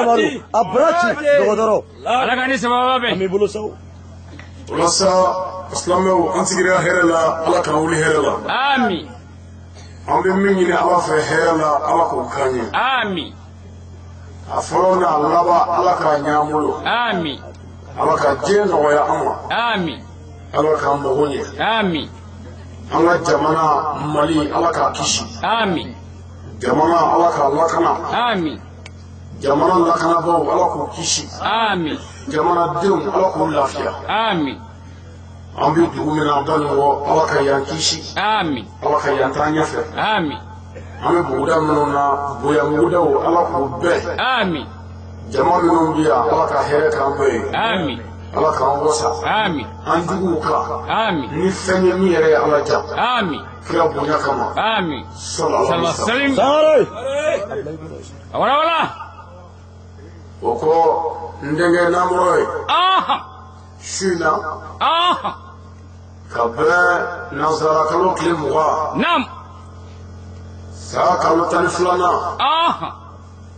Amadu a baraji dɔgɔtɔrɔ. Ala ka ni sababa bɛn. An b'i bolo sa o. O la sa, silamɛw, an sigira hɛrɛ la, Ala k'an wuli hɛrɛ la. Ami. An bɛ min ɲini Ala fɛ hɛrɛ la, Ala k'o k'an ye. Ami. A fɔlɔ n'a laban, Ala k'a ɲɛ an bolo. Ami. Ala ka diɲɛ nɔgɔya an ma. Ami. Ala k'an mago ɲɛ. Ami. An ka jamana Mali, Ala k'a kisi. Ami. Jamana, Ala k'a lakana. Ami. Jamana lakanabaaw, Ala k'u kisi. Ami. Jamanadenw, Ala k'u lafiya. Ami. An bɛ dugu min na Banikɔ, Ala ka yan kisi. Ami. Ala ka yan taa ɲɛfɛ. Ami. An bɛ buguda minnu na, bonya bugudaw, Ala k'u bɛɛ. Ami. Jama minnu bɛ yan, Ala ka hɛrɛ k'an bɛɛ ye. Ami. Ala k'an wasa. Ami. An juguw kan. Ami. Ni fɛn ye min yɛrɛ ye Ala ja. Ami. Kira bonya kama. Ami. Sallallahu alaihi wasallam. Salim. Sangare. Wala wala. O kɔ, n denkɛ namɔrɔ ye. Aha. Su in na. Aha. Ka bɛn nansara kalo tile 20. Nam. San kalo 12nan. Aha.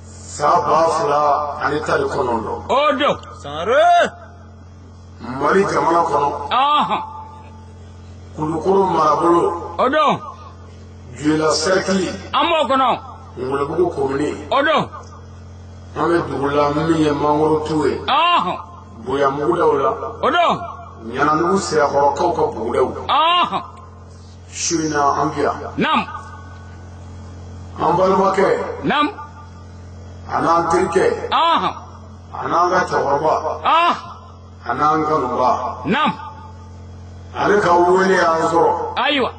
San 2019. O don. Sangare. Mali jamana kɔnɔ. Aha. Kulukoro marabolo. O don. Joyila sɛrikili. An b'o kɔnɔ. Ngolobugu komini. O don. An bɛ dugu la min ye mangoro tu ye. Aha. Bonya mugudaw la. O don. Ɲananugu sirakɔrɔkaw ka bugudaw. Aha. Su in na an bi yan. Nam. An balimakɛ. Nam. A n'an terikɛ. Aha. A n'an ka cɛkɔrɔba. Ah. A n'an kanuba. Nam. Ale ka wele y'an sɔrɔ. Ayiwa.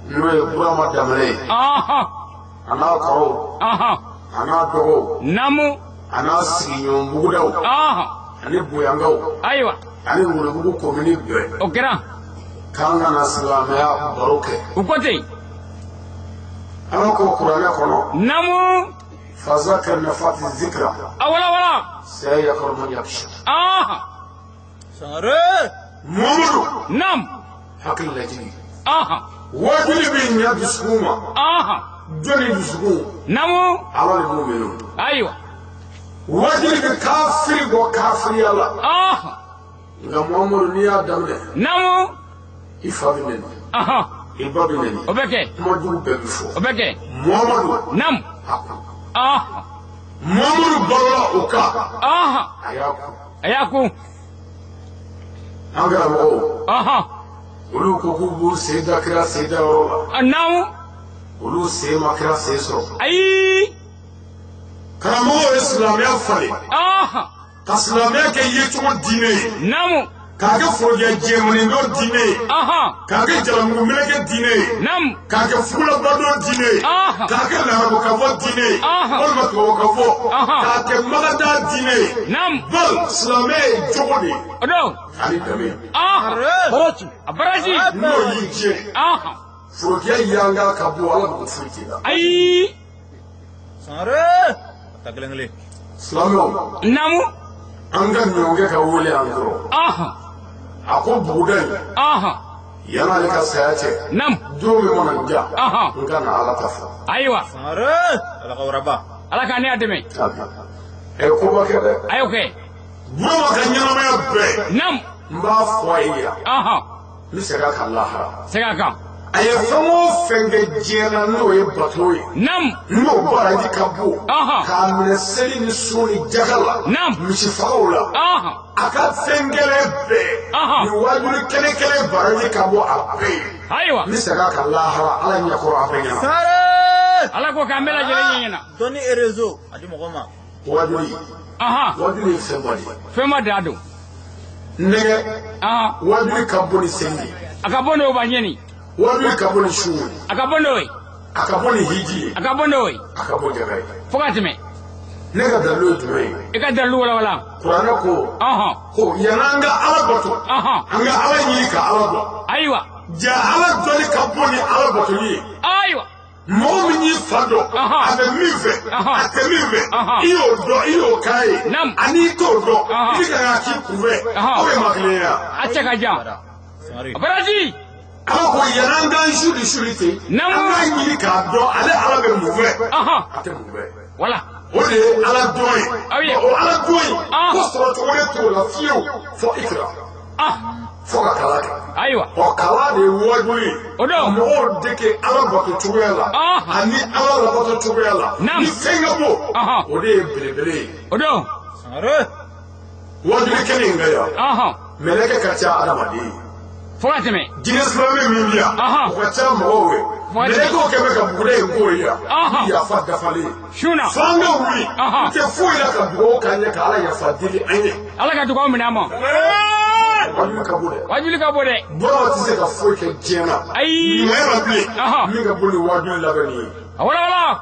N'o ye Burama Danbɛlɛ ye. Aha. A n'a kɔrɔw. Aha. A n'a dɔgɔw. Namu. A n'a sigiɲɔgɔn bugudaw. Aha. Ani boyankaw. Ayiwa. Ani Ngolobugu komini bɛɛ. O kɛra. K'an kana silamɛya baro kɛ. U ko ten. Ala ko kuranɛ kɔnɔ. Namu. Fazakir nafati zikra. A wala wala. Sayadhakkaru man yakhsha. Aha. Sangare. Muhammadu. Nam. Hakili lajigin. Aha. Waajuli bɛ ɲɛ dusukun ma. Aha. Jɔnni dusukun? Namu. Ala de b'o minɛ. Ayiwa. Waajuli bɛ kafiri bɔ kafiriya la. Aha. Nka Muhammadu, n'i y'a daminɛ. Namu. I fa bɛ nɛni. Aha. I ba bɛ nɛni. O bɛ kɛ. Kuma jugu bɛɛ bɛ fɔ. O bɛ kɛ. Muhammadu. Nam. A kun. Aha. Muhammadu balola o kan. Aha. A y'a kun. A y'a kun. An karamɔgɔw. Aha. Olu ko k'u b'u sen da kira sen da yɔrɔ la. Namu. Olu sen ma kira sen sɔrɔ. Ayi. Karamɔgɔw ye silamɛya falen. Aha. Ka silamɛya kɛ yecogo diinɛ ye. Namu. K'a kɛ forojɛ jɛmanin dɔ diinɛ ye. Aha. K'a kɛ jalamugu meleke diinɛ ye. Nam. K'a kɛ fugulabadon diinɛ ye. Aha. K'a kɛ larabukafɔ diinɛ ye. Aha. Walima tubabukafɔ. Aha. K'a kɛ magada diinɛ ye. Nam. Bal silamɛya ye jogo de ye. O don. Ani danbe. Aha. Baraji. A baraji. N'o y'i jɛ. Aha. Forojɛ yanga ka bɔ Ala mako foyi t'i la. Ayi. Sangare. Ta kelen kelen. Silamɛw. Namu. An ka ɲɔgɔnkɛ ka wele an sɔrɔ. Aha. A ko buguda in. Aha. Yan'ale ka saya cɛ. Nam. Don min mana n diya. Aha. N ka na Ala ta fɔ. Ayiwa. Sangare. Ala ka waraba. Ala k'a ne a dɛmɛ. A ye koba kɛ dɛ. A y'o kɛ. Burama ka ɲɛnamaya bɛɛ. Nam. N b'a fɔ a ye yan. Aha. N bɛ segin a kan lahara. Segin a kan. A ye fɛn o fɛn kɛ diɲɛ na n'o ye bato ye. Nam. N'o baraji ka bon. Aha. K'a minɛ seli ni sun ni jaga la. Nam. Misifagaw la. Aha. A ka fɛn kɛlɛ bɛɛ. Aha. Nin waajuli kelen kelen baraji ka bɔ a bɛɛ ye. Ayiwa. N bɛ segin a kan lahara Ala ɲɛkɔrɔ a bɛɛ ɲɛna. Sangare. Ala ko k'an bɛɛ lajɛlen ɲɛ ɲɛna. Dɔnni et réseau a di mɔgɔ ma. Waajuli. Aha. Waajuli ye fɛnba de ye. Fɛn ma da don. Nɛgɛ. Aha. Waajuli ka bon ni seli ye. A ka bɔ n'o ba ɲɛni. Waajuli ka bon ni sun ye. A ka bɔ n'o ye. A ka bɔ ni hiji ye. A ka bɔ n'o ye. A ka bɔ jaga ye. Fo ka tɛmɛ. Ne ka dalilu ye jumɛn ye? I ka dalilu walawala. Kuranɛ ko. Ɔhɔn. Ko yan'an ka Ala bato. Ɔhɔn. An ka Ala ɲini ka Ala dɔn. Ayiwa. Ja Ala dɔnni ka bon ni Ala batoli ye. Ayiwa. Mɔgɔ min y'i fa dɔn. Ɔhɔn. A bɛ min fɛ. Ɔhɔn. A tɛ min fɛ. Ɔhɔn. I y'o dɔn, i y'o k'a ye. Naam. Ani i t'o dɔn. Ɔhɔn. I bɛ ka k'i kunfɛ. Ɔhɔn. Aw ye maa kelen ye wa? A cɛ ka jan. Sangare. A baraji. Ala ko yan'an k'an suli suli ten Naamu. an k'a ɲini k'a dɔn ale Ala bɛ mun fɛ Ɔhɔn. a tɛ mun fɛ Wala. o de ye Ala dɔn ye Ayi. o Ala dɔn in Ah. ko sɔrɔ cogo wɛrɛ t'o la fiyewu fo ikira Ah. fo ka kalan kɛ Ayiwa. ɔ kalan de ye wajibi ye O don. ka mɔgɔw dege Ala bato cogoya la Ah. ani Ala labato cogoya la Naam. ni fɛn ka bon Ɔhɔn. o de ye belebele ye O don. Sangare. wajibi kelen in ka yan Ɔhɔn. mɛlɛkɛ ka ca adamaden ye Fo ka tɛmɛ. jinɛ silamɛ min bi yan Ɔhɔn. o ka ca mɔgɔw ye Fo ka tɛmɛ. mɛlɛkɛw kɛ bɛ ka buguda in k'o ye yan Ɔhɔn. yafa dafalen ye Su na. f'an ka wuli Ɔhɔn. n tɛ foyi la ka dugawu k'an ye ka Ala yafa deli an ye Ala ka dugawu minɛ an ma. wajibi ka bon dɛ Wajuli ka bon dɛ. Burama tɛ se ka foyi kɛ diɲɛ na Ayi. ɲuman la bilen Ɔhɔn. min ka bon ni wajibi labɛnni ye A wala wala.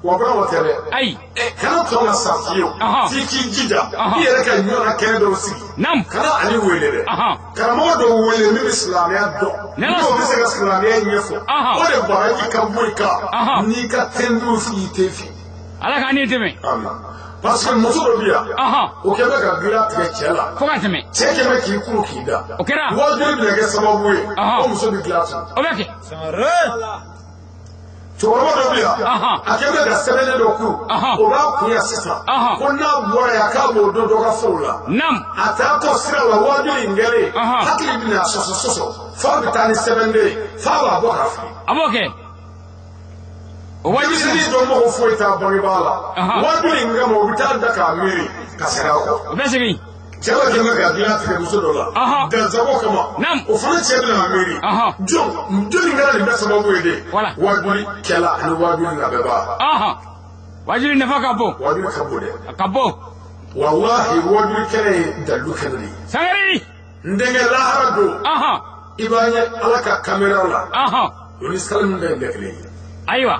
wa Burama tɛ dɛ Ayi. Kana tɔn ka sa fiyewu Ɔhɔn. f'i k'i jija Ɔhɔn. i yɛrɛ ka ɲɔ ka kɛnɛ dɔw sigi Naam. kana ale wele dɛ Ɔhɔn. karamɔgɔ dɔw wele min bɛ silamɛya dɔn N'Ala n'o bɛ se ka silamɛya ɲɛfɔ Ɔhɔn. o de baraji ka bɔ i kan Ɔhɔn. n'i ka tɛndu f'i tɛ fi Ala k'an ni dɛmɛ. amin parce que muso dɔ bɛ yan Ɔhɔn. o kɛ bɛ ka gila tigɛ cɛ la Fo ka tɛmɛ. cɛ kɛ bɛ k'i kuru k'i da O kɛra. wajibi bɛna kɛ sababu ye Ɔhɔn. o muso bɛ gila tun O bɛ kɛ. Sangare. cɛkɔrɔba dɔ bɛ yan Ɔhɔn. a kɛ bɛ ka sɛbɛnnen dɔ kuru Ɔhɔn. o b'a kun yan sisan Ɔhɔn. ko n'a bɔra yan k'a b'o don dɔ ka foro la Naam. a taatɔ sira la wajibi in kɛlen Ɔhɔn. hakili bɛna sɔsɔ sɔsɔ f'a bɛ taa ni sɛbɛnden ye f'a b'a bɔ k'a fili A b'o kɛ. O wajuli. denmisɛnnin dɔ mago foyi t'a bangebaa la Ɔhɔn. wajibi in kama u bɛ taa da k'a miiri ka segin a kɔ O bɛ segin. cɛ bɛ kɛ bɛ ka dilan tigɛ muso dɔ la Ɔhɔn. dansago kama Naam. o fana cɛ bɛna miiri Ɔhɔn. jɔn jɔnni kɛra nin bɛɛ sababu ye de Voilà. wajibi kɛla ani wajibi labɛnbaa Ɔhɔn. Wajuli nafa ka bon. wajibi ka bon dɛ A ka bon. walahi wajibi kɛnɛ ye dalilu kɛnɛ de ye Sangari. n denkɛ lahara don Ɔhɔn. i b'a ye Ala ka kamera la Ɔhɔn. o ni sali min bɛ nin bɛɛ kelen ye Ayiwa.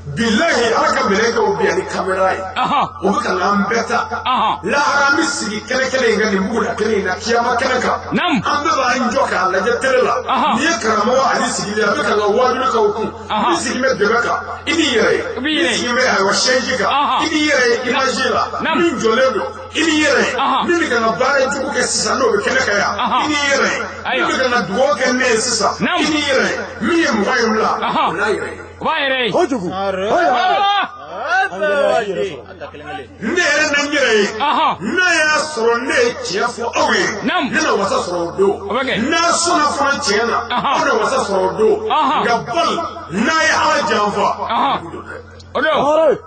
bilahi Ala ka mɛlɛkɛw bɛ yan ni kamera ye Ɔhɔn. o bɛ ka n'an bɛɛ ta Ɔhɔn. lahara an bɛ sigi kɛnɛ kelen in kan nin buguda kelen in na kiyama kɛnɛ kan Naam. an bɛɛ b'an jɔ k'a lajɛ tele la Ɔhɔn. n'i ye karamɔgɔ ani sigilen a bɛ ka n ka wajibi k'aw kun Ɔhɔn. n'i sigilen bɛ dɛmɛ kan i n'i yɛrɛ ye I b'i yɛrɛ ye. n'i sigilen bɛ ayiwa sɛji kan Ɔhɔn. i n'i yɛrɛ ye image la Naam. min jɔlen don i n'i yɛrɛ ye Ɔhɔn. min bɛ ka n ka baara jugu kɛ sisan n'o bɛ kɛnɛ kan yan Ɔhɔn. i n'i yɛrɛ ye Ayiwa. min bɛ ka n ka dugawu kɛ ne ye sisan Naam. i n'i yɛrɛ ye min ye mɔgɔ in bila Ɔhɔn. o n'a yɛrɛ ye O b'a yɛrɛ ye. Kojugu. Sangare. Wala. Ayi. A ta kelen kelen. ne yɛrɛ na n yɛrɛ ye Ɔhɔn. n'a y'a sɔrɔ ne ye tiɲɛ fɔ aw ye Naam. ne na wasa sɔrɔ o don O bɛ kɛ. n'a sɔnna fana tiɲɛ na Ɔhɔn. aw na wasa sɔrɔ o don Ɔhɔn. nka bali n'a ye Ala janfa Ɔhɔn. O don. Sangare.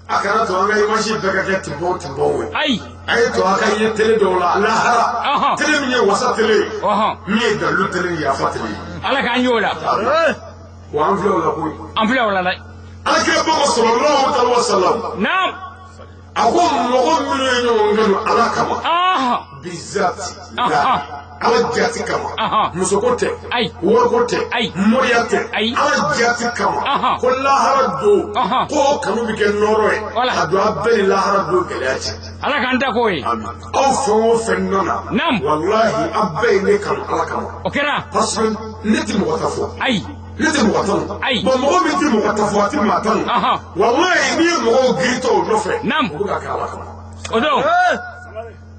a kana to an ka image bɛɛ ka kɛ tinbɔn tinbɔn ye Ayi. a ye to a ka ye tele dɔw la lahara Ɔhɔn. tele min ye wasa tele ye Ɔhɔn. min ye dalilu tele ni yafa tele ye Ala k'an y'o la. Sangare. wa an filɛ o la koyi An filɛ o la dɛ. Alakira bako sallallahu alaihi wa sallam Naam. a ko mɔgɔ minnu ye ɲɔgɔn kanu Ala kama Ɔhɔn. bizati Ɔhɔn. Ala jati kama Ɔhɔn. musoko tɛ Ayi. wariko tɛ Ayi. moriya tɛ Ayi. Ala jati kama Ɔhɔn. ko lahara don Ɔhɔn. ko kanu bɛ kɛ nɔrɔ ye Wala. a don a bɛɛ ni lahara don gɛlɛya cɛ Ala k'an ta k'o ye. aw fɛn o fɛn nana Naam. walahi aw bɛɛ ye ne kanu Ala kama O kɛra. parce que ne tɛ mɔgɔ ta fɔ Ayi. ne tɛ mɔgɔ tanu Ayi. bon mɔgɔ min tɛ mɔgɔ ta fɔ a tɛ maa tanu Ɔhɔn. walahi n'i ye mɔgɔw giritɔ o nɔfɛ Naam. o bɛ ka kɛ Ala kama O don.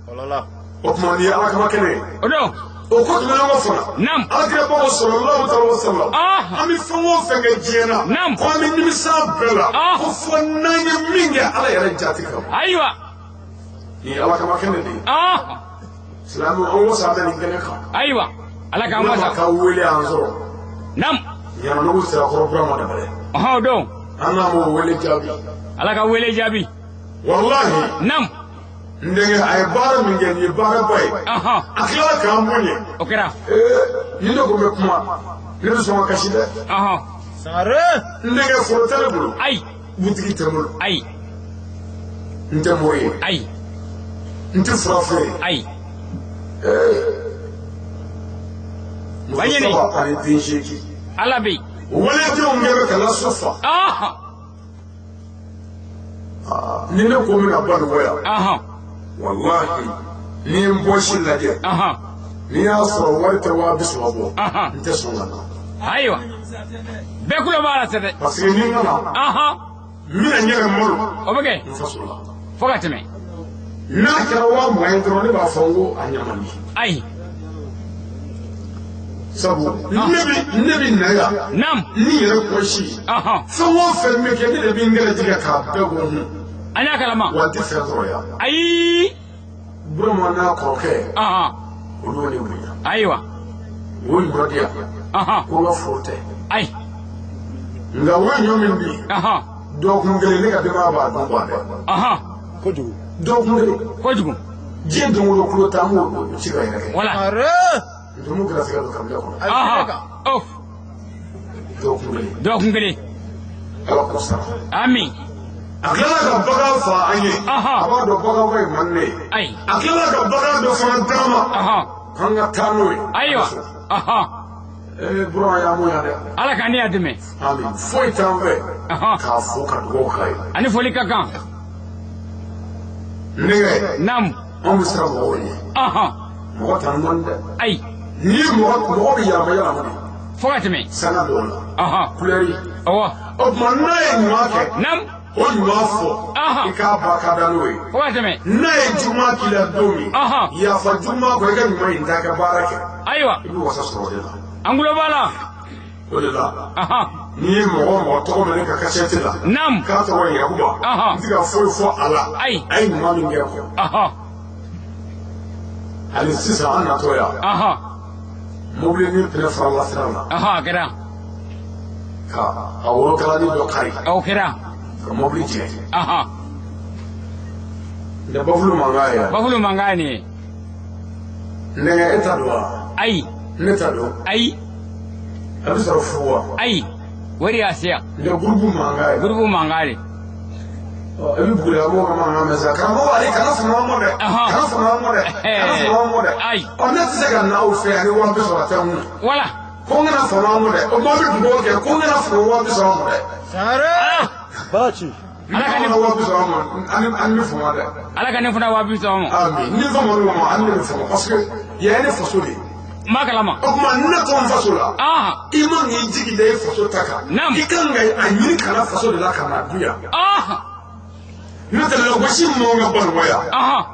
Wala. o tuma nin ye Ala kama kɛnɛ ye O don. o ko tɛmɛnen kɔ fana Naam. Alakira bako sallallahu alaihi wa sallam Ɔhɔn. an bɛ fɛn o fɛn kɛ diɲɛ na Naam. ko an bɛ nimisa bɛɛ la Ɔhɔn. ko fo n'an ye min kɛ Ala yɛrɛ jati kama Ayiwa. nin ye Ala kama kɛnɛ de ye Ɔhɔn. silamɛw an wasa bɛ nin kɛnɛ kan Ayiwa. Ala k'an Burama wasa. ka wele an sɔrɔ Naam. ɲamanogo sirakɔrɔ Burama Dabale Ɔhɔn o don. an n'a m'o wele jaabi Ala ka wele jaabi. walahi Naam. n denkɛ a ye baara min kɛ nin ye baaraba ye Ɔhɔn. a tilala k'an bonya O kɛra. ee ni ne ko n bɛ kuma ne bɛ sɔn ka kasi dɛ Ɔhɔn. Sangare. n denkɛ foro tɛ ne bolo Ayi. butigi tɛ n bolo Ayi. n tɛ mori ye Ayi. n tɛ fura feere Ayi. muso Baɲini. saba ani den seegin Ala bɛ yen. waledenw kɛ bɛ ka na so fa Ɔhɔn. ni ne ko n bɛna ba nɔgɔ yan Ɔhɔn. walahi n'i ye n bɔsi lajɛ Ɔhɔn. n'i y'a sɔrɔ wari tɛ 30,000 bɔ Ɔhɔn. n tɛ sɔn ka na Ayiwa. Bɛɛ kulo b'a la sɛ dɛ. parce que ni n nana Ɔhɔn. n bɛna n yɛrɛ malo O bɛ kɛ. n faso la Fo ka tɛmɛ. n'a kɛra 20,000 ye dɔrɔn ne b'a fɔ n ko a ɲamani Ayi. Sabu ne bi na yan. Naam. Ni yɛrɛ kɔlɔsi. Fɛn o fɛn bɛ kɛ ne de bɛ n gɛrɛ tigɛ k'a bɛɛ bɔ n kun. An y'a kalama. Wa n tɛ fɛn sɔrɔ yan. Ayi. Burama n'a kɔrɔkɛ. Olu ne bonya. Ayiwa. O ɲɔ di yan. Ko n ka foro tɛ. Ayi. Nka o ɲɔ min di. Dɔgɔkun kelen ne ka denbaya b'a dun ban dɛ. Kojugu. Dɔgɔkun kelen. Kojugu. Diɲɛ don o don kulo tan an b'o ci ka yɛrɛ kɛ. Wala. Ndomo gɛrɛsɛgɛ don kabila kɔnɔ. Dɔgɔkun kelen. Dɔgɔkun kelen. Ala k'o sara. Ami. A tilala ka bagan fa an ye. A b'a dɔn bagan fa ye man ne ye. Ayi. A tilala ka bagan dɔ fana d'an ma. K'an ka taa n'o ye. Ayiwa. Burama y'a mɔnya dɛ. Ala ka ne y'a dɛmɛ. Ami foyi t'an fɛ. K'a fo ka dugawu k'a ye. Ani foli ka kan. Nɛgɛ. Naamu. Anw bɛ siran mɔgɔw ɲɛ. Mɔgɔ t'an dɔn dɛ. Ayi. N'i ye mɔgɔ bɛ yɛlɛma yɛlɛma de. Fo ka tɛmɛ. Sanga dɔw la. Kulɛri. Awɔ. O tuma n'a ye ɲuman kɛ. Naamu. O ɲuman fɔ. I k'a barika da n'o ye. Fo ka tɛmɛ. N'a ye juguman k'i la don min. Yafa juguman kɔ i ka ɲuman in ta ka baara kɛ. Ayiwa. I bɛ wasa sɔrɔ o de la. An tulo b'a la. O de la. N'i ye mɔgɔ tɔgɔ minɛ ka kasɛti la. Naamu. K'a tɔgɔ ye Yakuba. N tɛ ka foyi fɔ a la. Ayi. A ye ɲuman min kɛ kɔ. Hali sisan an natɔ yan. Mobili ni pneu farala sira la. A kɛra. Ka a worokalani dɔ kari. O kɛra. Ka mobili jɛ. Nin bafulu mankan ye. Bafulu mankan ye nin ye. Nɛgɛ e ta don wa? Ayi. Ne ta don. Ayi. A bɛ sɔrɔ fu wa? Ayi. O de y'a se yan. Nin gurupu mankan ye. Gurupu mankan de. I bɛ bugula mɔgɔw ka mankan mɛn sa karamɔgɔ ale kana fama an mɔ dɛ. Kana fama an mɔ dɛ. Kana fama an mɔ dɛ. Ayi. Ɔ ne tɛ se ka na aw fɛ yan ni 30 000 tɛ n kun. Wala. Ko n kana fama an mɔ dɛ. O maa bɛ dugawu kɛ ko n kana fama 30 000 mɔ dɛ. Sare. Baraji. Ala ka ne fana 30 000 mɔ an bɛ fama dɛ. Ala ka ne fana 30 000 mɔ. Ami ni fama l'o ma an de bɛ fama parce que yan ye ne faso de ye. N b'a kalama. O tuma ne to n faso la. I man k'i jigi da i faso ta kan. Naamu. I kan ka a ɲini ka na faso de la ka na dun yan. N'o tɛ lagosi m'anw ka Banikɔ yan.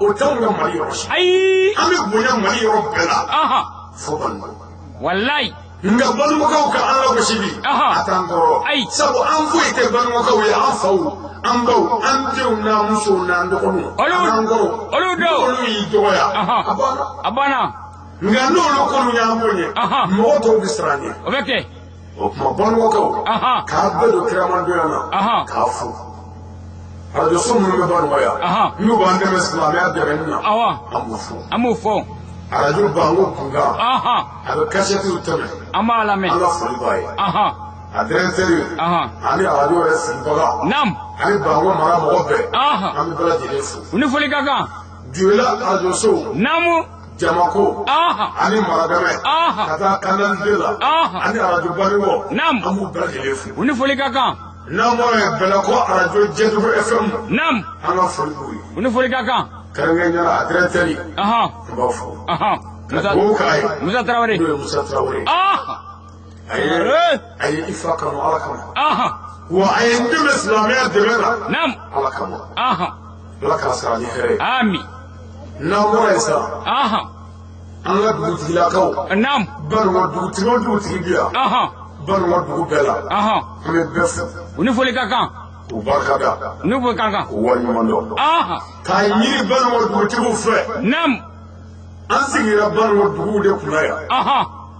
O t'anw ka Mali yɔrɔ si. Ayi. An bɛ bonya Mali yɔrɔ bɛɛ la. Fo Banikɔ. Walayi. Nka Banikɔkaw ka an lagosi bi. A t'an tɔɔrɔ. Ayi. Sabu an foyi tɛ Banikɔkaw ye an faw an baw an denw n'an musow n'an dɔgɔninw. Olu n'an kɔrɔw. Olu dɔw. N'olu y'i dɔgɔya. A banna. A banna. Nka n'olu kɔni y'an bonya. Mɔgɔ tɔw bɛ siran an ɲɛ. O bɛ kɛ. O tuma Banikɔkaw. K'a bɛɛ don kiramandonya na. K'a fo. Arajoso minnu bɛ Banikɔ yan. N'u b'an dɛmɛ silamɛya dɛmɛni na. An b'u fo. An b'u fo. Arajo Banko kunkan. A bɛ kasɛtiw tɛmɛ. An b'a lamɛn. An ka foli b'a ye. A directeur. Ani arajo yɛrɛ sigibaga. Naamu. Ani Banko mara mɔgɔ bɛɛ. An bɛ bɛɛ lajɛlen fo. U ni foli ka kan. Joyila arajoso. Naamu. Jamako. Ani Maradɛmɛ. Ka taa Kanal 2 la. Ani arajo Banikɔ. Naamu. An b'u bɛɛ lajɛlen fo. U ni foli ka kan. N'an bɔra yen Bɛlɛkɔ arajo Jɛdugu FM. Naamu. An ka foli b'u ye. U ni foli ka kan. Kɛrɛnkɛrɛnnenya la a directeur. An b'a fo. Ka dugawu k'a ye. Musa Tarawele. N'o ye Musa Tarawele. A ye i fa kanu Ala kama. Wa a ye n dɛmɛ silamɛya dɛmɛ la. Naamu. Ala kama. Ala k'a sara ni hɛrɛ ye. Ami. N'an bɔra yen sa. An ka dugutigilakaw. Naamu. Banikɔ dugutigi o dugutigi bi yan. Banikɔ dugu bɛɛ la. An bɛ bɛɛ fo. U ni foli ka kan. K'u barika da. U ni foli ka kan. K'u waleɲuman dɔn. K'a ɲini Banikɔ dugutigiw fɛ. Naamu. An sigira Banikɔ duguw de kunna yan.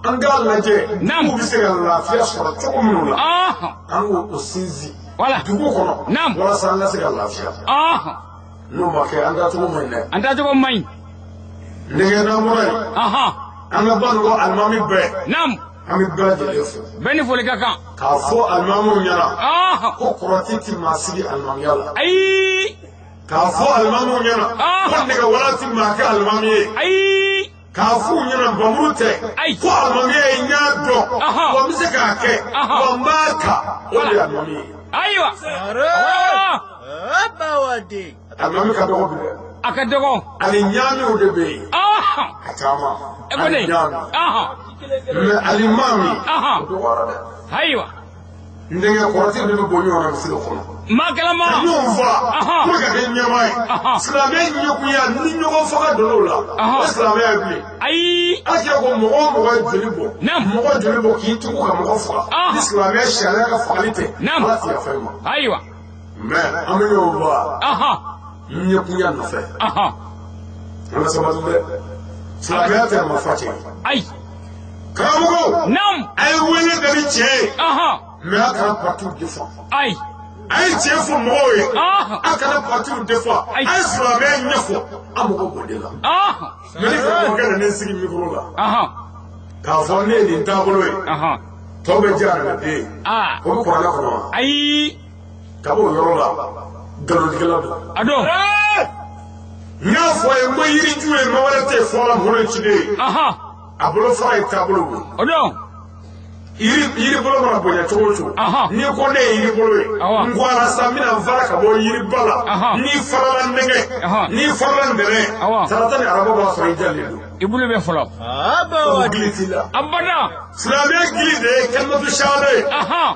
An k'a lajɛ. Naamu. Duguw bɛ se ka lafiya sɔrɔ cogo minnu la. An k'o sinsin. Wala. Dugu kɔnɔ. Naamu. Walasa an ka se ka lafiya. N'o ma kɛ an taacogo man ɲi dɛ. An taacogo man ɲi. Nɛgɛ n'an bɔra yen. An ka Banikɔ alimami bɛɛ. Naamu. An bɛ bɛɛ lajɛlen fo. Bɛɛ ni foli ka kan. K'a fɔ alimamiw ɲɛna. Ko kɔrɔti ti maa sigi alimamiya la. Ayi. K'a fɔ alimamiw ɲɛna. Ko nɛgɛwala ti maa kɛ alimami ye. Ayi. K'a f'u ɲɛna bamuru tɛ. Ayi. Ko alimamiya ye n y'a dɔn. Wa n bɛ se k'a kɛ. Wa n b'a ta. O de ye alimami ye. Ayiwa. Alimami ka dɔgɔ bi dɛ. A ka dɔgɔ. Ani ɲaamiw de bɛ yen. A caman. Ani ɲaami. Mais alimami. O dɔgɔyara dɛ. Ayiwa. N denkɛ kɔrɔti de bɛ bɔ ɲɔgɔn na misiri kɔnɔ. Maa kɛlɛma. Ka ɲɔgɔn faga. Pour que ka kɛ ɲɛmaa ye. Silamɛya ɲɛkunya ni ɲɔgɔn faga donn'o la. O silamɛya ye bilen. Ayi. Ala kira ko mɔgɔ o mɔgɔ ye joli bɔ. Mɔgɔ joli bɔ k'i tugu ka mɔgɔ faga. Ni silamɛya sariya ka fagali tɛ. Ala ti yafa i ma. Ayiwa. Mais an bɛ ɲɔgɔn faga. Ɲɛkunya nɔfɛ. An ka sabali dɛ. Silamɛya tɛ marifa cɛ. Ayi. Karamɔgɔw. Naam. A ye wele da ni tiɲɛ ye. Mais a kana partiw défend. Ayi. A ye tiɲɛ fɔ mɔgɔw ye. A kana partiw défend. A ye silamɛya ɲɛfɔ. An mago b'o de la. Mais ni karamɔgɔkɛ nana n sigi micro la. K'a fɔ ne ye nin taabolo ye. Tɔw bɛ diya adamaden ye. O bɛ kuranɛ kɔnɔ wa? Ayi. Ka bɔ o yɔrɔ la, nkalontigɛla don. A don. N y'a fɔ a ye n ko yiriju ye maa wɛrɛ tɛ yen fɔ la mɔgɔ ye ciden ye. A bolo fara ye taabolo ye. O don. Yiri bolo mana bonya cogo o cogo, n'i ko ne ye yiri bolo ye, n ko ala sa n bɛna n fara ka bɔ yiriba la, n'i farala nɛgɛ, n'i farala nɛnɛ, tarata ni araba b'a sɔrɔ i jalen don. I bolo bɛ fɔlɔ. Sabu gili t'i la. Abada. Silamɛya gili de ye kalimatu shahada ye.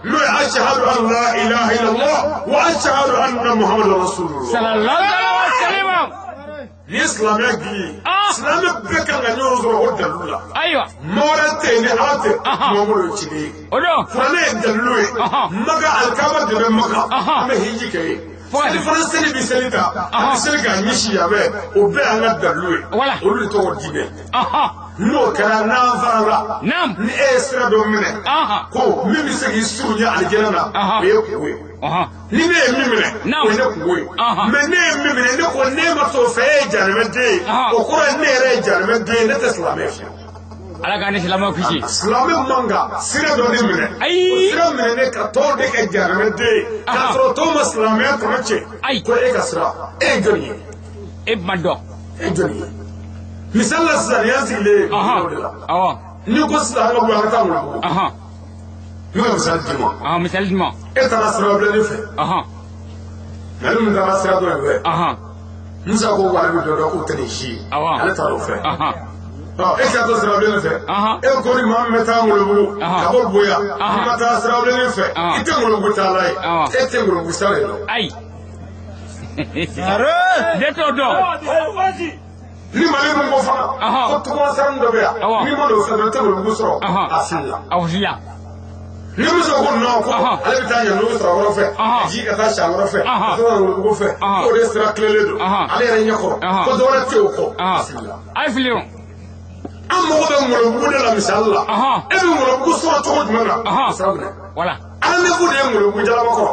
N'o ye ashahadu an la ilaha illallah wa ashahadu anna muhammadan rasulullah. Sallallahu alaihi wa sallam. Ni ye silamɛya gili ye, silamɛ bɛɛ kan ka ɲɔgɔn sɔrɔ o dalilu la. Ayiwa. Maa wɛrɛ tɛ yen ni Ala tɛ, Muhamadu ye ciden ye. O don. Kuranɛ ye dalilu ye. Maka alikaba de bɛ Maka. An bɛ hiji kɛ yen. Seli fana seli bɛ seli ta. An bɛ seli k'a ɲɛsin yan fɛ. O bɛɛ y'an ka dalilu ye. Wala. Olu de tɔgɔ diinɛ. N'o kɛra n'an farala. Ni e ye sira dɔ minɛ. Ko min bɛ se k'i surunya alijinɛ na. O ye kungo ye. Ni ne ye min minɛ, o ye ne kungo ye. Mais ne ye min minɛ, ne ko ne ma t'o fɛ, e ye jahanamɛden ye. O kɔrɔ ye ne yɛrɛ ye jahanamɛden ye, ne tɛ silamɛ fɛ. Ala k'an ni silamɛw kisi. Silamɛ man kan sira dɔ de minɛ. Ayi. O sira minɛ ne ka tɔw de kɛ jahanamɛden ye. K'a sɔrɔ tɔw ma silamɛya tɔnɔ cɛ. Ayi. Ko e ka sira, e ye jɔnni ye? E ma dɔn. E ye jɔnni ye? Misali la sisan nin y'an sigilen ye o de la. N'i ko sisan an ka bɔ an ka taa Ŋolobugu. Ne ka misali d'i ma. Misali di ma. E taara sirabilennin fɛ. Mɛ min taara sira dɔ in fɛ. Musa ko ale bɛ dɔ dɔn k'o tɛ nin si ye. Ale taara o fɛ. E ka to sirabilennin fɛ. E ko ni maa min bɛ taa Ŋolobugu ka bɔ Boya n'i ma taa sirabilennin fɛ i tɛ Ŋolobugu taala ye. E tɛ Ŋolobugu sira de dɔn. Ayi. Ne t'o dɔn. Ni Mali min ko fana ko tuguma sira min dɔ bɛ yan n'i ma don o fɛ dɔrɔn i tɛ Ŋolobugu sɔrɔ. A filila. A filila. Ni muso ko non ko ale bɛ taa ɲandugu sira wɛrɛ fɛ ka ji ka taa siyan wɛrɛ fɛ ka taa Ŋolobugu fɛ k'o de sira tilelen don ale yɛrɛ ɲɛ kɔrɔ ko dɔ wɛrɛ tɛ o kɔ. A filila. A ye fili o. An mago bɛ Ŋolobugu de la misali la. E bɛ Ŋolobugu sɔrɔ cogo jumɛn na? Sira minɛ. Wala. Rendez-vous de ye Ŋolobugu jalaba kɔrɔ.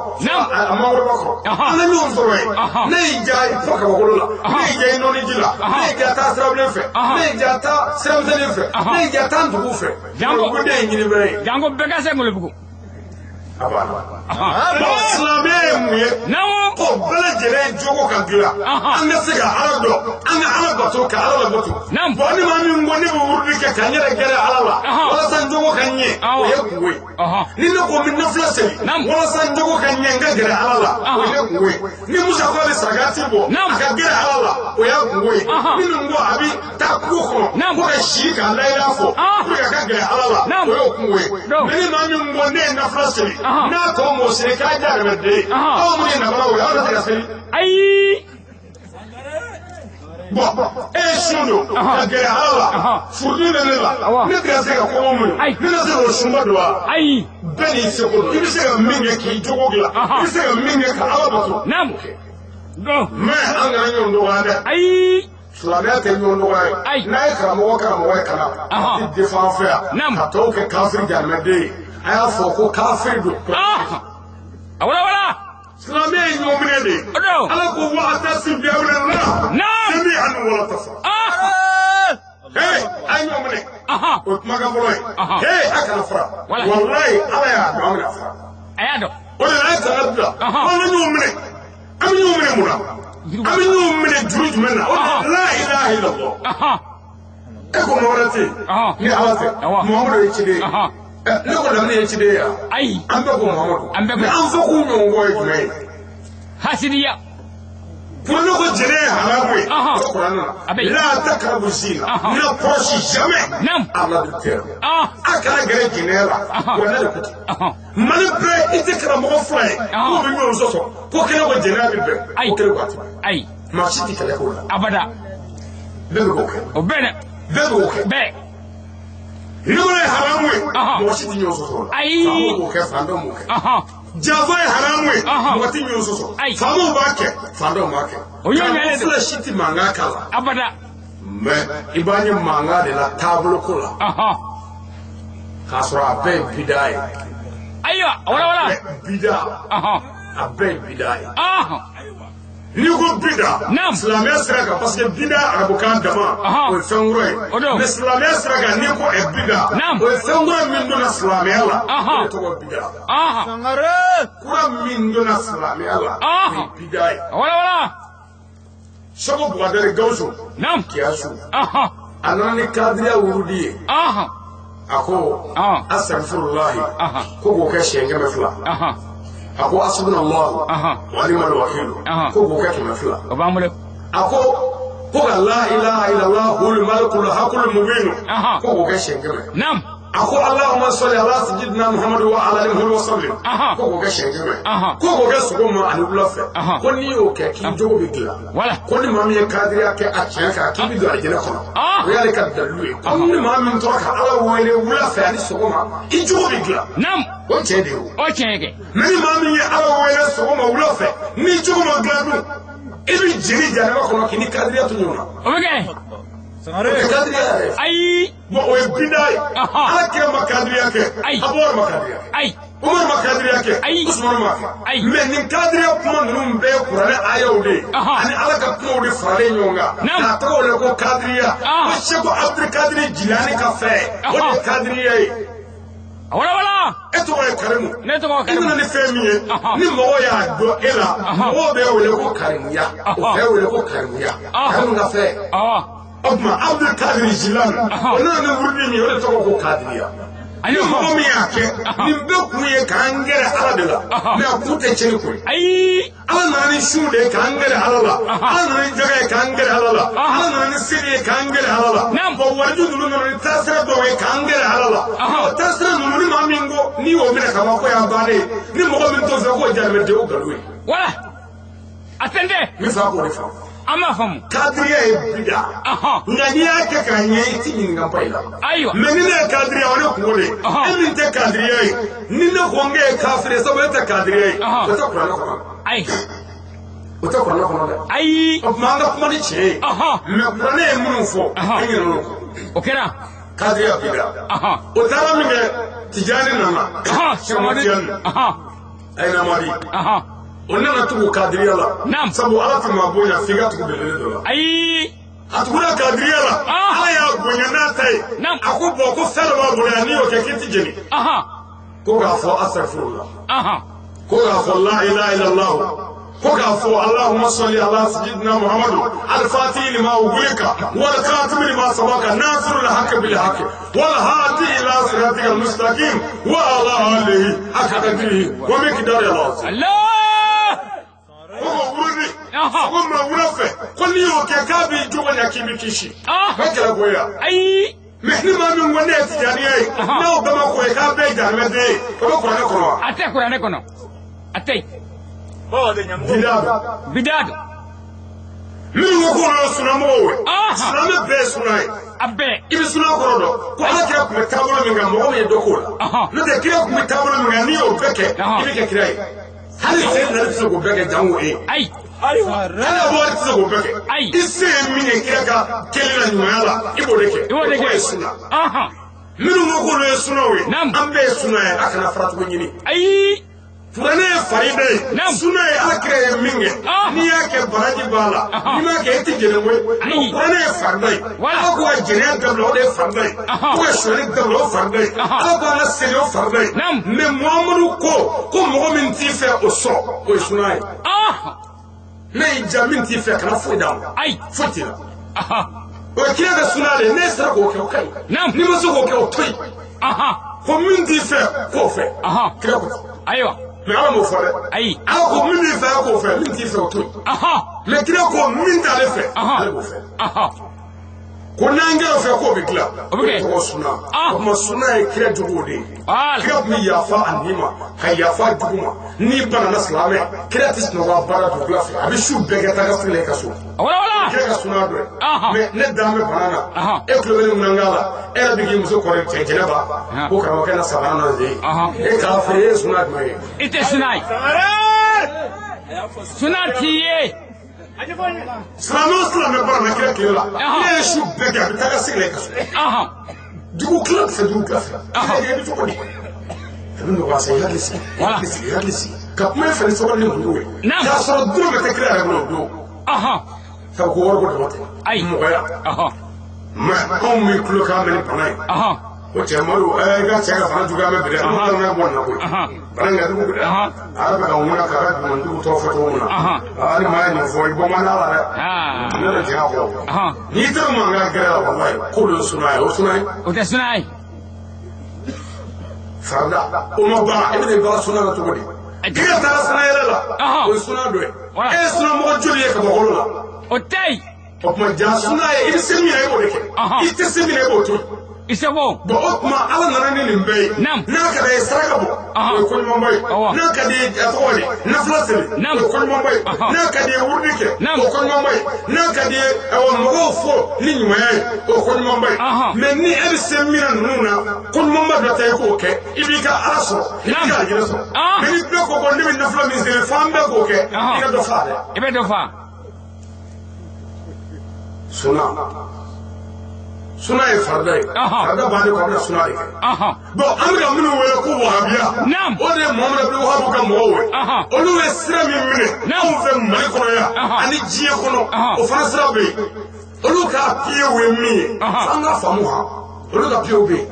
A mangoroba kɔrɔ. An ka ɲɔgɔn sɔrɔ yen. Ne y'i ja fɔ kabakolo la. Ne y'i ja i nɔɔni ji la. Ne y'i ja taa sirabilen fɛ. Ne y'i ja taa siramisɛnnin fɛ. Ne y'i ja taa ndugu fɛ. Ŋolobugu de ye ɲinifɛn ye. Janko bɛɛ ka se Ŋolobugu. A banna. Bon silamɛya ye mun ye? Ko bɛɛ lajɛlen jogo ka dilan. An ka se ka Ala dɔn. An ka Ala bato ka Ala labato. Bon ni maa min ko ne bɛ wurudi kɛ ka n yɛrɛ gɛrɛ Ala la. Walasa n jogo ka ɲɛ. O ye kungo ye. Ni ne ko n bɛ nafila seli. Walasa n jogo ka ɲɛ n ka gɛrɛ Ala la. O ye kungo ye. Ni Musa ko a bɛ sarakati bɔ. A ka gɛrɛ Ala la. O y'a kungo ye. Ni nin ko a bɛ taa kungo kɔnɔ. Ko ka si ka layira fɔ. Pour que a ka gɛrɛ Ala la. O y'o kungo ye. Mais ni maa min ko ne ye nafila seli. N'a tɔ m'o seli k'a jahanamɛden ye. Aw mun ye namaraw ye aw tɛ se ka seli. Ayi. Bon e ye sun don ka gɛrɛ Ala la furudimi bɛ ne la ne tɛ ka se ka kɔngɔ muɲu ne tɛ se k'o sunba don wa. Ayi. Bɛɛ n'i seko don i bɛ se ka min kɛ k'i jogo dilan i bɛ se ka min kɛ ka Ala bato. Mais an kana ɲɔgɔn dɔgɔya dɛ. Ayi. Silamɛya tɛ ɲɔgɔn dɔgɔya ye. N'a ye karamɔgɔ karamɔgɔ ye ka na a tɛ défend an fɛ yan ka tɔw kɛ kafiri jahanamɛden ye. A y'a fɔ ko kafiri don. A wala wala. Silamɛya ye ɲɔgɔn minɛ de ye. Ala ko wa atasimu bi hablillahi jami'an wala tafarraqu. Hey, a ye ɲɔgɔn minɛ. O ye kumakan fɔlɔ ye. Hey, a kana fara. Walayi Ala y'a dɔn an bɛna fara. A y'a dɔn. O de la a ye kanga bila. An bɛ ɲɔgɔn minɛ. An bɛ ɲɔgɔn minɛ mun na? An bɛ ɲɔgɔn minɛ juru jumɛn na? O de la ilaha illallah. E ko mɔgɔ wɛrɛ tɛ yen. Ni Ala tɛ. Muhamadu ye ciden ye. Ne ko Lamini ye ciden ye wa? Ayi. An bɛɛ ko Muhamadu. An bɛɛ ko. Mais an fɔ k'u ɲɔgɔn kɔ ye jumɛn ye? Hasidiya. Kuranɛ ko jɛnɛ ye haramu ye. Kuranɛ na. La taqrabu zina. N'approchez jamais. À l'adultère. A kana gɛrɛ jɛnɛya la. Kuranɛ de ko ten. Mali bɛɛ i tɛ karamɔgɔ fila ye. K'u bɛ ɲɔgɔn sɔsɔ. Ko kelen ko jɛnɛya bɛ bɛn. Ko kelen ko a tɛ bɛn. Ayi. Maa si tɛ kɛlɛ k'o la. Abada. Bɛɛ bɛ k'o kɛ. O bɛɛ dɛ. Bɛɛ b'o kɛ. Bɛɛ. Ɲɔgɔn ye haramu ye. Mɔgɔ si tɛ ɲɔgɔn sɔsɔ o la. Ayi. Faamaw b'o kɛ, faantanw b'o kɛ. Janfa ye haramu ye. Mɔgɔ tɛ ɲɔgɔn sɔsɔ. Faamaw b'a kɛ, faantanw b'a kɛ. O y'o ɲɛnen don. Fila si tɛ mankan k'a la. Abada. Mais i b'an ye mankan de la taabolo ko la. K'a sɔrɔ a bɛɛ ye bida ye. Ayiwa, wala wala. Bida. A bɛɛ ye bida ye. N'i ko bida, silamɛya sira kan, parce que bida arabukan dama, o ye fɛn kura ye. Mais silamɛya sira kan, n'i ko bida, o ye fɛn kura min donna silamɛya la, o de tɔgɔ bida. Kura min donna silamɛya la, o ye bida ye. Wala wala. Seko Bukadari Gawusu. Kiyasu. A nana ni kadiriya wurudi ye. A ko asagfirulahi ko k'o kɛ siɲɛ 200. A ko asubunallahu wa ni'mal wakilu ko k'o kɛ 200. O b'an bolo. A ko ko ka la ilaha illallah hul malikul hakul mubin ko k'o kɛ siɲɛ 100. Naam. A ko Allahumma salli ala sayyidina Muhammadu wa ala alihi wa sallim ko k'o kɛ siɲɛ 100. Ko k'o kɛ sɔgɔma ani wula fɛ. Ko n'i y'o kɛ k'i jogo bɛ dilan. Ko ni maa min ye kadiriya kɛ a tiɲɛ kan k'i bɛ don alijinɛ kɔnɔ. O y'ale ka dalilu ye. Ko ni maa min tora ka Ala wele wula fɛ ani sɔgɔma i jogo bɛ dilan. Naam. O tiɲɛ de ye o. O tiɲɛ kɛ. Mais ni maa min ye Ala wele sɔgɔma wula fɛ n'i jogo ma dilan dun i bɛ jeni jahanama kɔnɔ k'i ni kadiriya to ɲɔgɔn na. O bɛ kɛ. O tɛ kadiriya yɛrɛ ye. Ayi. Bon o ye bida ye. Ala kira ma kadiriya kɛ. Ayi. Abubakar ma kadiriya kɛ. Ayi. Umaru ma kadiriya kɛ. Ayi. Usumanu ma kɛ. Ayi. Mais nin kadiriya kuma ninnu bɛɛ ye kuranɛ ayaw de ye. Ani Ala ka kumaw de faralen ɲɔgɔn kan. K'a tɔgɔ wele ko kadiriya. Ko Seko Abudulkadiri Jilani ka fɛ. O de ye kadiriya ye. Wala wala. E tɔgɔ ye Karimu. Ne tɔgɔ Karimu. I nana ni fɛn min ye. Ni mɔgɔ y'a dɔn e la. Mɔgɔw bɛ wele ko Karimuya. O fɛn wele ko Karimuya. Karimu ka fɛn. O tuma Abudulkadiri Jilani. O nana ni wurudi min ye o de tɔgɔ ko kadiriya. Ni mɔgɔ min y'a kɛ nin bɛɛ kun ye k'an gɛrɛ Ala de la. Mais a kun tɛ tiɲɛni ko ye. Ayi. Ala nana ni sun de ye k'an gɛrɛ Ala la. Ala nana ni jaga ye k'an gɛrɛ Ala la. Ala nana ni seli ye k'an gɛrɛ Ala la. Bon waliju ninnu nana ni taasira dɔw ye k'an gɛrɛ Ala la. O taasira ninnu ni maa min ko n'i y'o minɛ ka ban ko y'an bannen ye. Ni mɔgɔ min t'o fɛ k'o jahanamɛden o nkalon ye. Wala. A tɛ n tɛ. N bɛ fɛ a k'o de faamu. An b'a faamu. Kadiriya ye bida. Nka n'i y'a kɛ k'a ɲɛ i ti ɲininka ba i la. Ayiwa. Mais ni ne ye kadiriya o ne kungo de ye. E min tɛ kadiriya ye ni ne ko n k'e ye kafiri ye sabu e tɛ kadiriya ye. O tɛ kuranɛ kɔnɔ. Ayi. O tɛ kuranɛ kɔnɔ dɛ. Ayi. O tuma an ka kuma ni tiɲɛ ye. Mais kuranɛ ye minnu fɔ. An ɲinɛ n'o kɔ. O kɛra. Kadiriya bida. O taara min kɛ Tijani nana. Sɛki Tijani. Ayinamadi. O nana tugu kadiriya la. Sabu Ala tɛ maa bonya f'i ka tugu belebele dɔ la. Ayi. A tugura kadiriya la. Ala y'a bonya n'a ta ye. A ko bɔn ko fɛn dɔ b'a bolo yan n'i y'o kɛ k'i ti jeni. Ko k'a fɔ asafurula. Ko k'a fɔ la ilaha illallah. Ko k'a fɔ Allahumma salli ala sayyidina Muhammadu al-fatihi lima ughliqa wal khatimi lima sabaqa nasirul haqqi bil haqqi wal hadi ila siratikal mustaqim wa ala alihi haqqa qadrihi wa miqdarihi al-azim. Allah. Ko wurudi ko ma wura fɛ ko n'i y'o kɛ k'a b'i jogo ɲɛ k'i bɛ kisi. O kɛra ko ye wa? Ayi. Mais ni maa min ko ne ye Tijaniya ye n'aw bɛɛ ma ko ye k'a bɛɛ ye jahanamɛden ye o bɛ kuranɛ kɔnɔ wa? A tɛ kuranɛ kɔnɔ. A tɛ yen. Bida don. Bida don. Minnu ko k'olu ye sunamɔgɔw ye. Silamɛ bɛɛ ye suna ye. A bɛɛ. I bɛ suna kɔrɔ dɔn ko Ala kira tun bɛ taabolo min kan mɔgɔ min ye dɔ k'o la. N'o tɛ kira tun bɛ taabolo min kan n'i y'o bɛɛ kɛ i bɛ kɛ kira ye. Hali sen tɛ se k'o bɛɛ kɛ jango e. Ayi. Hali Abubakar tɛ se k'o bɛɛ kɛ. Ayi. I se ye min ye kira ka kɛli la ɲumanya la i b'o de kɛ. I b'o de kɛ. O tɔgɔ ye suna. Minnu ko k'olu ye sunaw ye. An bɛɛ ye suna ye a kana faratugu ɲini. Ayi. Kuranɛ ye farida ye. Suna ye Ala kira ye min kɛ. N'i y'a kɛ baraji b'a la. N'i m'a kɛ e tɛ jɛnɛ koyi. Kuranɛ ye farida ye. Ala ko ka jɛnɛya dabila o de ye farida ye. Ko ka sonyali dabila o farida ye. Ala ko an ka seli o farida ye. Mais Muhamadu ko mɔgɔ min t'i fɛ o sɔn o ye suna ye. Ne y'i ja min t'i fɛ kana foyi d'a ma. Ayi. Foyi t'i la. O ye kira ka suna de ye n'e sera k'o kɛ o ka ɲi. N'i ma se k'o kɛ o to yen. Ko min t'i fɛ k'o fɛ. Kira ko ten. Ayiwa. Mais ala m'o fɔ dɛ. Ayi. Ala ko min b'i fɛ a k'o fɛ, min t'i fɛ o to yen. Mais kira ko min t'ale fɛ, ale b'o fɛ. Ko n'an kɛra o fɛ k'o bɛ dilan. O bɛ kɛ. O tɔgɔ suna. O tuma suna ye kira juguw de ye. Kira tun bɛ yafa a ni ma, ka yafa jugu ma. N'i banana silamɛ, kira tɛ sunɔgɔ a baara dugukila fɛ. A bɛ su bɛɛ kɛ taa ka sigi la i ka so. Kira ka suna dɔ ye. Mais ne dan bɛ bana na. E tulo bɛ ne ŋunankan la. E yɛrɛ bɛ k'i muso kɔrɔ cɛ jɛnɛba. Ko karamɔgɔkɛ na sabara na ze. E k'a fɛ e ye suna jumɛn ye? I tɛ suna ye. Suna t'i ye. Silamɛ o silamɛ banana kira tile la, ne ye su bɛɛ kɛ a bɛ taa ka sigi la i ka so. Dugu tila fɛ dugu tila fɛ. I bɛ cogo di? A bɛ nɔgɔya sa, i hakili sigi. I sigi, i hakili sigi. Ka kuma e fɛ ni sabali ni muɲu ye. K'a sɔrɔ dɔrɔmɛ tɛ kira yɛrɛ bolo o don. Sabu ko wariko dama tɛ. Mɔgɔya. Mais anw bɛ tulo k'an mɛn ni bana ye. O cɛ Madu, i ka cɛ ka bana juguya mɛn bi dɛ. An bɛ bɔ nin na koyi. Bana in ka jugu bi dɛ. A yɛrɛ bɛ ka ŋuna k'a ka dugumanjugu tɔgɔ fɔ cogo min na. Hali maa ye nin fɔ, i bɔ man d'a la dɛ. Ne bɛ tiɲɛ fɔ. N'i tɛ mankan gɛrɛ la walayi, k'olu ye suna ye, o suna ye. O tɛ suna ye. Farida, o ma ban, e bɛna i ban suna la cogo di? Kira taara suna yɛlɛ la, o ye suna dɔ ye. E ye suna mɔgɔ joli ye kabakolo la? O tɛ yen. O tuma ja suna ye, i bɛ se min na i b'o de kɛ. I tɛ se min na i b'o to yen. I seko. Bon o tuma ala nana ni nin bɛɛ ye. N'a ka d'a ye saraka bɔ, o ye koɲumanba ye. N'a ka d'i ye a tɔgɔ di nafila seli, o ye koɲumanba ye. N'a ka d'i ye wurudi kɛ, o ye koɲumanba ye. N'a ka d'i ye awɔ mɔgɔw fo ni ɲumanya ye, o ye koɲumanba ye. Mais ni e bɛ se min na ninnu na, koɲumanba dɔ tɛ e k'o kɛ, i b'i ka ala sɔrɔ, i b'i ka alijinɛ sɔrɔ. Mais ni bɛɛ ko ko ne bɛ nafila min seli f'an bɛɛ k'o kɛ, i ka dɔ fa dɛ. I bɛ dɔ fa. Suna. Suna ye farida ye. Farida b'ale kɔ, a bɛna suna de kɛ. Bon an bɛ ka minnu wele ko wahabiya, o de ye Muhamadu Abdul Wahab ka mɔgɔw ye. Olu ye sira min minɛ anw fɛ Mali kɔnɔ yan ani diɲɛ kɔnɔ, o fana sira bɛ yen. Olu ka piyew ye min ye, f'an ka faamu han. Olu ka piyew bɛ yen.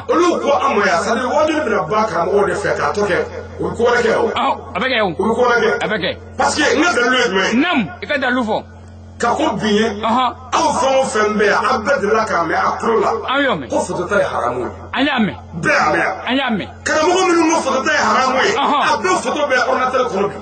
Olu ko an ma yan, c'est à dire waajuli bɛna ban karamɔgɔw de fɛ k'a to kɛ, u bɛ ko wɛrɛ kɛ o. A bɛ kɛ o. U bɛ ko wɛrɛ kɛ. A bɛ kɛ. Parce que n ka dalilu ye jumɛn ye? Naamu, i ka dalilu fɔ. Ka ko bin ye, aw fɛn o fɛn bɛ yan, aw bɛɛ delila k'a mɛn a tulo la. An y'o mɛn. Ko fotota ye haramu ye. An y'a mɛn. Bɛɛ y'a mɛn yan. An y'a mɛn. Karamɔgɔ minnu ko fotota ye haramu ye, a bɛɛ foto bɛ ordinateur kɔnɔ bi.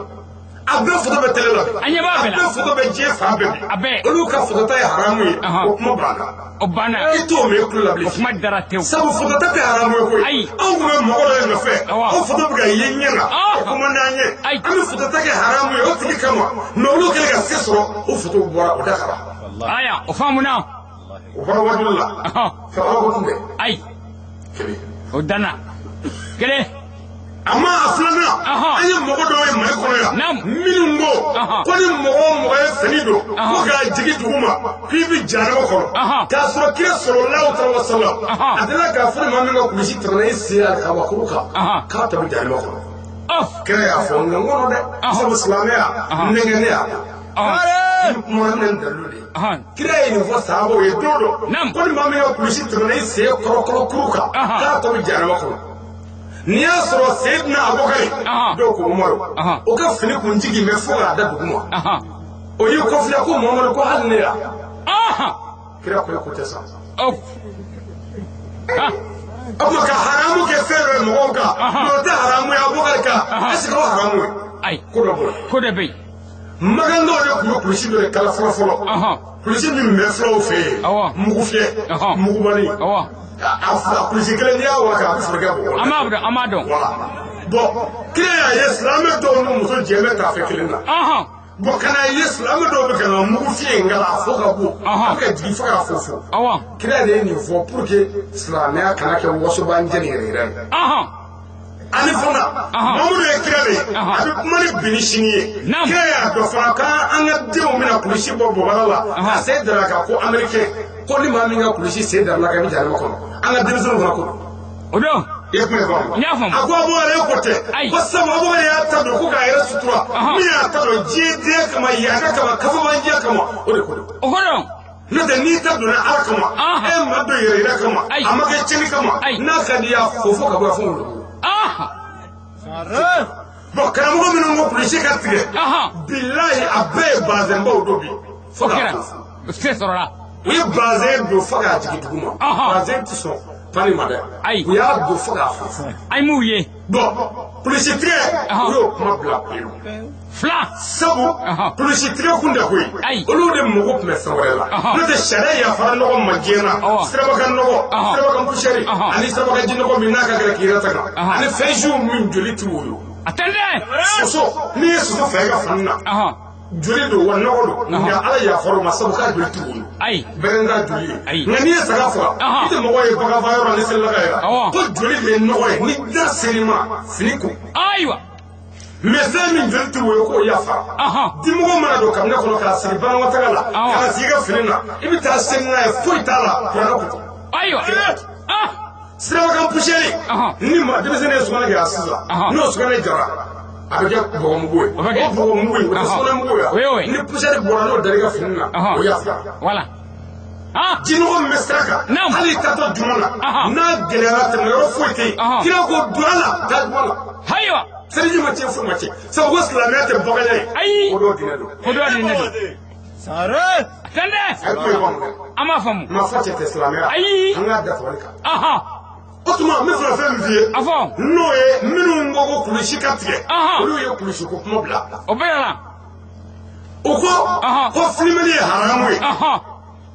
A bɛɛ foto bɛ télé la bi. An ɲɛ b'a bɛɛ la. A bɛɛ foto bɛ diɲɛ fan bɛɛ bi. A bɛɛ. Olu ka fotota ye haramu ye. O kuma banna. O banna. I t'o mɛn i tulo la bilen. O kuma dara tewu. Sabu fotota tɛ haramu ye koyi. Ayi. Anw tun bɛ mɔgɔ dɔ de nɔfɛ. O foto bɛ ka ye ɲɛ na. O kuma d'an ye. Ayi. An bɛ fotota kɛ haramu ye o tigi kama. Mais olu kɛlen ka se sɔrɔ, o foto bɔra o da kara. Aya, o faamuna. O bɔra wajulu la. Ka ala ko tun bɛ. Ayi. Kelen. O danna. Kelen. A ma a filanan, an ye mɔgɔ dɔw ye Mali kɔnɔ yan, minnu ko ko ni mɔgɔ o mɔgɔ ye fini don ko k'a jigin dugu ma k'i bɛ jahanama kɔnɔ, k'a sɔrɔ kira sallallahu alaihi wa sallam a delila k'a fɔ ni maa min ka kulusi tɛmɛna i sen alikabakuru kan k'a tɔ bɛ jahanama kɔnɔ. Kira y'a fɔ nka n kɔnɔ dɛ, sabu silamɛya nɛgɛnnenya ni kuma ni dalilu de ye. Kira ye nin fɔ sahabaw ye don dɔ, ko ni maa min ka kulusi tɛmɛna i sen kɔrɔkɔrɔ kuru kan k'a tɔ bɛ jahanama kɔnɔ. N'i y'a sɔrɔ Seyidina Abubakari dɔw ko Umaru, o ka fini kun jigin bɛ fo k'a da dugu ma, o y'i kɔfilɛ ko Muhamadu ko hali ne ya. Kira ko e ko tɛ sa. O tuma ka haramu kɛ fɛn dɔ ye mɔgɔw kan, mais o tɛ haramu ye Abubakari kan, est ce que o haramu ye? Ayi. Ko dɔ b'o la. Ko dɔ bɛ yen. Makan dɔw de tun bɛ kulusi dɔ de kala fɔlɔ fɔlɔ. Kulusi min bɛ fulaw fɛ yen. Mugu fiyɛ. Mugubani. A kulusi kelen n'i y'a wara a bɛ forokɛ bɔ. An b'a dɔn, an b'a dɔn. Voilà. Bon, kira y'a ye silamɛ dɔw n'u muso jɛ bɛ taafe kelen na. Bon, ka n'a ye silamɛ dɔw bɛ ka na mugu fiyɛ in kala a fo ka bon. A bɛ ka jigin fo k'a fo fo. Kira de ye nin fɔ pour que silamɛya kana kɛ wasoba njɛni yɛrɛ yɛrɛ ye. Ani fana, Mamadu ye kira de ye, a bɛ kuma ni bi ni sini ye. Kira y'a dɔn fana k'an ka denw bɛna kulusi bɔ bɔbara la ka sen dara kan ko américain, ko ni maa min ka kulusi sen dara la kan i bɛ jahanama kɔnɔ. An ka denmisɛnninw fana ko. O don. I ye kuma in faamu? N y'a faamu. A ko Abubakari e ko tɛ. Ko sabu Abubakari y'a ta don ko k'a yɛrɛ sutura. Min y'a ta don diɲɛ den kama, yaada kama, kafabandiya kama, o de ko don. O ko don. N'o tɛ n'i ta donna ala kama, e ma don yɛrɛ yira kama, a ma kɛ tiɲɛni kama, n'a ka di i y'a fo fo ka bɔ a fɔ wolo. Bon, karamɔgɔ minnu ko kulusi ka tigɛ, bilahi a bɛɛ ye bazɛnbaw don bi. Fo k'a fo. Se sɔrɔla. U ye bazɛn don fo k'a jigin dugu ma. Bazɛn tɛ sɔn pani ma dɛ. Ayi. U y'a don fo k'a fo. An m'u ye. Bon, Kulusi tigɛ u y'o kuma bila pewu. Fila. Sabu kulusi tigɛ kun tɛ koyi. Olu de mago tun bɛ fɛn wɛrɛ la. N'o tɛ sariya yafara nɔgɔ ma diɲɛ na. Sirabakan nɔgɔ, sirabakan pusɛri, ani sirabakan jinɔgɔ min n'a ka gɛlɛn k'i yɛrɛ ta kan. Ani fɛnsiw min joli ti woyo. A tɛ dɛ. Soso, n'i ye soso fɛ i ka fani na. Joli don wa nɔgɔ don. Nka Ala yafara o ma sabu k'a joli ti woyo. Ayi. Bɛrɛ t'a joli ye. Nka n'i ye saga faga, i tɛ mɔgɔ ye bagan faga yɔrɔ ni selila ka yɛrɛ. Ko joli de ye nɔgɔ ye ni da ser'i ma fini ko. Ayiwa. Mais fɛn min joli ti woyo k'o yafara. Dimɔgɔ mana don kabinɛ kɔnɔ k'a sigi banakɔtaga la, k'a sigi i ka fini na, i bɛ taa seli n'a ye foyi t'a la kuranɛ ko tɛ. Ayiwa. Sirabakan pusɛri ni ma denmisɛnnin ye sugunɛ kɛ yan sisan, n'o sugunɛ jara, a bɛ kɛ bɔgɔmugu ye. O bɔgɔmugu in o tɛ sugunɛmugu ye. Ni pusɛri bɔra n'o dar'i ka fini na, o yafara. Voilà. Jinɔgɔ min bɛ sira kan, hali i taatɔ juma na, n'a gɛlɛyara tɛmɛ yɔrɔ foyi tɛ yen, kira ko don a la, taa juma la. Ayiwa. Seliji ma tiɲɛ foyi ma tiɲɛ. Sabu ko silamɛya tɛ baganya ye. Ayi. O dɔw diinɛ don. O dɔw diinɛ don. Sare. Tɛndɛ. A ye kuma in faamu dɛ. An b'a faamu. Ma fɔ cɛ tɛ silamɛya. Ayi. An k'a da tabali kan. O tuma n bɛ fɛ fɛn min f'i ye. A fɔ. N'o ye minnu ko ko kulusi ka tigɛ. Olu ye kulusi ko kuma bila. O bɛɛ la. O ko. Ko filimeli ye haramu ye.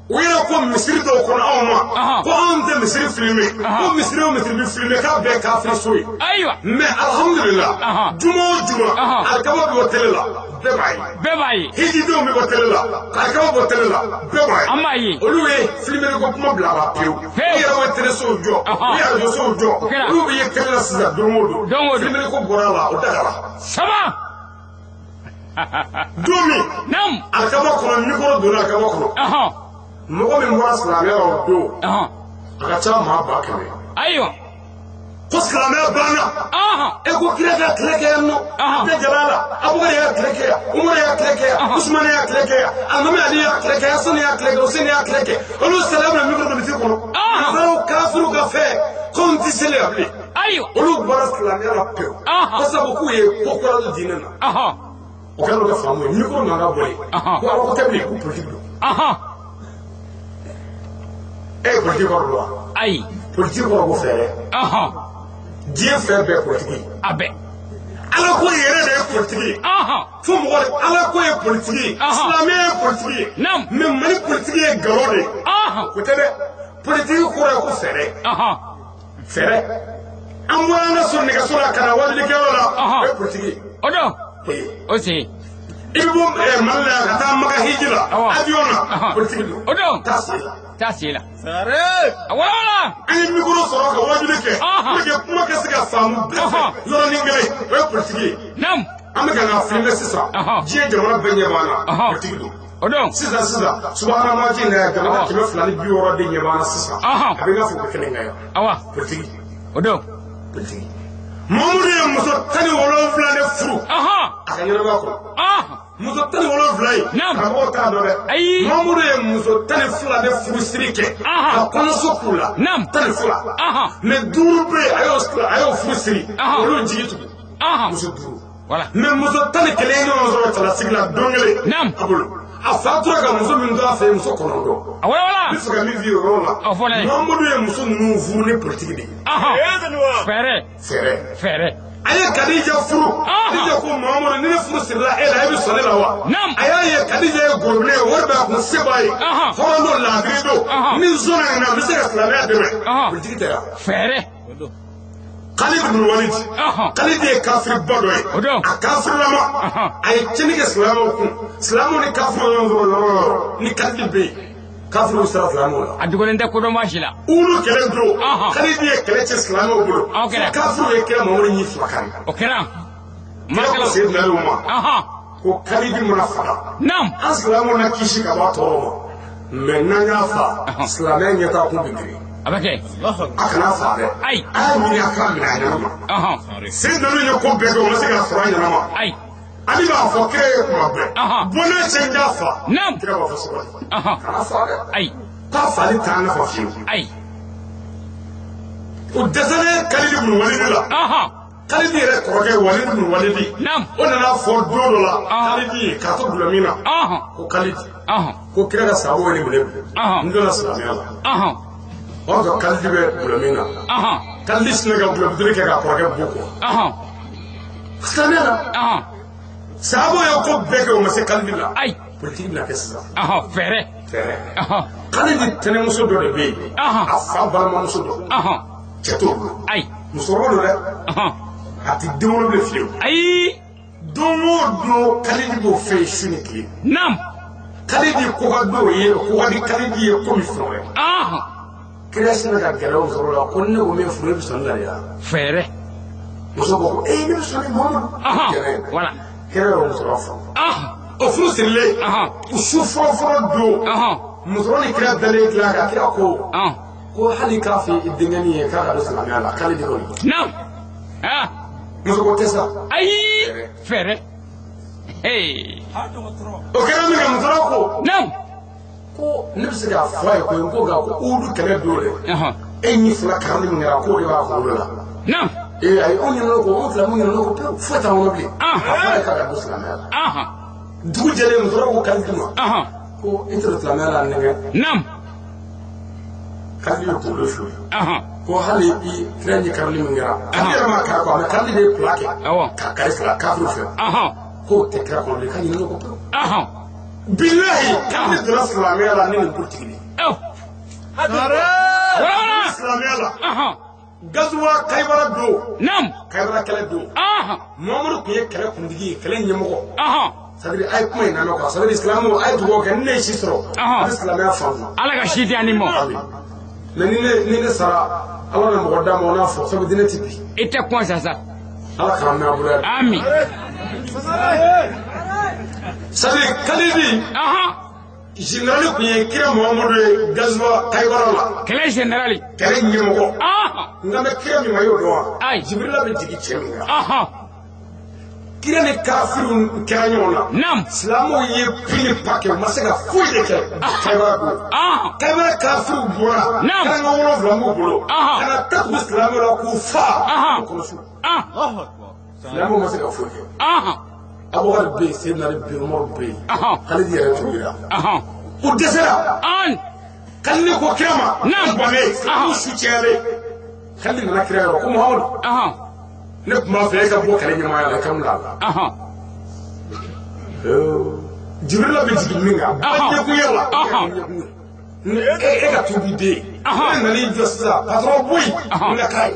U yɛrɛ ko misiri dɔw kɔnɔ anw ma. Ko anw tɛ misiri filime. Ko misiri o misiri bɛ filime k'a bɛɛ kafiri so ye. Ayiwa. Mais alhamdulillah. Juma o juma. Alikaba bɛ bɔ télé la. Bɛɛ b'a ye. Bɛɛ b'a ye. Hijidenw bɛ bɔ télé la. Alikaba bɔ télé la. Bɛɛ b'a ye. An b'a ye. Olu ye filimeli ko kuma bila la pewu. U yɛrɛ bɛ télé sow jɔ. U ye arajo sow jɔ. Olu bɛ ye télé la sisan don o don. Don o don. Filimeli ko bɔra a la o dagara. Saba. Don min. Naamu. Alikaba kɔnɔ mikoro donna alikaba kɔnɔ. Mɔgɔ min bɔra silamɛya la o don. A ka ca maa 100,000. Ayiwa. Ko silamɛya banna. E ko kira ka tile kɛ yan nɔ. A bɛɛ jala la. Abubakar y'a tile kɛ yan. Umaru y'a tile kɛ yan. Usumani y'a tile kɛ yan. Alimami Ali y'a tile kɛ yan. Hasani y'a tile kɛ. Useni y'a tile kɛ. Olu sara bɛna mikoro don misiri kɔnɔ. Nansaraw kafiriw ka fɛ ko n tɛ seli yan bilen. Ayiwa. Olu bɔra silamɛya la pewu. Ko sabu k'u ye ko kura don diinɛ na. O kɛra n'u ka faamu ye. Mikoro nana bɔ yen. Ko ala ko tɛ bilen ko politique don. E ye politique kɔrɔ don wa? Ayi. Politique kɔrɔ ko fɛɛrɛ. Diɲɛ fɛn bɛɛ politique ye. A bɛɛ. Ala ko yɛrɛ de ye politique ye. Fo mɔgɔ de ala ko ye politique ye. Silamɛya ye politique ye. Mais Mali politique ye nkalon de ye. O tɛ dɛ. Politique kɔrɔ ye ko fɛɛrɛ. Fɛɛrɛ. An bɔra an ka so nɛgɛso la ka na wajilikɛyɔrɔ la. O ye politique ye. O don. O sen. I bɛ bɔ Mali la yan ka taa Maka hiji la. Avion na. Politique don. O don. Taa sen la. Taa sen la. Sare. Wala. An ye mikoro sɔrɔ ka wajuli kɛ. Pour que kuma ka se ka faamu bɛɛ fɛ. Yɔrɔnin kelen o ye politique ye. Naamu. An bɛ ka na filmer sisan. Diɲɛ jamana bɛɛ ɲɛ b'an na. Politique don. O don. Sisan sisan subahana mansi in na yan jamana 260 de ɲɛ b'an na sisan. A bɛ i n'a fɔ u bɛ kelen kan yan. Awa. Politique. O don. Politique. Mamadu ye muso 17 de furu. A ka ɲɛnamaya kɔnɔ. Muso 17 in. Karamɔgɔw t'a dɔn dɛ. Ayi. Mamadu ye muso 12 de furu siri kɛ. Ka kɔɲɔso k'u la. 12. Mais 5 bɛ yen a y'o furu siri. Olu jigi tugu. Muso 5. Voilà. Mais muso 11 ye ɲɔgɔn sɔrɔ cɛlasigi la don kelen. A bolo. A fa tora ka muso min to a fɛ yen muso 9. Wala wala. N bɛ fɛ ka min f'i ye o yɔrɔ la. O fɔ ne ye. Mamadu ye muso ninnu furu ni politique de ye. Fɛɛrɛ. Fɛɛrɛ. Fɛɛrɛ. A ye Kadija furu. Kadija ko Mamadu ni ne furu sirila e la e bɛ sɔn ne la wa? A y'a ye Kadija ye gorobinɛ ye wari b'a kun se b'a ye. Hɔrɔn don laadiri don. Ni n sɔnna nin na n bɛ se ka silamɛya dɛmɛ. Politique tɛ wa? Fɛɛrɛ. Khalid ibn Walid. Khalid ye kafiriba dɔ ye. A kafirilama. A ye tiɲɛni kɛ silamɛw kun. Silamɛw ni kafiriw ɲɔgɔn sɔrɔ yɔrɔ o yɔrɔ. Ni Khalid bɛ yen. Kafiriw sera silamɛw la. A dogolen tɛ kodɔnba si la. Ulu kɛlɛ don. Khalid ye kɛlɛ cɛ silamɛw bolo. Kafiriw ye kira Mamadu ɲi fila kari. O kɛra. Kira ko Seydina Ali ma. Ko Khalid mana faga. Naam. An silamɛw na kisi ka bɔ a tɔɔrɔ ma. Mais n'an y'a fa, silamɛya ɲɛtaa kun bɛ girin. A bɛ kɛ. A kana fa dɛ. Ayi. A y'a ɲini a k'a minɛ a ɲɛnama. Seydina Ali ye ko bɛɛ kɛ o ma se k'a sɔrɔ a ɲɛnama. Ayi. Ali b'a fɔ kira ye kuma bɛɛ. Bɔnɛ cɛ n y'a fa. Naam. Kira b'a fɔ sabali. Kana fa dɛ. Ayi. K'a fali t'an nafa fiyewu. Ayi. O dɛsɛlen Khalid ibn Walid la. Khalid yɛrɛ kɔrɔkɛ Walid ibn Walid. Naam. O nana fɔ don dɔ la. Khalid ye k'a to gulɔ min na. Ko Khalid. Ko kira ka sababu ye ne minɛ bi. N donna silamɛya la. O y'a sɔrɔ Khalid bɛ gulɔ min na. Khalid sinna ka gulɔ bitɔn kɛ k'a kɔrɔkɛ bon kɔ. Silamɛya la. Sahabaw ye ko bɛɛ kɛ, o ma se Kalidi la. Ayi. Politiki bɛna kɛ sisan. Fɛɛrɛ. Fɛɛrɛ. Kalidi tɛnɛmuso dɔ de bɛ yen. A fa balimamuso dɔ. Cɛ t'o bolo. Ayi. Musokɔrɔba don dɛ. A ti den wolo bilen fiyewu. Ayi. Don o don Kalidi b'o fɛ yen su ni tile. Naam. Kalidi ko ka d'o ye, ko ka di Kalidi ye komi fɛn wɛrɛ. Kira sinna ka gɛrɛ o musokɔrɔba la ko ne ko min furu e bɛ sɔn ne la de wa? Fɛɛrɛ. Muso ko ko ee ne bɛ sɔn ne Muhamadu. Voilà. Kira y'o musokɔrɔba furu. O furu sirilen. U su fɔlɔ fɔlɔ don. Musokɔrɔba ni kira dalen tila kan, kira ko. Ko hali k'a fɔ i denkɛnin ye k'a ka don silamɛya la k'ale de kɔni. Naam. Muso ko tɛ sa. Ayi. Fɛɛrɛ. O kɛra min kɛ musokɔrɔba ko. Naam. Ko ne bɛ se k'a fɔ a ye koyi, ko nka ko Uhudu kɛlɛ don dɛ. E ɲi fila karili min kɛra k'o de b'a kunkolo la. Naam. Ee ayi, anw ɲinɛna o kɔ, anw fila mun ɲinɛna o kɔ pewu, foyi t'an kɔnɔ bilen. A fɔ a ye k'a ka don silamɛya la. Dugu jɛlen musokɔrɔba ko Kalidi ma. Ko i tɛ don silamɛya la nɛgɛ. Naam. Kalidi ye kunkolo fili. Ko hali i kira ɲi karili min kɛra. Kalidi yɛrɛ ma kari quoi, mais Kalidi de ye pila kɛ. Ka kari fila kafiri fɛ. K'o tɛ kira kɔnɔ bilen, k'a ɲinɛna o kɔ pewu. Bilahi Kalidi donna silamɛya la ni nin politiki de ye. Silamɛya la. Gazuwa Kayibara don. Naam. Kayibara kɛlɛ don. Muhamadu tun ye kɛlɛ kuntigi ye, kɛlɛ ɲɛmɔgɔ. C'est à dire a ye kuma in lamɛn quoi, c'est à dire silamɛw a ye dugawu kɛ ni ne ye si sɔrɔ. A bɛ silamɛya faamu. Ala ka si di an ni mɔ. Mais ni ne sara, Ala bɛ mɔgɔ d'a ma o n'a fɔ sabu diinɛ ti bi. I tɛ kɔn sa sa. Ala k'an mɛn a bolo yan. Ami. C'est à dire Kalidi. Général tun ye kira Muhamadu ye gazuwa Kayibara la. Kɛlɛ général. Kɛlɛ ɲɛmɔgɔ. Nka bɛ kira min ma y'o dɔn wa? Ayi. Jibirila bɛ jigin cɛ min kan. Kira ni kafiriw kɛra ɲɔgɔn na. Naam. Silamɛw ye pili pa kɛ, u ma se ka foyi de kɛ. Kayibara don. Kayibara kafiriw bɔra. Naam. Karanga 7 b'u bolo. Ka na ta tugu silamɛw la k'u fa. Kɔlɔsi. Silamɛw ma se ka foyi kɛ. Abubakar bɛ yen, Seydina Ali bɛ yen, Umaru bɛ yen. Kalidi yɛrɛ tun bɛ yan. U dɛsɛra. Kalidi ko kira ma. Naam. Bannen, silamɛw su cayalen. Kalidi nana kira yɔrɔ ko Muhamadu. Ne tun b'a fɛ e ka bɔ kɛlɛ ɲɛmaaya la, i ka n bila a la. Jibirila bɛ jigin min kan. Ba ɲɛkunya la. E ka tubi den ye. Ne nana i jɔ sisan, patron bɔ yen, n ka k'a ye.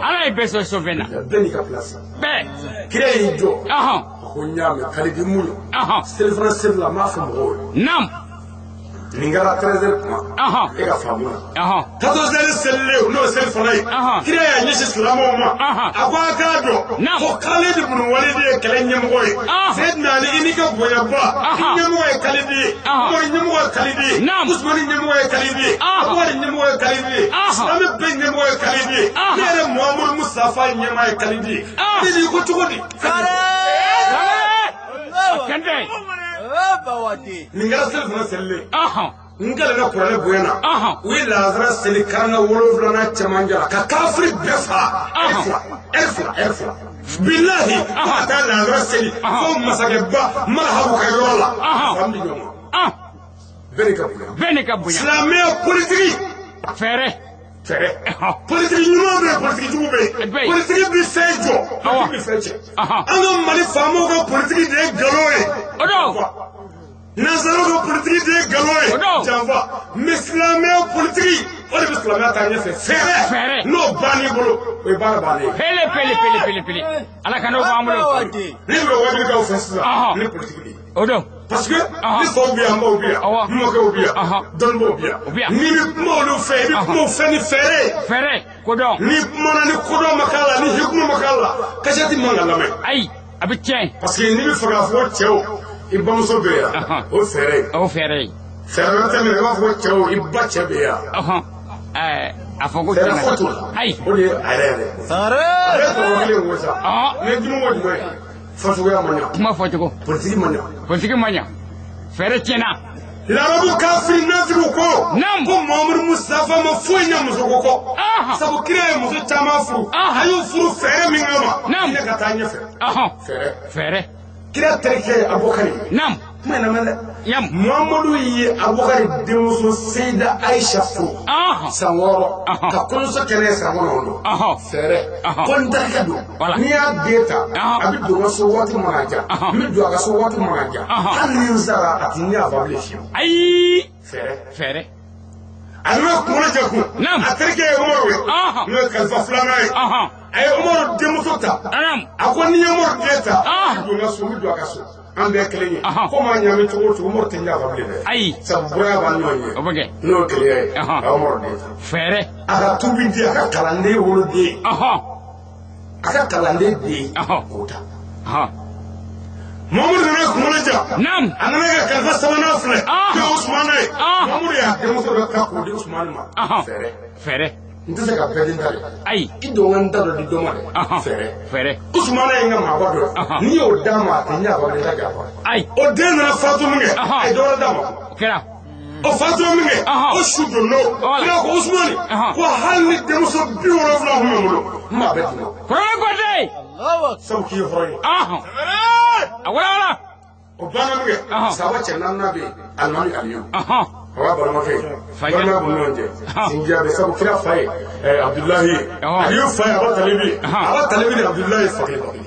Ala ye bɛɛ sɔn sɔfɛn na. Bɛɛ n'i ka place. Bɛɛ. Kira y'i jɔ. A ko n y'a mɛn Kalidi mun ye. Selifana seli la, n b'a fɔ mɔgɔw ye. Naam. Nin kɛra 13h kuma. E ka faamu na. 14h selilen n'o ye selifana ye. Kira y'a ɲɛsin silamɛw ma. A ko a k'a dɔn. Ko Kalidi bun Walidi ye kɛlɛ ɲɛmɔgɔ ye. Seydina Ali i n'i ka bonyaba. I ɲɛmɔgɔ ye Kalidi ye. Umaru ɲɛmɔgɔ ye Kalidi ye. Usumani ɲɛmɔgɔ ye Kalidi ye. Abubakar ɲɛmɔgɔ ye Kalidi ye. Silamɛ bɛɛ ɲɛmɔgɔ ye Kalidi ye. Ne yɛrɛ Muhamadu Mustafa ɲɛmaa ye Kalidi ye. Kalidi ko cogo di? Nin kɛra selifana selilen. N kalenna kuranɛ bonya na. U ye lazara seli karanga 7nan cɛmancɛ la ka kafiri bɛɛ fa. Ɛri fila. Bilahi fo ka taa lazara seli fo masakɛba Marahabu ka yɔrɔ la. Fan di ɲɔgɔn ma. Bɛɛ n'i ka bonya. Bɛɛ n'i ka bonya. Silamɛya politiki. Fɛɛrɛ. Fɛɛrɛ. Politiki ɲuman bɛ yen, politiki jugu bɛ yen. Politiki bɛ fɛn jɔ, politiki bɛ fɛn cɛ. An ka Mali faamaw ka politiki de ye nkalon ye. O don. Nansaraw ka politiki de ye nkalon ye. O don. Janfa. Mais silamɛya politiki, o de bɛ silamɛya taa ɲɛfɛ. Fɛɛrɛ. N'o bann'i bolo, o ye baara bannen ye. Pele pele pele pele pele. Ala ka n'o b'an bolo. Ne bɛ wajibi fɛ sisan. Ni politiki de ye. O don. Parce que ni faw bɛ yan, baw bɛ yan, mɔkɛw bɛ yan, dɔnnibaw bɛ yan. N'i bɛ kuma olu fɛ, i bɛ kuma u fɛ ni fɛɛrɛ ye. Fɛɛrɛ, kodɔn. N'i kumana ni kodɔn ma k'a la, ni hikumu ma k'a la, kasɛti man ka lamɛn. Ayi, a bɛ tiɲɛ. Parce que n'i bɛ fɛ k'a fɔ cɛw, i bamuso bɛ yan, o fɛɛrɛ ye. O fɛɛrɛ ye. Fɛɛrɛ wɛrɛ tɛ minɛ, i b'a fɔ cɛw, i ba cɛ bɛ yan. A fɔ ko fɛɛrɛ foyi t'o la. Ayi. O de ye a yɛrɛ yɛrɛ. A bɛ tɔgɔ kelen wo sa. Ni ye dumuni ko jumɛn ye? Fɔcogoya ma ɲa. Kuma fɔcogo. Politiki ma ɲa. Politiki ma ɲa. Fɛɛrɛ tiɲɛna. Larabu kafiri nafigiw ko. Naam. Ko Muhamadu Mustafa ma foyi ɲɛ musoko kɔ. Sabu kira ye muso caman furu. A y'u furu fɛɛrɛ min kama. Naam. Kira ka taa ɲɛfɛ. Fɛɛrɛ. Fɛɛrɛ. Kira terikɛ Abubakari. Naam. Kuma in lamɛn dɛ. Muhamadu ye Abubakari denmuso Seyida Ayisa furu san 6 ka kɔɲɔso kɛ n'a ye san 9. Fɛɛrɛ ko n terikɛ don, n'i y'a den ta a bɛ don n ka so waati mana ja, n bɛ don a ka so waati mana ja, hali ni n sara a ti n yafa bilen fiyewu. Ayi. Fɛɛrɛ. Fɛɛrɛ. A nana kunkolo jɛ kun. A terikɛ ye Umaru ye. N'o ye kalifa filanan ye. A ye Umaru denmuso ta. A ko n'i ye Umaru den ta, n bɛ don n ka so, n bɛ don a ka so. An bɛɛ kelen ye. Ko maa ɲaami cogo o cogo, Umaru tɛ ɲafa bilen dɛ. Ayi. Sabu buraya b'an ɲɔgɔn ye. O bɛ kɛ. N'o ye kelenya ye. A ye Umaru den ta. Fɛɛrɛ. A ka tubi den, a ka kalanden woloden. A ka kalanden den. K'o ta. Mamadu nana kunkolo ja. A nana ka kalifa sabanan filɛ. N'o ye Usumana ye. Mamadu y'a denmuso dɔ ta k'o di Usumani ma. Fɛɛrɛ. Fɛɛrɛ. N tɛ se ka bɛɛ den ta dɛ. Ayi. I don ka n ta dɔ di dɔ ma dɛ. Fɛɛrɛ. Fɛɛrɛ. Usumana ye n ka maaba dɔ ye. N'i y'o d'a ma, a tɛ ɲɛ a b'a den ta janfa. Ayi. O den nana fatu min kɛ, a ye dɔ wɛrɛ d'a ma. O kɛra. O fatu min kɛ, o su don n'o. Kira ko Usumani, ko hali ni denmuso 70 tun bɛ n bolo, n b'a bɛɛ d'i ma. Kɔrɔlen ko ten. Sabu k'i ye hɔrɔn ye. A wala wala. O banna min kɛ, saba cɛ naaninan bɛ yen, Alimami Aliyu. A b'a balimakɛ ye. Balimaya b'u ni ɲɔgɔn cɛ. Sinjiya bɛ sabu kira fa ye Abudulayi ye. Aliyu fa ye Aba Talibi ye. Aba Talibi ni Abudulayi fa kelen ba kelen.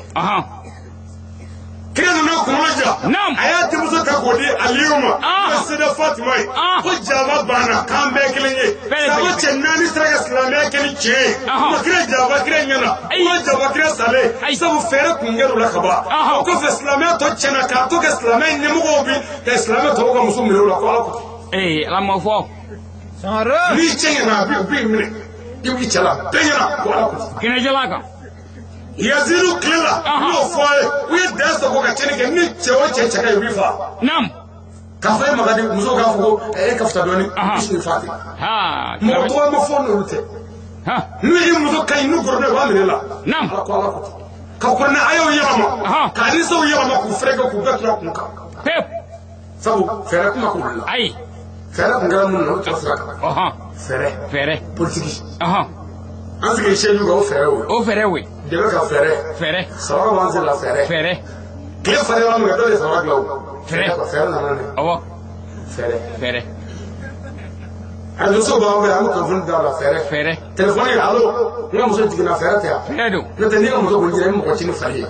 Kira nana kunkolo ja. A y'a denmuso ta k'o di Aliyu ma. N'o ye Seyida Fatima ye. Ko jaba banna k'an bɛɛ kelen ye. Saba cɛ naani sera ka silamɛya kɛ ni tiɲɛ ye. Ma kira jaba kira ɲɛna. Ma jaba kira salen. Sabu fɛɛrɛ kun kɛra u la ka ban. O kɔfɛ silamɛya tɔ tiɲɛna k'a to kɛ silamɛya ɲɛmɔgɔw bi ka silamɛya tɔw ka muso minɛ u la ko Ala ko ten. Ee Ala m'o fɔ. N'i cɛ ɲɛna a b'i minɛ. I b'i cɛ la bɛɛ ɲɛna ko Ala ko ten. Kɛnɛjɛla kan. Yazidu tile la, n y'o fɔ a ye, u ye dan sago ka tiɲɛni kɛ, ni cɛ o cɛ cɛ ka ɲi u b'i fa. K'a fɔ e ma ka di muso k'a fɔ ko e ka fisa dɔɔni, i sini fa ten. Mɔgɔ tɔgɔ ma fɔ n'olu tɛ. N'u ye muso ka ɲi n'u gɔrɔdɔ u b'a minɛ la. Ala ko Ala ko ten. Ka kuranɛ ayaw yɛlɛma, ka hadisaw yɛlɛma k'u fɛrɛkɛ k'u bɛɛ tura kun kan. Sabu fɛɛrɛ kuma k'olu la. Ayi. Fɛɛrɛ kun kɛra minnu na olu tɛ sira kan. Fɛɛrɛ. Fɛɛrɛ. Politiki. An sigi sɛju kan o fɛɛrɛ o. O fɛɛrɛ o. Dɛmɛ ka fɛɛrɛ. Fɛɛrɛ. Sabara b'an sen la fɛɛrɛ. Fɛɛrɛ. Tile falen yɔrɔ min kɛ dɔw ye sabara dilan o. Fɛɛrɛ. Fɛɛrɛ nana dɛ. Awɔ. Fɛɛrɛ. Fɛɛrɛ. Arajoso b'an fɛ an bɛ kunnafoni d'a la fɛɛrɛ. Fɛɛrɛ. Telefɔni alo n ka muso jiginna fɛɛrɛ tɛ yan. Fɛɛrɛ don. N'o tɛ n'i ka muso kɔni jiginna i bɛ mɔgɔ ci ni fali ye.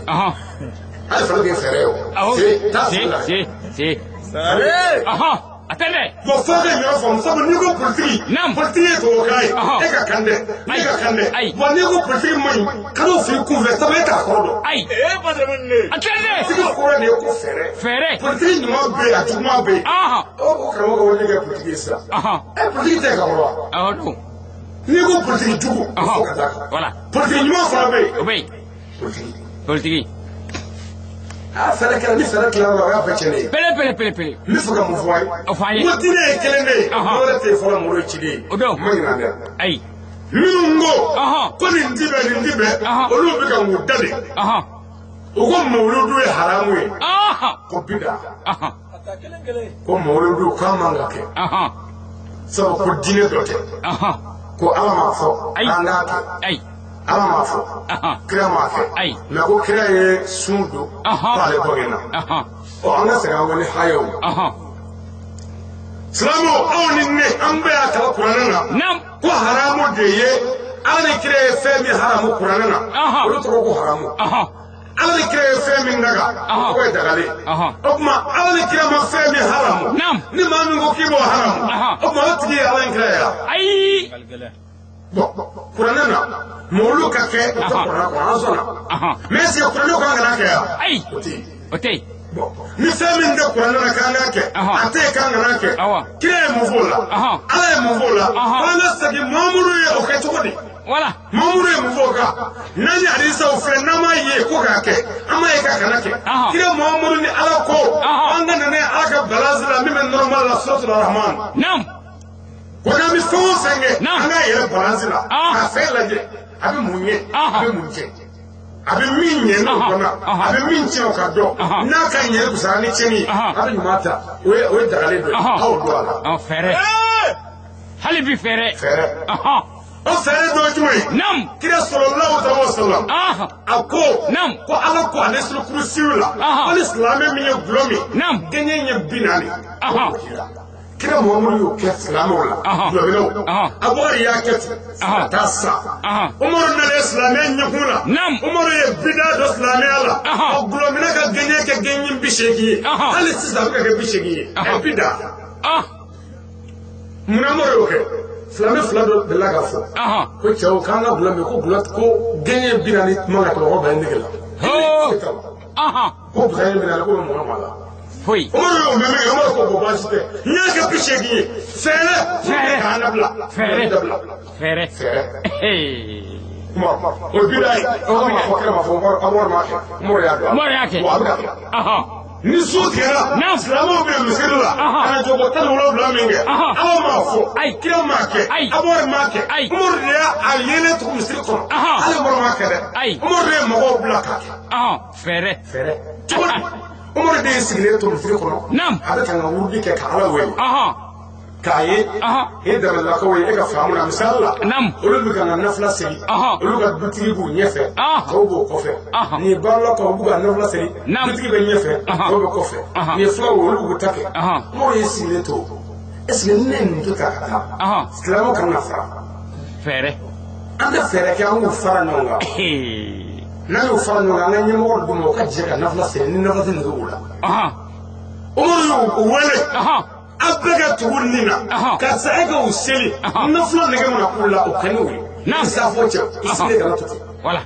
Hali fali tɛ fɛɛrɛ ye o. Awɔ. Se taa fili la. Se se. A tɛ dɛ. Bon fo ka ɲɔgɔn faamu sabu n'i ko politiki. Politiki ye tubabukan ye. E ka kan dɛ. Ne ka kan dɛ. Bon n'i ko politiki man ɲi kan'o f'i kunfɛ sabu e t'a kɔrɔ dɔn. Ayi. A tɛ dɛ. Politiki kɔrɔ de ye ko fɛɛrɛ. Fɛɛrɛ. Politiki ɲuman bɛ yen a juguman bɛ yen. O karamɔgɔ ka wele kɛ politiki ye sisan. Ɛ politiki tɛ ka kɔrɔ wa? Awɔ don. N'i ko politiki jugu. Fo ka d'a kan. Voilà. Politiki ɲuman fana bɛ yen. O bɛ yen. Politiki. Politiki. A fɛɛrɛ kɛra ni fɛɛrɛ tilara la o y'a bɛɛ tiɲɛnen ye. Pele pele pele pele. N bɛ fɛ ka mun fɔ a ye. O fɔ an ye. N ko diinɛ ye kelen de ye. Dɔwɛrɛ tɛ yen fɔlɔ mɔgɔ ye ciden ye. O don. N ma ɲinɛ dɛ. Ayi. Minnu ko. Ko nin ti bɛn nin ti bɛn. Olu bɛ ka mun da de. U ko mawuludu ye haramu ye. Ko bida. Ko mawuludu k'a man ka kɛ. Sabu ko diinɛ dɔ tɛ. Ko Ala m'a fɔ. An k'a kɛ. Ayi. Ala m'a fɔ. Kira m'a kɛ. Mɛ ko kira ye sun don. K'ale bange na. Ɔ an ka segin an kɔ ni hayaw. Silamɛw aw ni ne an bɛɛ y'a kalan kuranɛ na. Ko haramu de ye Ala ni kira ye fɛn min haramu kuranɛ na. Olu tɔgɔ ko haramu. Ala ni kira ye fɛn min daga. O tɔgɔ ye dagalen. O tuma Ala ni kira ma fɛn min haramu. Ni maa min ko k'i b'o haramu. O tuma o tigi ye Ala ni kira ye wa? Ayi. Bon kuranɛ na mawulu ka kɛ o tɛ kuranɛ kɔnɔ an sɔnna. Mais est-ce que kuranɛ ko an kana kɛ yan? Ayi. O tɛ yen. O tɛ yen. Bon ni fɛn min tɛ kuranɛ na k'an k'a kɛ. A tɛ yen k'an kana kɛ. Kira ye mun fɔ o la? Ala ye mun fɔ o la? K'an ka segin Mamuru ye o kɛ cogo di? Voilà. Mamuru ye mun fɔ o kan? N'an ye hadisaw filɛ n'an m'a ye ko k'a kɛ an m'a ye k'a kana kɛ. Kira Mamuru ni Ala ko an ka na n'a ye Ala ka balance la min bɛ normal la suratul Rahman. Naam. Ko n'an bɛ fɛn o fɛn kɛ an k'a yɛrɛ balance la ka fɛn lajɛ a bɛ mun ɲɛ a bɛ mun tiɲɛ a bɛ min ɲɛ n'o kɔnɔ a bɛ min tiɲɛ o ka dɔn n'a ka ɲɛ fisaya ni tiɲɛni ye a bɛ ɲuman ta o ye dagalen dɔ ye aw don a la. Fɛɛrɛ hali bi fɛɛrɛ. Fɛɛrɛ. O fɛɛrɛ dɔ ye jumɛn ye? Naam. Kira sallallahu alaihi wasallam. A ko. Naam. Ko Ala ko ale kurusiw la. Ko ni silamɛ min ye gulɔ min. Naam. Gɛɲɛ ye 40. Kira Muhammadu y'o kɛ silamɛw la. Gulɔminaw. Abubakar y'a kɛ ten. Ka taa sa. Umaru nana silamɛ ɲɛkun na. Naam. Umaru ye bida dɔ silamɛya la. O gulɔmina ka gɛɲɛ kɛ gɛɲɛ 80 ye. Hali sisan a bɛ ka kɛ 80 ye. Ɛ bida. Munna Umaru y'o kɛ? Silamɛ fila dɔ delila k'a fɔ. Ko cɛw k'an ka gulɔ min ko gulɔ ko gɛɲɛ 40 man ka tɛmɛ ko bɛn nege la. Ko gɛɲɛ 40 ko bɛ mɔgɔ ma la. Foyi. Umaru y'o mɛn min kɛ Umaru ko bon baasi tɛ n y'a kɛ 80 ye fɛɛrɛ. K'an dabila. Fɛɛrɛ. Fɛɛrɛ. Umaru o bida ye. Ala m'a fɔ kira m'a fɔ Umaru m'a kɛ Umaru y'a dɔn. Umaru y'a kɛ. Wa a bɛ ka kɛ. Ni so tigɛra silamɛw bɛ misiri la ka na jɔko 17 min kɛ Ala m'a fɔ kira m'a kɛ Abubakar m'a kɛ Umaru de y'a yelen tugu misiri kɔnɔ hali Umaru m'a kɛ dɛ Umaru de ye mɔgɔw bila k'a kɛ. Fɛɛrɛ. Fɛɛrɛ. Cogo di Umaru de ye sigilen to misiri kɔnɔ a bɛ ka n ka wurudi kɛ ka Ala wele. K'a ye e dabalilakaw ye e ka faamu na misali la olu bɛ ka n ka nafila seli olu ka dutigi b'u ɲɛfɛ tɔw b'o kɔfɛ nin ye baaralakaw u b'u ka nafila seli dutigi bɛ ɲɛfɛ tɔw bɛ kɔfɛ nin ye fulaw ye olu b'u ta kɛ Umaru ye sigilen to est ce que ne ye nin to ta ka taa silamɛw kana na fara fɛɛrɛ an tɛ fɛɛrɛ kɛ an k'u fara ɲɔgɔn kan n'an y'u fara ɲɔgɔn kan an ka ɲɛmɔgɔ d'u ma u ka jɛ ka nafila seli ni nafila tɛ nege b'u la Umaru y'u wele. A bɛɛ ka tugu nin na karisa e ka o seli nafila nɛgɛ mana k'u la o kɛ n'o ye Naam. Safo cɛ i sigilen kana to ten. Voilà.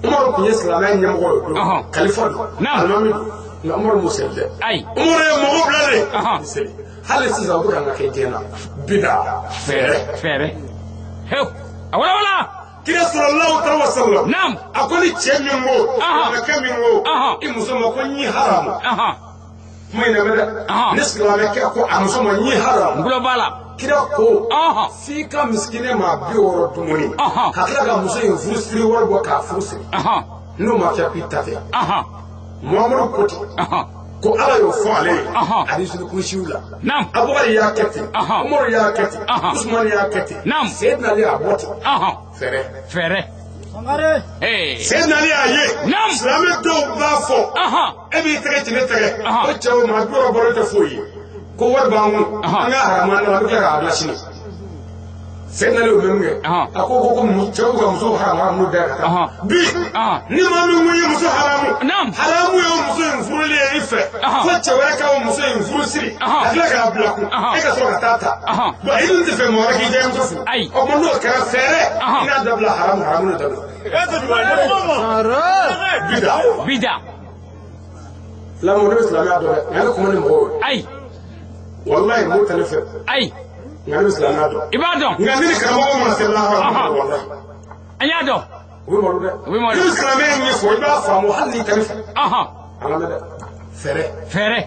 Umaru tun ye silamɛya ɲɛmɔgɔ ye o don kalifa don alimami don nka Umaru m'o seli dɛ. Ayi. Umaru ye mɔgɔw bila de seli hali sisan u bɛ ka kɛ diɲɛ na bida fɛɛrɛ. Fɛɛrɛ. Hew. A wala wala. Kira sallallahu alaihi wasallam. Naam. A ko ni cɛ min ko silamɛkɛ min ko i muso ma ko n y'i haramu. Kuma in lamɛn dɛ. Ni silamɛkɛ ko a muso ma n y'i haramu. N tulo b'a la. Kira ko f'i ka misikinɛ maa 60 dumuni. Ka tila ka muso in furu siri wari bɔ k'a furu siri. N'o ma kɛ k'i ta tɛ. Muhamadu ko ten. Ko Ala y'o fɔ ale ye. Hadisul kurusiw la. Naam. Abubakar y'a kɛ ten. Umaru y'a kɛ ten. Usumani y'a kɛ ten. Naam. Seyidina Ali y'a bɔ ten. Fɛɛrɛ. Fɛɛrɛ. Seyidina Ali y'a ye. Naam. Silamɛ dɔw b'a fɔ. E b'i tɛgɛ ci ne tɛgɛ. Ko cɛw maa 60 balo tɛ foyi ye. Ko wari b'an kun. An ka haramu an na an bɛ tila k'a bila sini. Seyidina Ali y'o mɛn min kɛ. A ko ko cɛw ka muso haramu da ka taa. Bi ni maa min ko i ye muso haramu. Haramu ye muso in furuli ye i fɛ. Fo cɛ wɛrɛ ka o muso in furu siri. Ka tila k'a bila kun. E ka sɔrɔ ka taa ta. Bon i dun tɛ fɛ mɔgɔ wɛrɛ k'i jɛmuso furu. Ayi. O tuma n'o kɛra fɛɛrɛ. I n'a dabila haramu haramu de dabila. Bida. Bida. Lamɔ ne bɛ silamɛya dɔn dɛ nka ne kuma ni mɔgɔw ye. Ayi. Walayi mɔgɔw tɛ ne fɛ. Ayi. Nka ne bɛ silamɛya dɔn. I b'a dɔn. Nka ne ni karamɔgɔ mana se lahara walayi. An y'a dɔn. U bɛ malo dɛ. U bɛ malo. Ne bɛ silamɛya ɲɛfɔ i b'a faamu hali n'i tɛ ne fɛ. A lamɛn dɛ. Fɛɛrɛ. Fɛɛrɛ.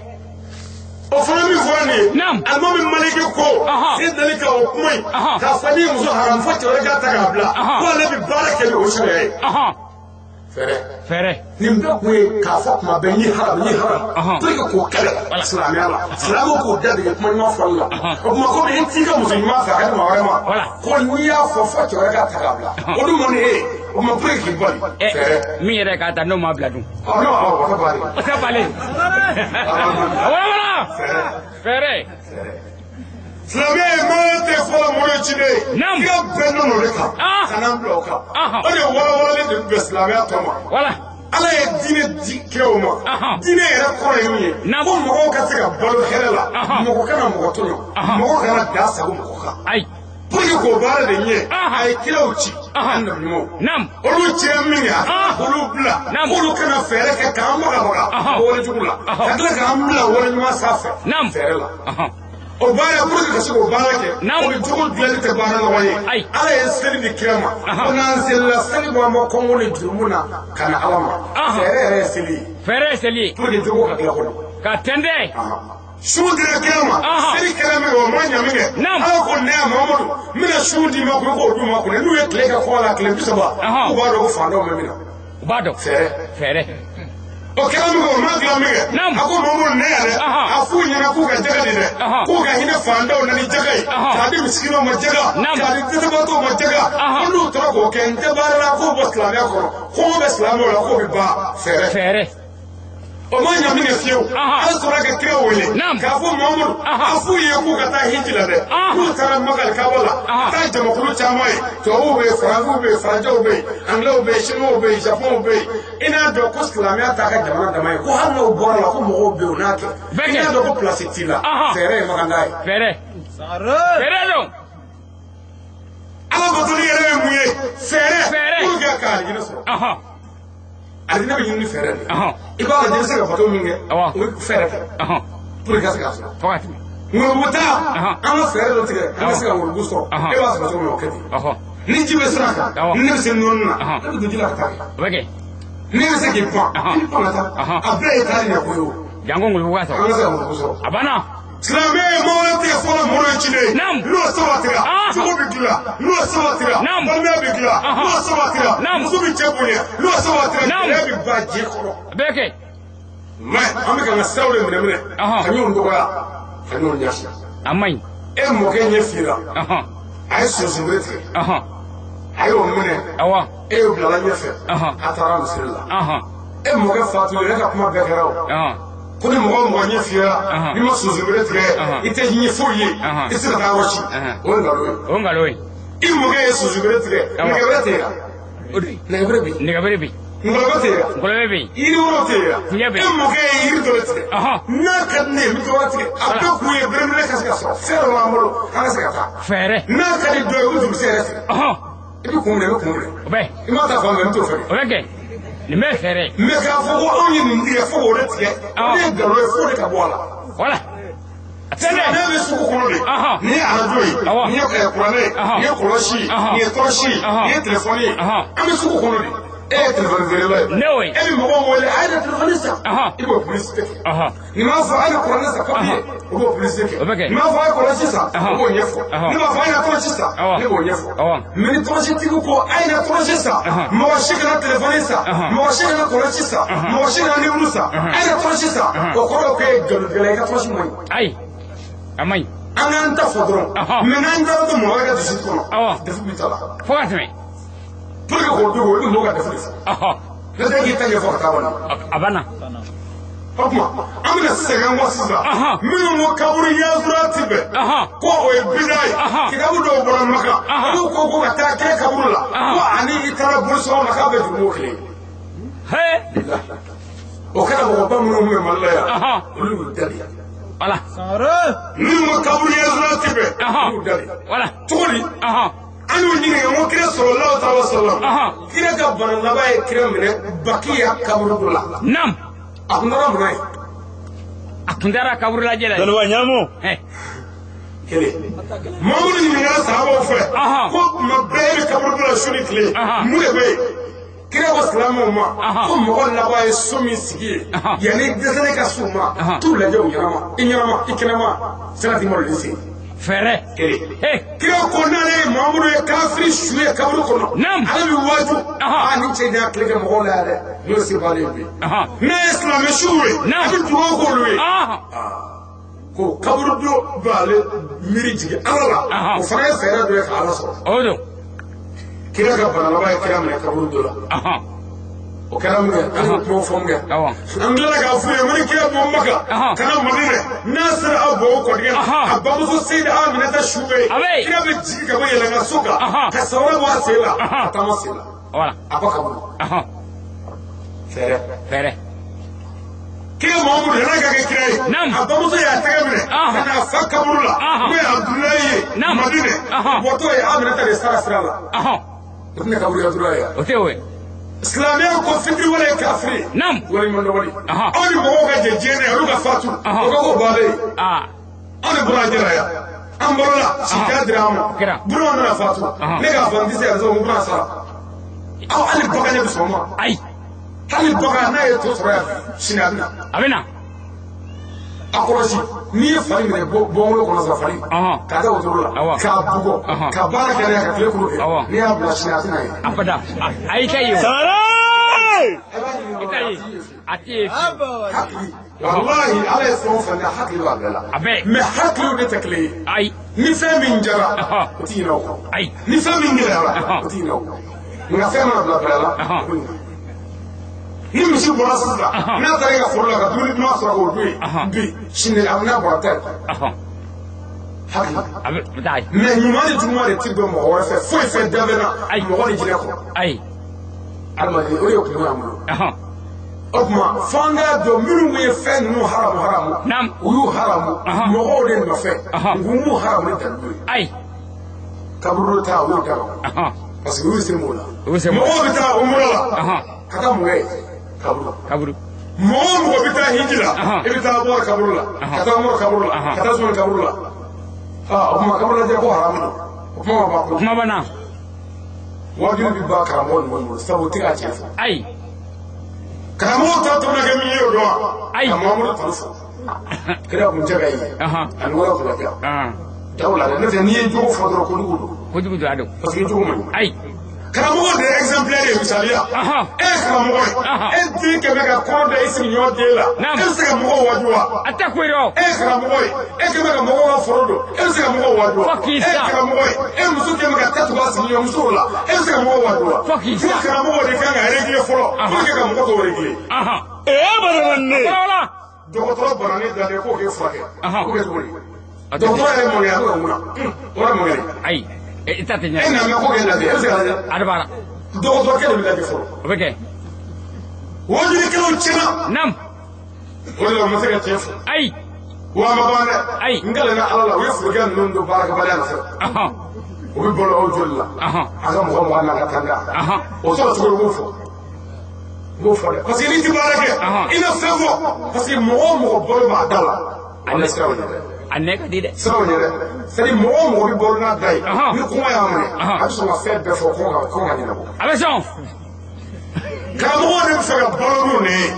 O fana min fɔra nin ye. Naam. Alimami Maliki ko. Seyidina Ali ka o kuma in. K'a fɔ n'i ye muso haramu fo cɛ wɛrɛ k'a ta k'a bila. Ko ale bɛ baara kɛ ni o sariya ye. Fɛɛrɛ. Fɛɛrɛ. Nin bɛɛ kun ye k'a fɔ kuma bɛɛ n y'i haramu n y'i haramu. Pour que k'o kɛlɛ silamɛya la. Silamɛw k'o dadege kuma ɲuman fɔli la. O tuma komi i t'i ka muso ɲuman fɛ a ka di maa wɛrɛ ma. Ko n'i y'a fɔ fo cɛ wɛrɛ k'a ta k'a bila. O dun man di e ye. O tuma pour que k'i bali. Fɛɛrɛ. Min yɛrɛ k'a ta n'o ma bila dun. Non o tɛ bali. O tɛ bali. Wala wala. Fɛɛrɛ. Fɛɛrɛ. Silamɛya ye maa tɛ fɔlɔ mɔgɔ ye ciden ye. Naam. I ka bɛn nɔnɔ de kan. Ka n'an bila o kan. O de walawalalen de bɛ silamɛya tɔ ma. Wala. Ala ye diinɛ di kiraw ma. Diinɛ yɛrɛ kɔrɔ ye min ye. Naam. Ko mɔgɔw ka se ka balo hɛrɛ la. Mɔgɔ kana mɔgɔ tɔɲɔ. Mɔgɔ kana da sago mɔgɔ kan. Ayi. Pour que k'o baara de ɲɛ. A ye kiraw ci. An nabi ɲumanw. Naam. Olu cira min kɛ. Olu bila. Naam. K'olu kana fɛɛrɛ kɛ k'an bagabaga. Wale jugu la. Ka tila k'an bila wale ɲuman sanfɛ. Naam. Fɛɛrɛ la. O baara pour que ka se k'o baara kɛ. Naam. O ni jogo dilanli tɛ baara nɔgɔ ye. Ayi. Ala ye seli di kira ma. Ko n'an selila seli b'an bɔ kɔngɔ ni jurumu na ka na Ala ma. Fɛɛrɛ yɛrɛ ye seli ye. Fɛɛrɛ ye seli ye. Pour que jogo ka dilan kɔnɔ. Ka tɛntɛn. Sun dira kira ma. Seli kɛra min kɛ o ma ɲa min kɛ. Naam. Ala ko ne ya Mamadu n bɛna sun d'i ma ko i k'o d'u ma kɔnɔ n'u ye tile kɛ kɔ la tile 30. K'u b'a dɔn ko fantanw bɛ min na. U b'a dɔn. Fɛɛrɛ. Fɛɛrɛ. O kɛra min kɛ o ma dilan min kɛ a ko Mamadu ne yɛrɛ a f'u ɲɛna k'u ka jaga di dɛ k'u ka hinɛ fantanw na ni jaga ye k'a di misikinaw ma jaga k'a di dɛsɛbaatɔw ma jaga ko n'u tora k'o kɛ n tɛ baara la k'o bɔ silamɛya kɔnɔ kɔngɔ bɛ silamɛw la k'o bɛ ban fɛɛrɛ. O ma ɲa min kɛ fiyewu an sɔrɔ ka kira wele k'a fɔ Mamadu a f'u ye k'u ka taa hiji la dɛ k'u taara Maka Kaaba la ka taa jamakulu caman ye tubabuw bɛ yen faransiw bɛ yen farajɛw bɛ yen anglais bɛ yen chinois bɛ yen japonais bɛ yen i n'a dɔn ko silamɛya t'a ka jamana dama ye ko hali n'o bɔra la ko mɔgɔw bɛ yen o n'a kɛ i n'a dɔn ko place t'i la fɛɛrɛ ye Makan ye. Fɛɛrɛ fɛɛrɛ don. Ala batoli yɛrɛ ye mun ye fɛɛrɛ pour que ka alijinɛ sɔrɔ. Alijinɛ bɛ ɲini ni fɛɛrɛ de ye. I b'a lajɛ i bɛ se ka bato min kɛ o bɛ fɛɛrɛ kɛ pour que ka se k'a sɔrɔ. Ŋɔrɔbu taa an ka fɛɛrɛ dɔ tigɛ an ka se ka ŋɔrɔbu sɔrɔ e b'a sɔrɔ cogo min o kɛ ten. Ni ji bɛ sira kan ni ne bɛ se nɔnɔ na ne bɛ don ji la ka taa kɛ. Ne bɛ se k'i pan i bɛ pan ka taa a bɛɛ ye taali ɲɛ ko ye o. Janko ŋɔrɔbu ka sɔrɔ. An ka se ka ŋɔrɔbu sɔrɔ. A banna. Silamɛ ye mɔgɔ tigɛ fɔlɔ mɔgɔ ye ciden ye. N'o sabatira cogo bɛ dilan n'o sabatira balimaya bɛ dilan n'o sabatira muso bɛ cɛ bonya n'o sabatira gɛlɛya bɛ ban diɲɛ kɔnɔ. A bɛɛ kɛ. Mais an bɛ ka n ka siraw de minɛ minɛ ka ɲɔgɔn dɔgɔya ka ɲɔgɔn ɲɛsi. A man ɲi. E mɔkɛ ɲɛ fiyera a ye sunsunbere tigɛ a y'o minɛ e y'o bila ɲɛfɛ a taara misiri la e mɔkɛ fatulen e ka kuma bɛɛ kɛra o. Ko ni mɔgɔ mɔgɔ ɲɛ fiyera n'i ma sunsunbere tigɛ i tɛ ɲɛ foyi ye i tɛ se ka taa yɔrɔ si o ye nkalon ye. O ye nkalon ye. I mɔkɛ ye sunsunbere tigɛ nɛgɛbere tɛ yen nɛgɛbere bɛ yen. Nɛgɛbere bɛ yen. Ngɔlɔbɛ tɛ yen. Ngɔlɔbɛ bɛ yen. Yiri wɛrɛw tɛ yen. Kunjɛ bɛ yen. E mɔkɛ ye yiri dɔ de tigɛ. N'a ka di ne ye n bɛ dɔ wɛrɛ tigɛ a bɛɛ kun ye bereminɛ ka se ka sɔrɔ fɛn dɔ b'an bolo an ka se ka taa. Fɛɛrɛ. N'a ka di dɔ ye o bɛ jurukisɛ yɛrɛ tigɛ. I bɛ kun minɛ i bɛ kun minɛ. O bɛ. I m'a ta fan fɛ n t'o fɛ. O bɛ kɛ. Nin bɛ fɛɛrɛ. Mais k'a fɔ ko anw ye nin tigɛ fo k'o de tigɛ o de ye nkalon ye fo de ka bɔ a la. Voilà. Silamɛya bɛ sugu kɔnɔ de. Nin ye arajo ye nin ye kuranɛ ye nin ye kɔlɔsi ye nin ye tɔrɔsi ye nin ye telefɔni ye an bɛ sugu kɔnɔ de. E ye telefɔni feerela ye. Ne y'o ye. E bɛ mɔgɔw wele a ye na telefɔni san. I b'o publicité kɛ. Nin b'a fɔ a ye na kuranɛ san papiye o b'o publicité kɛ. Nin b'a fɔ a ye kɔlɔsi san o b'o ɲɛfɔ. Ne b'a fɔ a ye na tɔrɔsi san ne b'o ɲɛfɔ. Mais ni tɔrɔsitigi ko a ye na tɔrɔsi san mɔgɔ si kana telefɔni san mɔgɔ si kana kɔlɔsi san mɔgɔ si kana livre san a ye na tɔrɔsi san o kɔrɔ ko e ye nkalontigɛla ye i ka tɔrɔsi man ɲi. Ayi a man ɲi. An k'an ta fɔ dɔrɔn. Mais n'an taara to mɔgɔ wɛrɛ ka dusu kɔnɔ. Defu b'i ta la. Fo ka tɛmɛ. Pour que k'o dogo i bɛ mɔgɔw ka defu de fɔ. Ne tɛ k'i ta ɲɛfɔ ka taa banna. A banna. O tuma an bɛna sɛgɛn kɔ sisan. Minnu ko kaburu yazura ti bɛn. Ko o ye bida ye. Kitabu dɔw bɔra Maka. Olu ko ko ka taa kɛ kaburu la. Ko ani i taara bolisɔngɔ la k'a bɛ jurumu kelen ye. O kɛra mɔgɔba minnu tun bɛ Mali la yan. Olu y'u dali. Voilà. Minnu ko kaburu yazura ti bɛn. Olu y'u dali. Voilà. Cogo di? An y'u ɲininka ko kira sallallahu alaihi wasallam. Kira ka bana laban ye kira minɛ Bakiya kaburu dɔ la. Naam. A kun taara mun na ye? A kun taara kaburu lajɛ la. Dɔnniba ɲaamu. Kelen. Mamadu ɲininkara sahabaw fɛ. Ko tuma bɛɛ e bɛ kaburu dɔ la su ni tile. Mun de bɛ yen? Kira ko silamɛw ma. Ko mɔgɔ laban ye so min sigi ye. Yanni dɛsɛlen ka s'u ma. T'u lajɛ u ɲɛnama. I ɲɛnama i kɛnɛma. Sira t'i malo sen. Fɛɛrɛ. Kira ko n'ale ye Mamadu ye kafiri su ye kaburu kɔnɔ. Ale bɛ waaju. Aa nin cɛ in y'a tile kɛ mɔgɔw la yan dɛ. N'o se b'ale ye bi. N'a ye silamɛ suw ye. A bɛ dugawu k'olu ye. Ko kaburu dɔ b'ale miiri jigin Ala la. O fana ye fɛɛrɛ dɔ ye k'Ala sɔrɔ. O don. Kira ka bana laban ye kira minɛ kaburu dɔ la. O kɛra min kɛ an y'o kumaw fɔ min kɛ. An tilala k'a f'u ye ko ni kira bɔ Maka ka na Madinɛ n'a sera aw bɔ o kɔdigɛ la a bamuso Seyida Aminata su bɛ yen. Kira bɛ jigin ka bɔ yɛlɛnka so kan ka samara bɔ a sen la ka taama sen la. A ba kaburu. Fɛɛrɛ. Fɛɛrɛ. Kira Mahamadu yɛrɛ ka kɛ kira ye. A bamuso y'a tɛgɛ minɛ ka n'a fa kaburu la n'o ye Abudulayi ye Madinɛ. Bɔtɔ ye Aminata de sara sira la. O tɛna kaburu yatula ye. O tɛ o ye. Silamɛya ko fitiri wale ye kafiri ye. Naam. Waleɲuman dɔn wale. Aw ni mɔgɔw ka jɛ diɲɛ na olu ka fatu. O ka ko bannen ye. Anw de bɔra a jɛra yan. An bɔra la sika dira an ma. Buran nana fatu. Ne k'a fɔ n tɛ se ka n buran sara. Aw hali bagan ɲɛ bɛ sɔn o ma. Ayi. Hali bagan n'a ye to sɔrɔ yan sini a bɛ na. A bɛ na. A kɔlɔsi n'i ye fali minɛ bɔnkolo kɔnɔ sisan fali. K'a da wotoro la. K'a bugɔ. Ka baara kɛ n'a ye ka tile kuru kɛ. N'i y'a bila sini a tɛna ye. Abada. A y'i ta ye o. Sangare! I ta ye. A tɛ ye. Hakili. Walahi Ala ye fɛn o fɛn da hakili b'a bɛɛ la. A bɛɛ. Mais hakiliw de tɛ kelen ye. Ayi. Ni fɛn min jara, o t'i ɲinɛ o kɔ. Ayi. Ni fɛn min gɛlɛyara, o t'i ɲinɛ o kɔ. Nka fɛn mana bila bila la, o bɛ ɲinɛ. Ni misi bɔra sisan, n'a taara i ka foro la ka dumuni duman sɔrɔ k'o dun yen, bi sini a n'a bɔra ta ye. Hakili. A bɛ taa ye. Mais ɲuman ni juguman de ti dɔn mɔgɔ wɛrɛ fɛ, foyi fɛn da bɛ na mɔgɔ ni jinɛ kɔ. Ayi. Adamaden o de ye kungo y'an bolo. O tuma f'an k'a dɔn minnu ye fɛn ninnu haramu haramu, u y'u haramu mɔgɔw de nɔfɛ, u m'u haramu ni dalilu ye. Ayi. Kaburu ta u y'o dabɔ. Parce que u y'u sen b'o la. Mɔgɔw bɛ taa umura la ka taa mun kɛ yen? Kaburu. Kaburu. Mɔgɔ o mɔgɔ bɛ taa hiji la, i bɛ taa bɔ kaburu la, ka taa umura kaburu la, ka taa sumani kaburu la. O tuma kaburu lajɛ ko haramu don. O kuma ma ban. O kuma banna. Wajibi bɛ ban karamɔgɔ ninnu bolo sabu u tɛ ka tiɲɛ fɔ. Ayi. Karamɔgɔw ta tɔ bɛna kɛ min ye o dɔn wa? Ayi. Ka Muhamadu tanu fɔ. Kira kun cɛ ka ɲi. A ni wɛrɛ kun ka kɛ. Dawula dɛ, n'o tɛ n'i ye jogo fɔ dɔrɔn kojugu don. Kojugu don a don. Parce que jogo man ɲi. Ayi. Karamɔgɔ de ye exemplaire ye misaliya. E ye karamɔgɔ ye. E den kɛmɛ ka kɔnɔ da i sigiɲɔgɔn den la. E bɛ se ka mɔgɔw waju wa? A tɛ ko ye dɛ. E ye karamɔgɔ ye. E kɛmɛ ka mɔgɔw ka foro don. E bɛ se ka mɔgɔw waju wa? Fo k'i sa. E ye karamɔgɔ ye. E muso kɛmɛ ka ta tugu a sigiɲɔgɔnmusow la. E bɛ se ka mɔgɔw waju wa? Fo k'i sa. Fo karamɔgɔ de kan ka régler fɔlɔ. Pour que ka mɔgɔ tɔw régler. Ee badamaden. Dɔgɔtɔrɔ bananen dalen k'o k'e furakɛ. O bɛ kɛ cogo di? Dɔgɔtɔrɔ yɛrɛ mɔgɔ ye a bɛ ka mun na? O yɛrɛ mɔgɔ ye. Ayi. I ta tɛ ɲɛ. E nana ko k'e lajɛ, e bɛ se ka lajɛ? A de b'a la. Dɔgɔtɔrɔkɛ de bɛ lajɛ fɔlɔ. O bɛ kɛ. Wajulikɛlaw tiɲɛna. Naam. O de la u ma se ka tiɲɛ fɔ. Ayi. Wa a ma ban dɛ. Ayi. N kalenna Ala la, u ye forokɛ ninnu don baarakɛbaliya nɔfɛ. U bɛ balo aw joli la. A ka mɔgɔ mugan n'a ka tan da. O sɔrɔ cogo i b'o fɔ. I b'o fɔ dɛ. Parce que n'i tɛ baara kɛ, i na fɛn fɔ. Parce que mɔgɔ o mɔgɔ balo b'a da la. A bɛ sira o ɲɛ dɛ. A nɛ ka di dɛ. Sira o ɲɛ dɛ. C'est à dire mɔgɔ o mɔgɔ bɛ balo n'a da ye, ni kɔngɔ y'a minɛ, a bɛ sɔn ka fɛn bɛɛ fɔ kɔngɔ ka ɲɛnabɔ. A bɛ sɔn. Karamɔgɔw de bɛ fɛ ka balo n'u nɛ ye.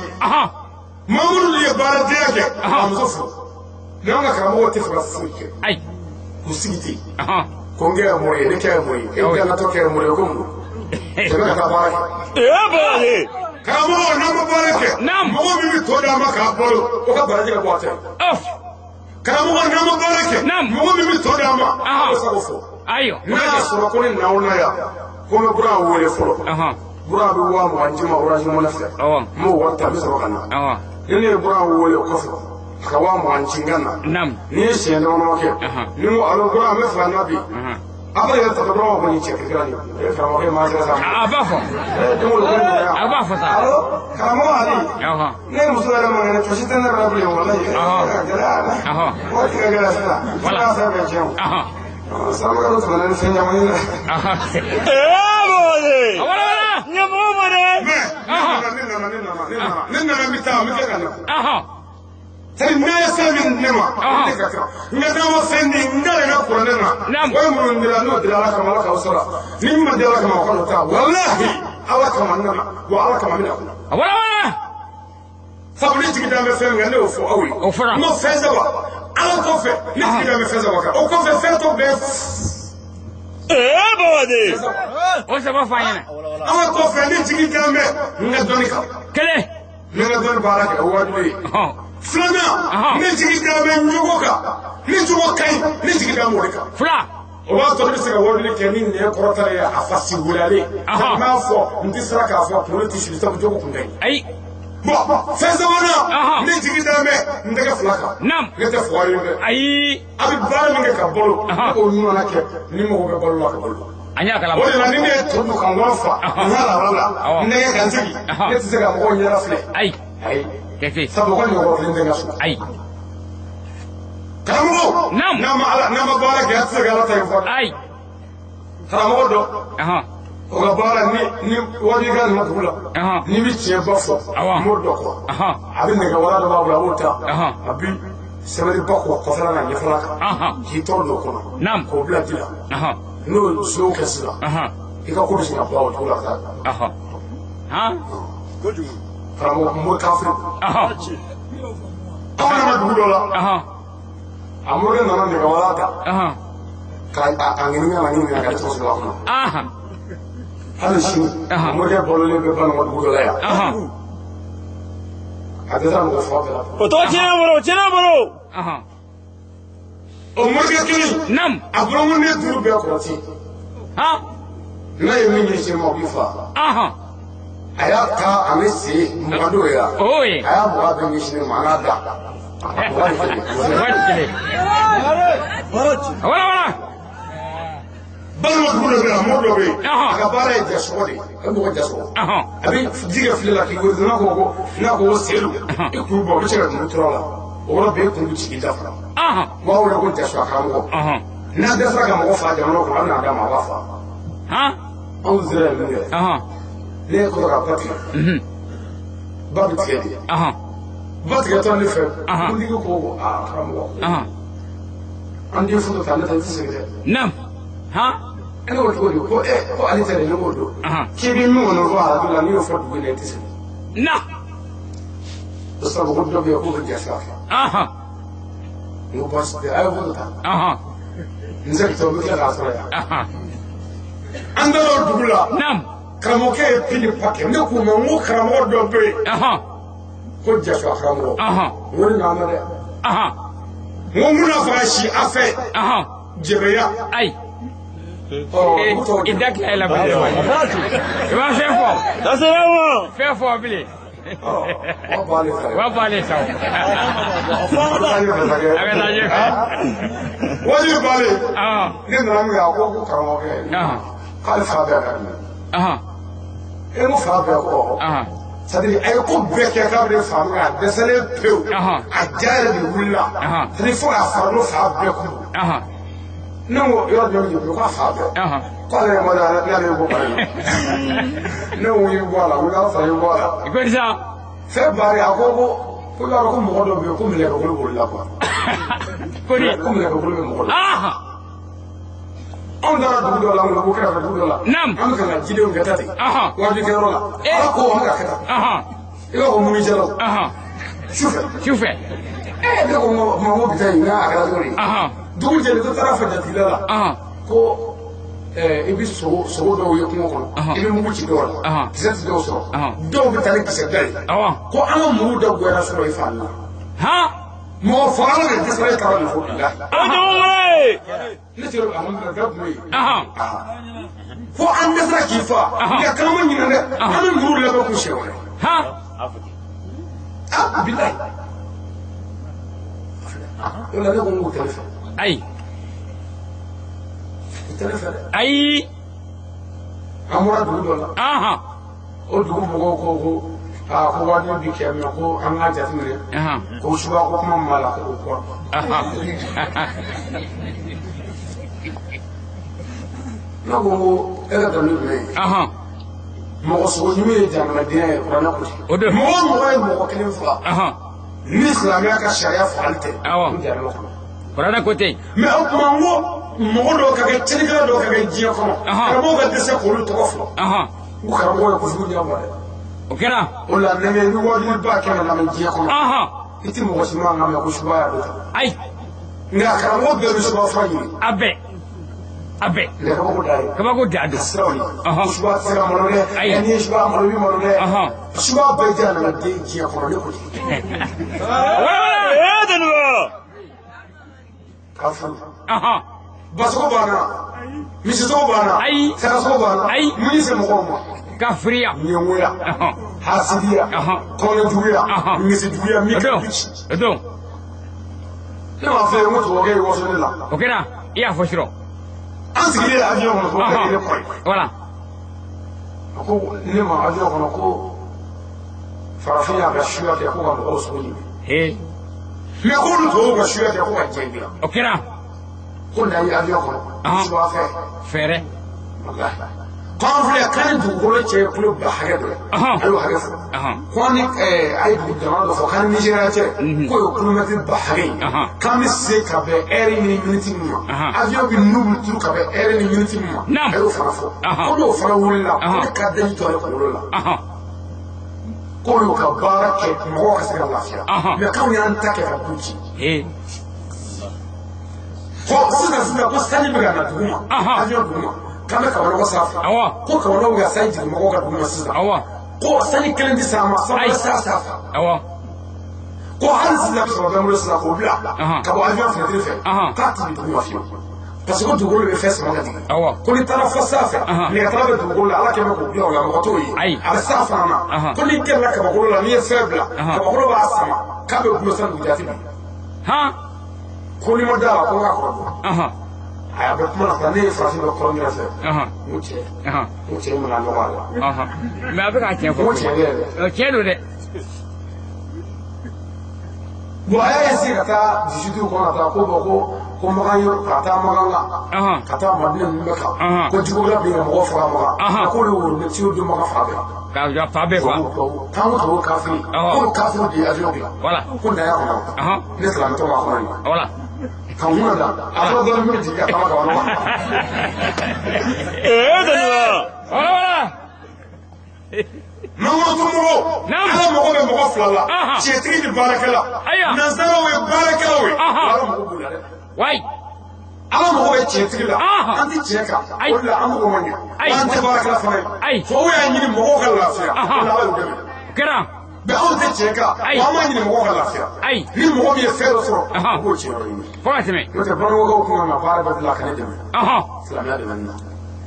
Mamadu de ye baaradenya kɛ, ka muso furu. Mais an ka karamɔgɔw tɛ fɛ ka foyi kɛ. Ayi. K'u sigi ten. Ko n kɛra mori ye, ne kɛra mori ye, e bɛ taa kɛra mori ye, ko mun don? Jɛnɛ ka taa baara kɛ. Ee baraji. Karamɔgɔw n'an ma baara kɛ, mɔgɔ min bɛ tɔ d'an ma k'a balo, o ka baraji ka bɔ a ta ye. Karamɔgɔ n'an ma baara kɛ, mɔgɔ min bɛ tɔ d'an ma, a bɛ se k'o fɔ. Ayiwa. N'a y'a sɔrɔ ko ne n'aw na yan, ko n bɛ Bura wele fɔlɔ. Bura bɛ 20,000 ci ma Orange Money fɛ. N b'o wari ta, n bɛ sɔrɔ ka na. Ni ne ye Bura wele o kɔfɛ, a ka 20,000 ci n ka na. Ni ye siɲɛ damadɔ kɛ, ni n ko alo Bura n bɛ fɛ ka na bi. A bɛ yɛrɛ ta dɔrɔn ko nin cɛ kirikira nin ye. Karamɔgɔkɛ ma sera sa. A b'a fɔ. A b'a fɔ sa. Alo karamɔgɔ Ali. Ne muso yɛrɛ ma kɛnɛ cosi tɛ ne yɛrɛ la bilen walayi. Gɛlɛya la. Waati ka gɛlɛn sisan. Voilà. N'a fɛn bɛɛ tiɲɛ o. Saraka dɔ tɛmɛna ni fɛn caman ye dɛ. Ee baraji. Wala wala. Ɲɛmɔgɔ ma dɛ. Mais ne nana n bɛ taa n bɛ kɛ ka na. C'est-à-dire n'a ye fɛn min di ne ma, ne tɛ ka kan. Nka n'a ma fɛn di, n kalenna kuranɛ na. O ye minnu dira, n'o dira Ala kama, Ala k'aw sara. Ni min ma di Ala kama, o kana taa. Walahi, Ala kama n nana, wa Ala kama n bɛna kuma. Wala wala. Sabu ne jigi dalen bɛ fɛn min kan, ne y'o fɔ aw ye. O fɔra. N ko fɛn saba, Ala kɔfɛ, ne jigi dalen bɛ fɛn saba kan. O kɔfɛ, fɛn tɔ bɛɛ. Ee baraji. O saba fɔ an ɲɛna. Ala kɔfɛ, ne jigi dalen bɛ n ka dɔnni kan. Kelen. Ne ka dɔnni baara kɛ, o wajibi ye. Filanan, ne jigi dalen bɛ n jogo kan, ni jogo ka ɲi, ne jigi dalen b'o de kan. Fila. O b'a sɔrɔ ne bɛ se ka wajuli kɛ ni nɛn kɔrɔtalen ye a fasi wulalen. N b'a fɔ n tɛ siran k'a fɔ kunkolo tɛ siri sabu jogo kun ka ɲi. Ayi. Bon fɛn sabanan, ne jigi dalen bɛ n tɛgɛ fila kan. Naam. Ne tɛ fugari ye dɛ. Ayi. A bɛ baara min kɛ ka balo, ne k'o ɲɔgɔnna kɛ ni mɔgɔ bɛ balo la ka balo. An y'a kalama. O de la ni ne ye to dun ka n fa, n ka laada la, n nɛgɛ ka n sigi, ne tɛ se ka mɔgɔw ɲɛda filɛ. Ayi. Ayi. Kɛse. Sabu ko ɲɔgɔn kelen tɛ n ka so. Ayi. Karamɔgɔ. Naam. N'a ma ala, n'a ma baara kɛ, a tɛ se ka Ala ta in fɔ. Ayi. Karamɔgɔ dɔ. O ka baara ni wajibikan nana dugu la. N'i bɛ tiɲɛ ba fɔ. Awɔ. N b'o dɔn quoi. A bɛ nɛgɛ wala dɔ b'a bolo, a b'o ta. A bi sɛbɛnni ba k'o kɔfɛla n'a ɲɛfɛla kan. K'i tɔgɔ don o kɔnɔ. Naam. K'o bila ji la. N'o y'o kɛ sisan. I ka ko bɛ sin ka bɔ o cogo la ka taa. Kojugu. Karamɔgɔ mori kafiri. Aw nana dugu dɔ la. A morikɛ nana nɛgɛwala ta. Ka a ŋɛniŋɛ a ŋɛniŋɛ ka tɔgɔ sɔrɔ a kɔnɔ. Hali sini morikɛ balolen bɛ Banikɔ dugu dɔ la yan. A dɛsɛra mɔgɔ fa bɛɛ la. O tɔgɔ tiɲɛ bolo, tiɲɛ bolo. O morikɛ kelen. Naam. A bolonkɔnden duuru bɛɛ kɔrɔti. N'a ye min ɲɛsin ma o b'i fa. A y'a ta a bɛ sen mugan d'o ye wa. O ye. A y'a mugan bɛɛ ɲɛsin ne ma an k'a da. Mugan kelen. Wala wala. Balima dugu dɔ bɛ yen, mɔgɔ dɔ bɛ yen. A ka baara ye jasɔgɔ de ye. A bɛ mɔgɔ jasɔgɔ. A bɛ ji kɛ file la k'i ko n'a ko ko seelu i kuru bɔ o bɛ se ka dugu tura la. O yɔrɔ bɛɛ i kun bɛ ci k'i da fara. U b'a wele ko jasɔgɔ karamɔgɔ. N'a dɛsɛra ka mɔgɔ fa jamana kɔnɔ a bɛ n'a d'a ma a b'a fa. Anw sera yen min kɛ. Ne ye kɔtɔ ka ba tigɛ. Ba bɛ tigɛ de. Ba tigɛ tɔ ne fɛ. Kuntigi ko aa karamɔgɔ. An den foto ta ne ta i tɛ segin dɛ. Naam. E ne ko cogo di ko ko ale tɛ dɛ ne k'o don. K'i bɛ min kɔni fɔ arajo la n'i y'o fɔ dugu in na i tɛ segin. Na. O sababu ko dɔ bɛ yen k'o bɛ jasa fɛ. N ko baasi tɛ a ye foto ta. N segintɔ n bɛ tila k'a sɔrɔ yan. An taara o dugu la. Naam. Karamɔgɔkɛ ye pili pa kɛ ne k'u ma n ko karamɔgɔ dɔ bɛ yen. Ko jasa karamɔgɔ. N ko ne nana dɛ. N ko n bɛna fɔ a si a fɛ. Jɛbɛya. Ayi. I da tila i la bilen. I b'a fɛn fɔ. Fɛn fɔ bilen. Wa b'ale sa o. A bɛ taa ɲɛfɛ. Wajibi b'ale. Ne nana min kɛ a ko karamɔgɔkɛ. K'ale fa bɛɛ ka di ne. E ko fa bɛɛ kɔ. C'est à dire a ye ko bɛɛ kɛ k'a bɛ ne fa min kɛ a dɛsɛlen pewu. A ja yɛrɛ de wulila. C'est à dire fo k'a fara n'o fa bɛɛ kun. Ne ko yɔrɔ jumɛn bɛ k'a fa bɛɛ. K'ale yɛrɛ ma n'ale bɔ bana la. Ne ko i bɔ a la, ko n'a sɔrɔ i bɔ a la. I ko sisan. Fɛn baare a ko ko i b'a dɔn ko mɔgɔ dɔ bɛ yen ko mɛlɛkɛbolo b'olu la quoi. Ko di. Ko mɛlɛkɛbolo bɛ mɔgɔ dɔ. Anw taara dugu dɔ la, Ŋologo kɛrɛfɛ dugu dɔ la. Naam. An bɛ ka na jidenw kɛ tan ten. Wajibi-kɛyɔrɔ la. Ala ko an bɛ ka kɛ tan. I b'a fɔ munijɛlaw. Sufɛ. Sufɛ. Ne ko ma ko bi taa yen, n'a kɛra cogo di. Dugu jɛlen dɔ taara fɔ jatigila la. Ko i bɛ sogo dɔw ye kungo kɔnɔ. I bɛ mugu ci dɔw la. Kisɛ ti dɔw sɔrɔ. Dɔw bɛ taa ni kisɛ da ye. Ko an ka muru da goyara sɔrɔ i fa la. Mɔgɔ fagala de dɛsɛra e taara nin fɔ bi la. Ne tɛ alhamdulilayi bɛɛ kun bɛ yen. Fo an dɛsɛra k'i fa. Nka kana ma ɲinɛ dɛ. An bɛ muru labɛn k'u siɲɛ wɛrɛ. Bilayi. O la ne ko n k'u tɛ ne fɛ. Ayi. U tɛ ne fɛ dɛ. Ayi. An bɔra dugu dɔ la. O dugu mɔgɔw ko aa ko wajibi bi kɛ mɛ ko an k'a jateminɛ. Ko suba ko kuma min b'a la ko o kɔrɔ. Ne ko e ka dɔnkili jumɛn ye. Mɔgɔ sogo ɲimi ye jamanadenya ye kuranɛ ko ten. O don. Mɔgɔ o mɔgɔ ye mɔgɔ kelen faga. Ni silamɛya ka sariya fagali tɛ. Awɔ. O jamanadenya kɔnɔ. Kuranɛ ko ten. Mɛ o tuma n ko mɔgɔ dɔw ka kɛ tiɲɛnikɛla dɔw ka kɛ diɲɛ kɔnɔ. Karamɔgɔw ka dɛsɛ k'olu tɔgɔ fɔ. N ko karamɔgɔ ye kojugu ɲɛmɔgɔ dɛ. O kɛra. O la nɛmɛ i bɛ wajibiba kɛ ka lamɛn diɲɛ kɔnɔ. I tɛ mɔgɔ si man kan mɛn ko suba y'a dɔ ta. Ayi. Nka karamɔgɔ bɛɛ bɛ suba fura ɲini. A bɛɛ. A bɛɛ. Nka kabako da ye. Kabako da don. Ka siraw ye. Ko suba tɛ se ka malo dɛ. Ayi. N'i ye suba malo i bɛ malo dɛ. Suba bɛɛ jɛ nana den diɲɛ kɔnɔ ne ko ten. K'a faamu. Basogo banna. Misisogo banna. Ayi. Sagasogo banna. Ayi. Mun y'i se mɔgɔw ma. Kafiriya. Ɲɛngoya. Hasidiya. Kɔnɔjuguya. Misijuguya min ka du ci. O don. Ne m'a fɔ ye n ko tubabukɛ ye waso ne la. O kɛra i y'a fɔ surɔ. An sigilen avion kɔnɔ tubabukɛ ye ne kɔrɔ. Voilà. A ko ne ma avion kɔnɔ ko farafin y'a ka suya kɛ ko ka mɔgɔw sogo ɲimi. Mais k'olu tubabuw ka suya kɛ ko ka diɲɛ dilan. O kɛra. Ko n'an ye avion kɔnɔ. Suba fɛ. Fɛɛrɛ. K'an filɛ k'an ni dugukolo cɛ ye kulo ba hakɛ dɔ ye. A y'o hakɛ fɔ. Ko an ni a ye dugu jamana dɔ fɔ k'an ni Nizeriya cɛ k'o ye kilomɛtiri ba hakɛ ye. K'an bɛ se ka bɛn ɛri ni miniti min ma. Avion bɛ nu bɛ turu ka bɛn ɛri ni miniti min ma. A y'o fana fɔ. Ko n'o fana wulila ko ne ka daji to ale kunkolo la. K'o y'o ka baara kɛ mɔgɔw ka se ka lafiya. Mɛ k'anw y'an ta kɛ ka du ci. Ko sisan ko sanji bɛ ka na dugu ma. Avion dugu ma. K'an bɛ kabanɔgɔ sanfɛ. Ko kabanɔgɔ bɛ ka sanji jigin mɔgɔw ka dugu ma sisan. Ko sanji kelen tɛ s'an ma, sanji bɛ sira sanfɛ. Ko hali sisan bi saba bɛ n bolo sisan k'o bila ka bɔ avion fenêtre fɛ k'a ti bin dugu ma fiyewu. Parce que dugukolo bɛ fɛn sama ka jigin. Ko n'i taara fɔ sanfɛ nɛgɛtala bɛ dugukolo la ala kɛlen bɛ k'o bila o la mɔgɔ t'o ye. A bɛ san fana na. Ko n'i gɛrɛla kabakolo la n'i ye fɛn bila kabakolo b'a sama k'a bɛ gulo san dugu jate bi. Ko n'i ma da la ko n k'a kɔrɔ dɔn. A bɛ kuma na ne ye farafin bɛ kɔrɔ ɲɛfɛ. N ko cɛ. N ko cɛ mana nɔgɔ a la. Mais a bɛ k'a tiɲɛ fɔ. N ko cɛ yɛrɛ. Tiɲɛ don dɛ. Bon a y'a essayer ka taa 18 kɔnɔ ka taa ko bon ko Makan yɔrɔ ka taa Makan kan ka taa Madina ninnu bɛɛ kan ko jugukɛla bɛ yen ka mɔgɔw faga Makan k'olu ye worobinɛ tuyau don Makan fan bɛɛ. Ka fan bɛɛ fa. K'an ko tubabu kafiri k'olu kafiri de ye avion dilan. Ko na y'a kɔnɔ ne silamɛtɔ b'a kɔnɔ nin. Ka mun na a fɔra dɔrɔn min bɛ jigin ka taama ka bɔ nɔgɔ. Ee dɔnniba. Wala wala. Mangoro ala mago bɛ mɔgɔ fila la tiɲɛtigi ni baarakɛla nansaraw ye baarakɛlaw ye ala mago b'u la dɛ. Ala mago bɛ tiɲɛtigi la an tɛ tiɲɛ kan o de la an mago man ɲɛ an tɛ baarakɛla fana ye tubabuw y'a ɲini mɔgɔw ka lafiya o de la ala y'u dɛmɛ. Mais anw tɛ tiɲɛ kan wa an b'a ɲini mɔgɔw ka lafiya ni mɔgɔ min ye fɛn dɔ sɔrɔ o b'o tiɲɛ yɔrɔ ɲini. Fo ka tɛmɛ. N'o tɛ bamanankaw kun kan ka baara bɛɛ bila ka ne dɛmɛ. Silamɛya dɛmɛni na.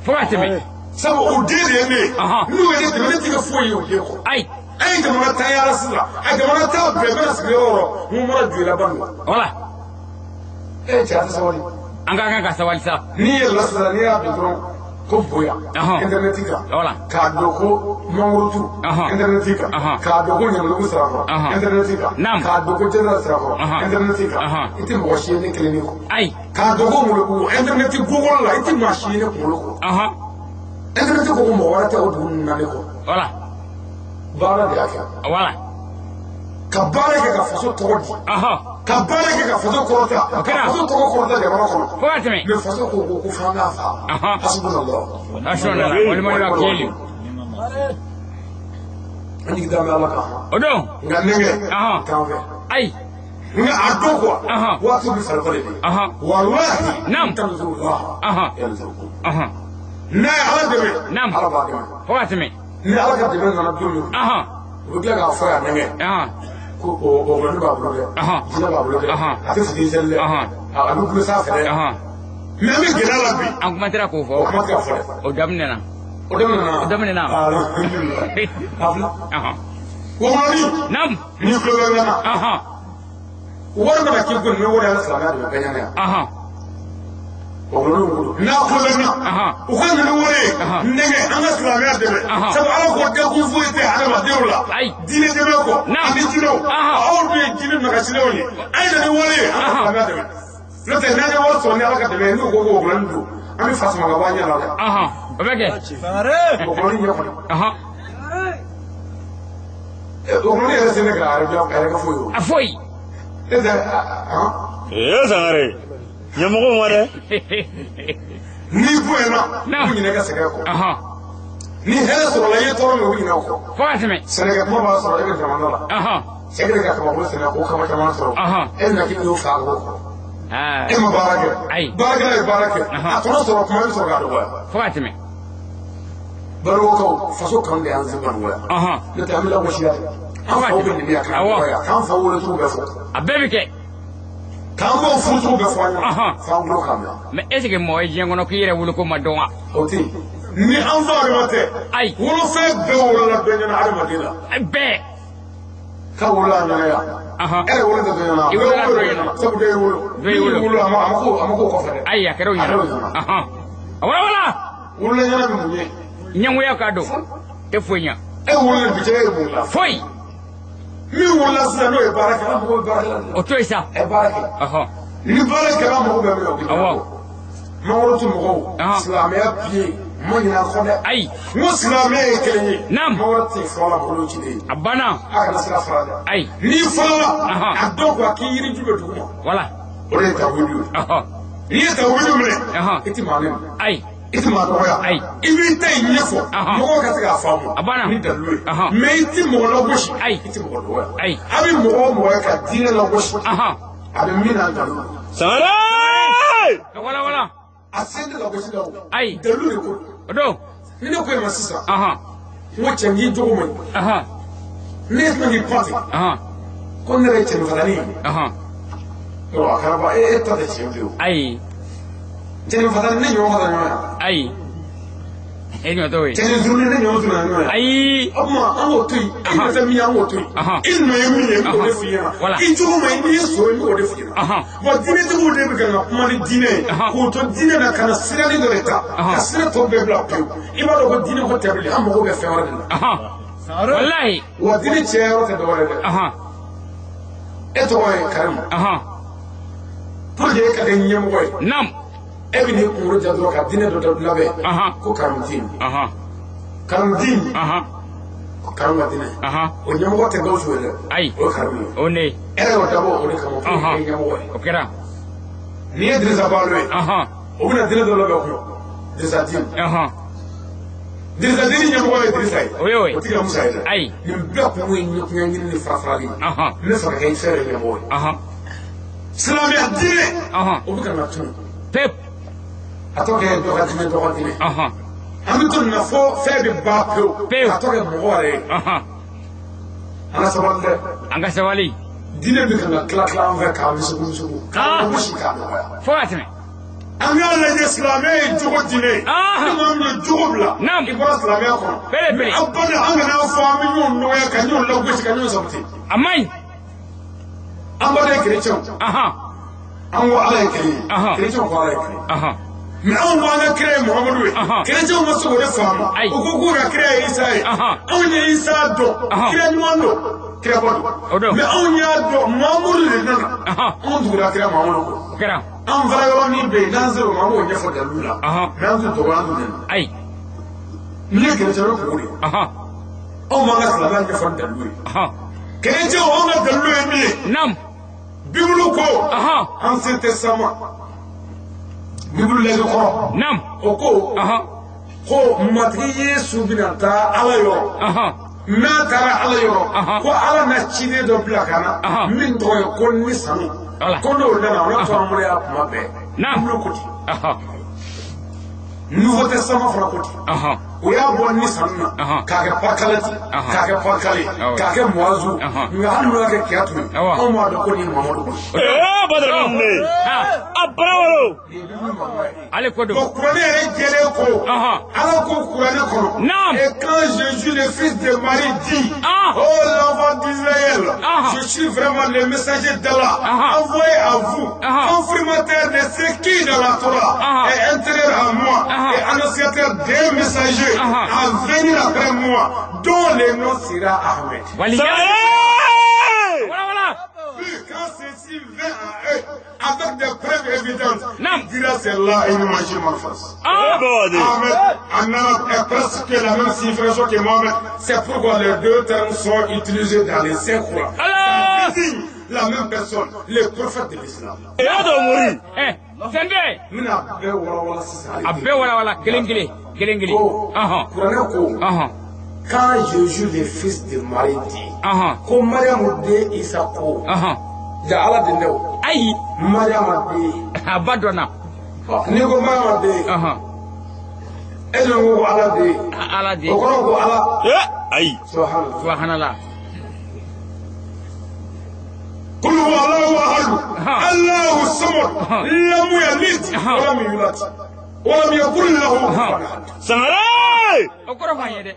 Fo ka tɛmɛ. Sabu o den de ye ne ye n'u ye ne dɛmɛ ne tɛ kɛ foyi ye o den kɔ. Ayi. An ye jamana ta yaala sisan a jamana ta bɛɛ bɛna sigi yɔrɔ o yɔrɔ mun bɔra joli ban don. Wala. E cɛ a tɛ sabali. An ka kan ka sabali sa. N'i yɛlɛla sisan n'i y'a don dɔrɔn ko bonya. Internet kan. Wala. K'a dɔn ko mangorotu. Internet kan. K'a dɔn ko ɲamalugu sirakɔrɔ. Internet kan. K'a dɔn ko jɛnɛ sirakɔrɔ. Internet kan. I tɛ mɔgɔ si ye ne kelen kɔ. Ayi. K'a dɔn ko muluku internet Google la i tɛ maa si ye ne kunkolo kɔ. Internet ko ko mɔgɔ wɛrɛ tɛ o dugu ninnu na ne kɔ. Wala. Baara de y'a kɛ. Wala. Ka baara kɛ ka faso tɔgɔ di. Ka baara kɛ ka faso kɔrɔta. Ka faso tɔgɔ kɔrɔta jamana kɔnɔ. Fo ka tɛmɛ. Mais faso ko ko f'an k'a fa. Hasbunallah. Hasbunallah. Walima wakili. An jigi dalen bɛ Ala kan. O don. Nka nɛgɛ. T'an fɛ. Ayi. Nka a dɔn quoi. Waati bɛ falen falen de. Walahi. Naam. Tanzurullah. Yanzurukum. N'a ye Ala dɛmɛ. Naam. Ala b'a dɛmɛ. Fo ka tɛmɛ. Ni Ala ka dɛmɛ nana don min. U bɛ tila k'a fɔ yan nɛgɛ. Ko o gulɔmin b'a bolo dɛ. Jinɛ b'a bolo dɛ. A tɛ fili seli dɛ. A bɛ gulo sanfɛ dɛ. Mais an bɛ gɛlɛya la bi. An kuma tɛra k'o fɔ. O kuma tɛ ka fɔ dɛ. O daminɛna. O daminɛna. O daminɛna. A filɛ. Wɔlɔni. Naam. Ni tulo bɛ n na. Wari mana k'i kun ni wari y'an silamɛya dɛmɛ bɛɛ ɲɛna yan. Wɔlɔni ko don. N'a tulo bɛ n na. U ka na ni wari ye. Nɛgɛ an ka silamɛya dɛmɛ. Sabu ala ko dakun foyi tɛ adamadenw la. Diinɛ dɛmɛ kɔ. Ani jinɛw. Aw dun ye jinɛ nagasilenw ye. A ye na ni wari ye an ka silamɛya dɛmɛ. N'o tɛ n'an ye wari sɔrɔ ni ala ka dɛmɛ ye n'u ko ko wɔlɔni don an bɛ fa sama ka bɔ an ɲɛ la dɛ. O bɛ kɛ. Wɔlɔni ɲɛ kɔni. Wɔlɔni yɛrɛ se ne ka a yɛrɛ ka foyi ye o. A foyi. E tɛ Ee Sangare ɲɛmɔgɔw ma dɛ. N'i bonyana u bɛ ɲinɛ i ka sɛgɛn kɔ. Ni hɛrɛ sɔrɔla i ye tɔɔrɔ min u bɛ ɲinɛ o kɔ. Fo ka tɛmɛ. Sɛnɛkɛ kuma b'a sɔrɔ e bɛ jamana la. Cɛ kɛlen ka kabakolo sɛnɛ k'o kaba caman sɔrɔ. E nana k'i y'o fa k'o kɔrɔ. E ma baara kɛ. Baarakɛla ye baara kɛ. A tɔnɔ sɔrɔ kuma i bɛ sɔrɔ k'a dɔgɔya. Fo ka tɛmɛ. Barokaw faso kanu de y'an se baroya. N'o tɛ an bɛ lagosi la dɛ. An faw bɛ nɛniya k'an dɔgɔya k'an fa wolocogo bɛɛ fɔ. A bɛɛ bɛ kɛ. K'an baw furucogo bɛɛ fɔ an ɲɛna. F'an tulo k'a mɛn. Mais est ce que mɔgɔ ye diɲɛ kɔnɔ k'i yɛrɛ woloko ma dɔn wa? O tɛ yen. Ni an fa adama tɛ. Ayi. Wolofɛn bɛɛ wolola bɛɛ ɲɛna adamaden la. Bɛɛ. K'a wolola a ɲɛna yan. E yɛrɛ wolo tɛ dɔ ɲɛna. I wolola dɔ ɲɛna. Sabu dɔ y'i wolo. Dɔ y'i wolo. N'i wolo a ma k'o kɔfɛ dɛ. Ayi a kɛra o ɲɛna. A kɛra o ɲɛna. A wala wala. Wolola ɲɛna bɛ mun ye? Ɲɛngoya ka don. Tɛ foyi ɲɛ. E wolola bi cɛ e ye mun la? Foyi. Min wolola sisan n'o ye baara kɛ, an mago bɛ baara la. O to yen sa. Ɛ baara kɛ. Ni baara kɛra an mago bɛ min na o bɛ kɛ. Awɔ. Mangoro tɛ mɔgɔw. Silamɛya piye ma ɲinɛ a kɔ dɛ. Ayi. N ko silamɛya ye kelen ye. Naam. Mangoro tɛ fɔ la bolo cilen ye. A banna. A kana sira fara dɛ. Ayi. N'i farala. A dɔn quoi k'i yiri ju bɛ dugu ma. Wala. O de ye tawuyidu ye. N'i ye tawuyidu minɛ. I tɛ maa nɛni. Ayi. I tɛ maa dɔgɔya. Ayi. I b'i ta in ɲɛfɔ. Mɔgɔw ka se k'a faamu. A banna. Ni dalilu ye. Mais i tɛ mɔgɔ lagosi. Ayi. I tɛ mɔgɔ dɔgɔya. Ayi. A bɛ mɔgɔ o mɔgɔ ye ka diinɛ lagosi. A bɛ min na nkalon don. Sangare. Wala wala. A sen tɛ lagosi la o. Ayi. Dalilu de ko. O don. Ni ne ko e ma sisan. N ko cɛ n k'i jogo man ɲi. Ne tɛna k'i pan ten. Ko ne yɛrɛ ye cɛninfagani ye. Yɔrɔ a kɛra ba e ta tɛ tiɲɛ bilen o. Ayi. Cɛninfagani ne ɲɔgɔn ka taa ɲɔgɔn ye. Ayi. E ɲɔ t'o ye. Cɛnin zurunin ne ɲɔgɔn tɛna ɲɔgɔn ye. Ayi. O tuma an k'o to yen. E ɲɛ tɛ min ye an k'o to yen. I nɔ ye min ye n b'o de f'i ɲɛna. I cogo ma ɲi n'i ye so ye n b'o de f'i ɲɛna. Bon diinɛtigiw de bɛ ka kuma ni diinɛ ye. K'o to diinɛ na ka na siranin dɔ de ta. Ka sira tɔ bɛɛ bila pewu. I b'a dɔn ko diinɛ ko tɛ bilen an mago bɛ fɛn wɛrɛ de la. Walayi. Wa diinɛ cɛ yɔrɔ tɛ dɔwɛrɛ dɛ. E tɔgɔ ye Karimu. Pour que e ka kɛ ɲɛmɔgɔ ye. Naam. E bɛ n'i kunkolo ja dɔrɔn ka diinɛ dɔ labɛn. Ko karamuden. Karamuden. Karamu ka diinɛ. O ɲɛmɔgɔ tɛ Gawusu ye dɛ. Ayi. O ye Karimu ye. O ne. E yɛrɛ y'o dabɔ o de kama pour que kɛ ɲɛmɔgɔ ye. O kɛra. N'i ye Dirisa Baalo ye. O bɛna diinɛ dɔ labɛn o kun. Dirisa Dine. Dirisa Dine ɲɛmɔgɔ ye Dirisa ye. O ye o ye. O tɛ kɛ Musa ye dɛ. Ayi. Nin bɛɛ kun ye ɲɛkunya ɲini ni fara farali ye. Ne fɛ ka kɛ fɛn yɛrɛ ɲɛmɔgɔ ye. Silamɛya diinɛ. O bɛ ka na tunu. Pep. A tɔ kɛ dɔ ka diinɛ dɔ ka diinɛ. An bɛ to nin na fo fɛn bɛ ban pewu. Pewu. A tɔ kɛ mɔgɔ yɛrɛ ye. An ka sabali dɛ. An ka sabali. Diinɛ bɛ ka na tila tila an fɛ k'a misugu misugu. K'a gosi k'a nɔgɔya. Fo ka tɛmɛ. An k'a lajɛ silamɛ ye jogo diinɛ ye. Ni maa min ye jogo bila. I bɔra silamɛya kɔnɔ. Bele bele. Aw bada an kana fɔ an bɛ ɲɔgɔn nɔgɔya ka ɲɔgɔn lagosi ka ɲɔgɔn sabati. A man ɲi. An baden kerecɛnw. An ko Ala ye kelen ye. Kerecɛnw ko Ala ye kelen ye. Mais anw ko an ka kira ye Muhamadu ye. Kerecɛnw ma se k'o de faamu. U ko k'u ka kira ye Isa ye. Anw ye Isa dɔn. Kira ɲuman don. Kiraba don. Mais anw y'a dɔn Muhamadu de nana. Anw tugura kira Muhamadu kɔ. O kɛra. An fana yɔrɔ min bɛ yen n'an sera o ma an b'o ɲɛfɔ dalilu la. Mais an t'u dɔgɔya an t'u nɛni. Ayi. N'i ye kerecɛn ye kungo de ye. Anw b'an ka silamɛya ɲɛfɔ ni dalilu ye. Kerecɛnw anw ka dalilu ye min ye. Naam. Bibulu ko. Ancien Testament. Bibulu lajɛ kɔrɔ. Naam. O ko. Ko Matigi Yesu bɛna taa Ala yɔrɔ. N'a taara Ala yɔrɔ. Ko Ala na ciden dɔ bila ka na. Min tɔgɔ ye ko Ni Sanu. Ko n'o nana o n'a tɔgɔ an y'a kuma bɛɛ. Naam. Bibulu ko ten. Nouveau Testament fana ko ten. O y'a bɔ Ni Sanu na. K'a kɛ Pakalati. K'a kɛ Pakale. K'a kɛ Muazu. Nka hali n'o y'a kɛ Kiyatu ye. Anw b'a dɔn ko nin ye Mamadu ko ye. Ee Badara ne. A barawalo. Ale ko don. Bon kuranɛ yɛrɛ jɛlen ko. Ala ko kuranɛ kɔnɔ. Naam. Et quand Jésus le fils de Marie dit. Oh l'enfant d'Israël. Je suis vraiment le messager d'Allah. Envoyé à vous. Confirmateur de ce qui dans la Torah est intérieur à moi. Et annonciateur des messagers à venir après moi, dont le nom sera Ahmed. Voilà, voilà. Puis quand ceci vint à eux, avec des preuves évidentes, il dira c'est là et imagine ma face. Ahmed en arabe est presque la même signification que Mohamed. C'est pourquoi les deux termes sont utilisés dans les cinq croix. Ça désigne la même personne, le prophète de l'islam. Et mourir. Sɛnbɛ. N bɛna a bɛɛ walawala sisan. A bɛɛ walawala kelen kelen kelen kelen. Ko kuranɛ ko. Quand Jésus le fils de Marie dit. Ko Mariamu den Isa ko. Ja Ala den dɛ o. Ayi. Mariama den. A ba dɔnna. N'i ko Mariama den. E dun ko Ala den. Ala den. O kɔrɔ ko Ala. Ayi. Subhanallah. Subhanallah. قل هو الله احد الله الصمد لم يلد ولم يولد ولم يكن له كفوا احد. Sangare. O kɔrɔ f'an ye dɛ.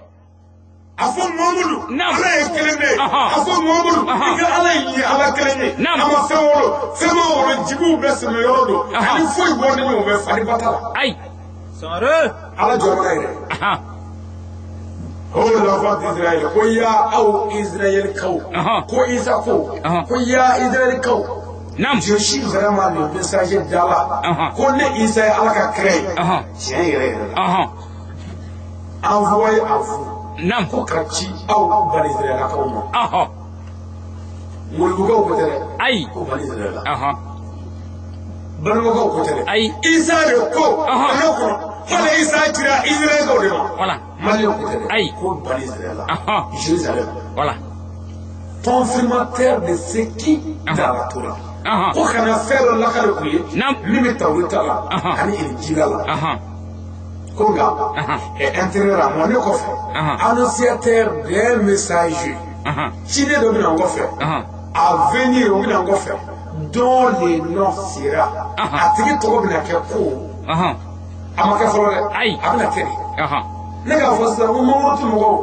A fɔ Muhamadu. Ala ye kelen de ye. A fɔ Muhamadu. I ka Ala ye Ala kelen ye. A ma fɛn wolo fɛn ma wolo jigiw bɛɛ sɛmɛ yɔrɔ don. Ani foyi bɔ ni ɲɔgɔn bɛ fani ba t'a la. Ayi. Sangare. Ala jɔyɔrɔ yɛrɛ. Oh l'enfant d'Israël, ko ya aw Israël kaw, ko Isa ko, ko ya Israël kaw. Je suis vraiment le messager d'Allah. Ko ne Isa ye Ala ka kira ye. Tiɲɛ yɛrɛ yɛrɛ la. Envoyé à vous. Ko ka ci aw bani Israëlakaw ma. Moribugukaw ko tɛ dɛ. Ayi. Ko bani Israël la. Balimakaw ko tɛ dɛ. Ayi. Isa de ko. Kɔnɔ kɔnɔ. Fɔlɔ Isa cira Israëlkaw de ma. Voilà. Maliyɛnw ko tɛ dɛ. Ayi. Ko bani Israël la. Jérusalem. Voilà. Confirmateur de ce qui dans la Torah. Ko kana fɛn dɔ lakale u ye. Min bɛ Tawureta la ani Injila la. Ko nka est intérieur à moi ne kɔfɛ. Annonciateur des messagers. Ciden dɔ bɛ na n kɔfɛ. À venir o bɛna n kɔfɛ dont le nom sera a tigi tɔgɔ bɛna kɛ ko a ma kɛ fɔlɔ dɛ a bɛna kɛ de. Ne k'a fɔ sisan ko mangoro mɔgɔw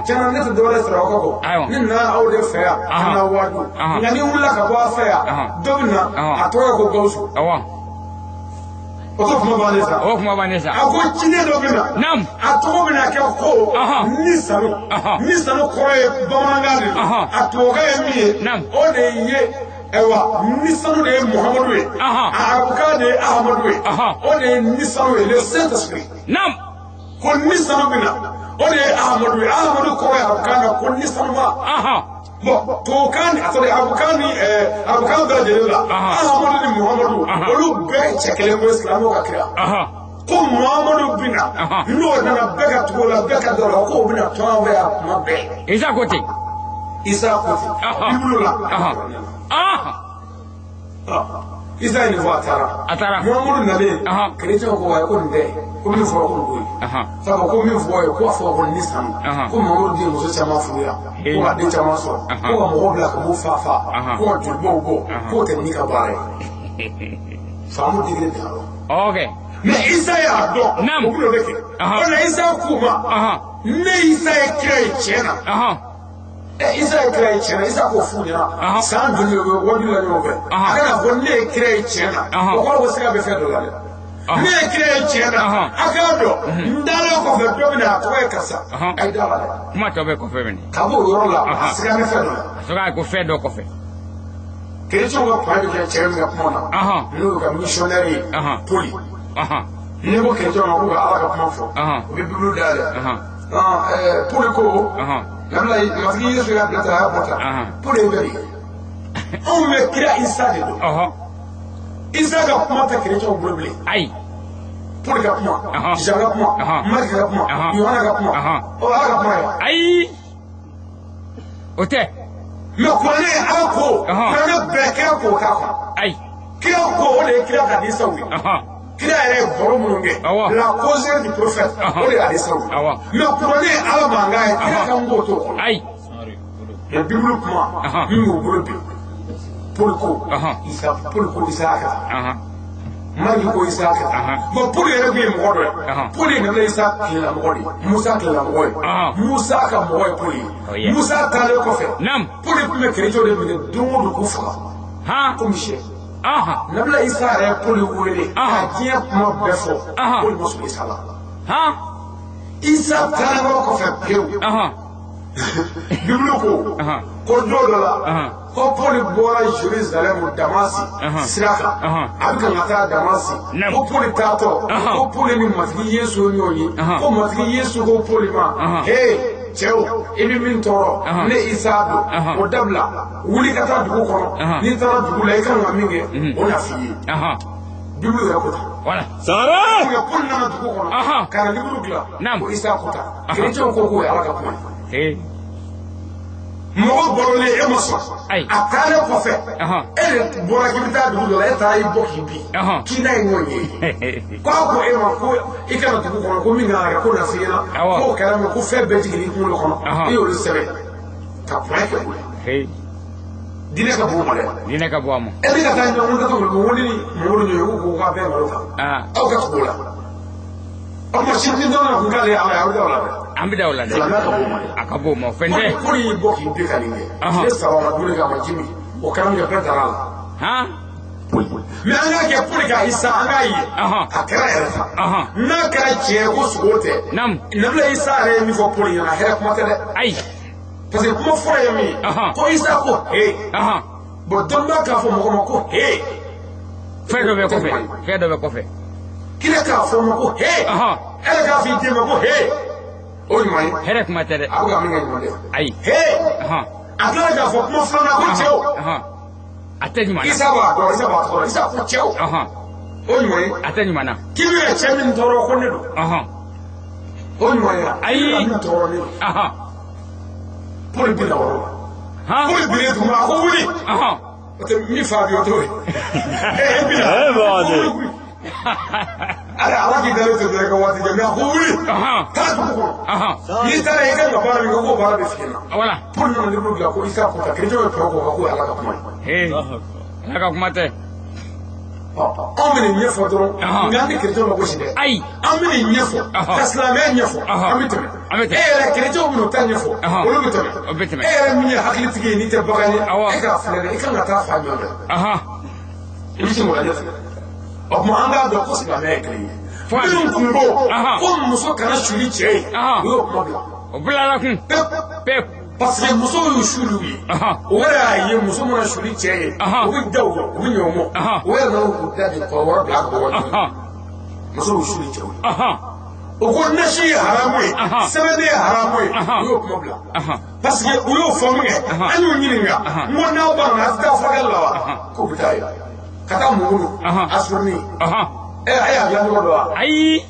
tiɲɛna ne tɛ dɔwɛrɛ sɔrɔ aw ka kɔ ne nana aw de fɛ yan ka na waaju nka ni wulila ka bɔ a fɛ yan dɔ bɛ na a tɔgɔ ye ko Gawusu. O t'o kuma bannen sa. O kuma bannen sa. A ko ciden dɔ bɛ na. A tɔgɔ bɛna kɛ ko ni sanu. Ni sanu kɔrɔ ye bamanankan de don. A tubabukan ye min ye. O de ye ayiwa ni sanu de ye Muhamadu ye. A arabukan de ye Ahamadu ye. O de ye ni sanu ye le Saint Esprit. Ko ni sanu bɛ na o de ye Ahamadu ye. Ahamadu kɔrɔ ye arabukan na ko ni sanuma. Bon tubabukan ni a sɔrɔ arabukan ni arabukan bɛɛ lajɛlen la Ahamadu ni Muhamadu olu bɛɛ ye cɛ kelen ko silamɛw ka kira. Ko Muhamadu bɛ na n'o nana bɛɛ ka tugu o la bɛɛ ka dɔn o la k'o bɛna to an fɛ yan kuma bɛɛ. Isa ko ten. Isa ko ten. Bibulu la. Isa ye nin fɔ a taara. A taara. Muhamadu nalen. Kerecɛnw ko ayi ko nin tɛ ko min fɔra ko nin t'o ye. Sabu ko min fɔ ye ko a fɔra ko ni sanu. Ko Muhamadu den muso caman furu yan. Ko ka den caman sɔrɔ. Ko ka mɔgɔw bila ka b'u fa fa. Ko ka jolibaw bɔ. K'o tɛ ni ka baara ye. Faamu degré de la. Ok. Mais Isa y'a dɔn. O bɛn'o de kɛ. O la Isa k'u ma. Ne Isa ye kira ye tiɲɛ na. Isa ye kira ye tiɲɛ na. Isa k'o f'u ɲɛna. San joli de bɛ waju la ɲɔgɔn fɛ. A kana fɔ ne ye kira ye tiɲɛ na. O kɔrɔ ko siga bɛ fɛn dɔ la dɛ. Ne ye kira ye tiɲɛ na. A k'a dɔn. N dalen kɔfɛ dɔ bɛ na a tɔgɔ ye karisa. A ye da la dɛ. Kuma tɔ bɛ kɔfɛ minɛ. Ka b'o yɔrɔ la a siga bɛ fɛn dɔ la. A siga ko fɛn dɔ kɔfɛ. Kerecɛnw ka point bɛ kɛ cɛ min ka kuma na. N'o y'u ka missionnaire ye. Poli. N'i ko kerecɛnw ma k'u ka Ala ka kuma fɔ. U bɛ Bibulu dayɛlɛ. Poli ko. Nabila Matigi Yesu y'a bila tan a y'a bɔ tan. Poli ye bɛɛ de ye. Anw bɛ kira Isa de dɔn. Isa ka kuma tɛ kerecɛnw bolo bilen. Ayi. Poli ka kuma. Jean ka kuma. Mariki ka kuma. Yohana ka kuma. Ɔ Ala ka kuma ye. Ayi. O tɛ. Mais kuranɛ Ala ko. Kuranɛ bɛɛ kira k'o k'a kɔnɔ. Ayi. Kira ko o de ye kira ka hadisaw ye. Kira yɛrɛ ye baro minnu kɛ. La causerie du prophète. O de ye hadisaw ye. Mais kuranɛ ye Ala mankan ye. Kira ka n k'o t'o kɔnɔ. Ayi. Mais Bibulu kuma. Min b'u bolo bi. Poli ko. Isa Poli ko Isa y'a kɛ tan. Mariki ko Isa y'a kɛ tan. Bon Poli yɛrɛ tun ye mɔgɔ dɔ ye. Poli ye nabila Isa tilelamɔgɔ de ye. Musa tilelamɔgɔ ye. Musa ka mɔgɔ ye Poli ye. Musa taalen kɔfɛ. Poli tun bɛ kerecɛnw de minɛ don o don k'u faga. Komi sɛ. Nabila Isa yɛrɛ ye Poli wele. Ka diɲɛ kuma bɛɛ fɔ. Poli ma sɔn Isa la. Isa taalen kɔfɛ pewu. Bibulu ko ko don dɔ la ko Poli bɔra Jerusalem Damasi sira kan a bɛ kan ka taa Damasi ko Poli taatɔ ko Poli ni Matigi Yesu ye ɲɔgɔn ye ko Matigi Yesu ko Poli ma he cɛw i bɛ min tɔɔrɔ ne Isa don o dabila wuli ka taa dugu kɔnɔ n'i taara dugu la i kan ka min kɛ o na f'i ye Bibulu yɛrɛ ko tan. Sangare. Poli nana dugu kɔnɔ ka na liburu dilan ko Isa ko tan kerecɛnw ko k'o ye Ala ka kuma ye. Mɔgɔ bɔrɔlen e ma sɔn a taalen kɔfɛ e de bɔra k'i bɛ taa dugu dɔ la e taara i bɔ k'i bin k'i n'a ye ɲɔgɔn ye k'a ko e ma ko i kana dugu kɔnɔ ko min kan ka kɛ ko na f'i ɲɛna k'o kɛra min ko fɛn bɛɛ jiginna i kunkolo kɔnɔ e y'olu sɛbɛn ka point kɛ o la diinɛ ka bon o ma dɛ diinɛ ka bon a ma e bɛ ka taa ɲɔgɔn ka to ko ni mɔgɔw ni ɲɔgɔn ko k'a bɛɛ nkalon kan aw ka tugu o la o tuma sini ni dɔ nana kun k'ale ye Ala ye aw bɛ da o la dɛ. An bɛ da o la dɛ. Silamɛya ka bon o ma dɛ. A ka bon o ma fɛn tɛ. Poli y'i bɔ k'i bin ka nin kɛ. Tile saba ma dumuni kɛ a ma ji min o kɛra min kɛ bɛɛ dara a la. Mais an k'a kɛ Poli ka Isa an k'a ye. A kɛra yɛrɛ ta. N'a kɛra tiɲɛ ye ko sogo tɛ. Nabila Isa yɛrɛ ye min fɔ Poli ɲɛna hɛrɛ kuma tɛ dɛ. Ayi. Parce que kuma fɔlɔ ye min ye. Ko Isa ko he. Bon dɔnniba k'a fɔ mɔgɔ ma ko he. Fɛn dɔ bɛ kɔfɛ. Fɛn dɔ bɛ kɔfɛ. Kira k'a fɔ ma ko he. E yɛrɛ k'a fɔ i den ma ko he. O ɲuman ye. Hɛrɛ kuma tɛ dɛ. A bɛ ka min kɛ ɲuman tɛ. Ayi. He. A tilala k'a fɔ kuma filanan ko cɛw. A tɛ ɲuman na. Isa b'a dɔn Isa b'a tɔɔrɔ Isa ko cɛw. O ɲuman ye. A tɛ ɲuman na. K'i bɛ ka cɛ min tɔɔrɔ ko ne don. O ɲuman ye. Ayi. K'i bɛ ka min tɔɔrɔ ne don. Poli binna o yɔrɔ la. Poli binnen tuma a ko wuli. O tɛ min fa bi o t'o ye. E binna. Eh, bon, Wuli. Ala k'i dalen to dɔrɔn i ka waati kɛ mais a ko wuli taa dugu kɔnɔ n'i taara i kan ka baara min kɛ k'o baara bɛ f'i ɲɛna wala Paul nana livre dilan ko Isa ko ta kerecɛnw ye tɔɔrɔ k'o kan k'o ye Ala ka kuma ye Ala ka kuma tɛ anw bɛ nin ɲɛfɔ dɔrɔn nka an tɛ kerecɛnw lagosi dɛ ayi an bɛ nin ɲɛfɔ ka silamɛya ɲɛfɔ an bɛ tɛmɛ e yɛrɛ kerecɛnw bɛ n'o ta ɲɛfɔ olu bɛ tɛmɛ e yɛrɛ min ye hakilitigi ye n'i tɛ bagan ye e k'a filɛ dɛ i kan ka taa fa jɔn fɛ i bɛ sin k'o lajɛ o tuma an k'a dɔn ko silamɛya ye kelen ye minnu tun ko ko muso kana suli cɛ ye u y'o kuma bila o bilala kun pewu parce que musow y'u suliw ye o yɛrɛ y'a ye muso mana suli cɛ ye u bɛ da u kɔ u bɛ ɲɛ u ma o yɛrɛ nana k'u da de kɔ wɔɔrɔ bila a kɔ wɔɔrɔ musow y'u suli cɛw ye o ko nasi ye haramu ye sɛbɛnden ye haramu ye u y'o kuma bila parce que u y'o fɔ min kɛ an y'u ɲininka n ko n'aw banna a tɛ taa furakɛli la wa k'u bɛ taa yen ka taa mun wolo asuruni ɛ a y'a dilan cogo dɔn wa ayi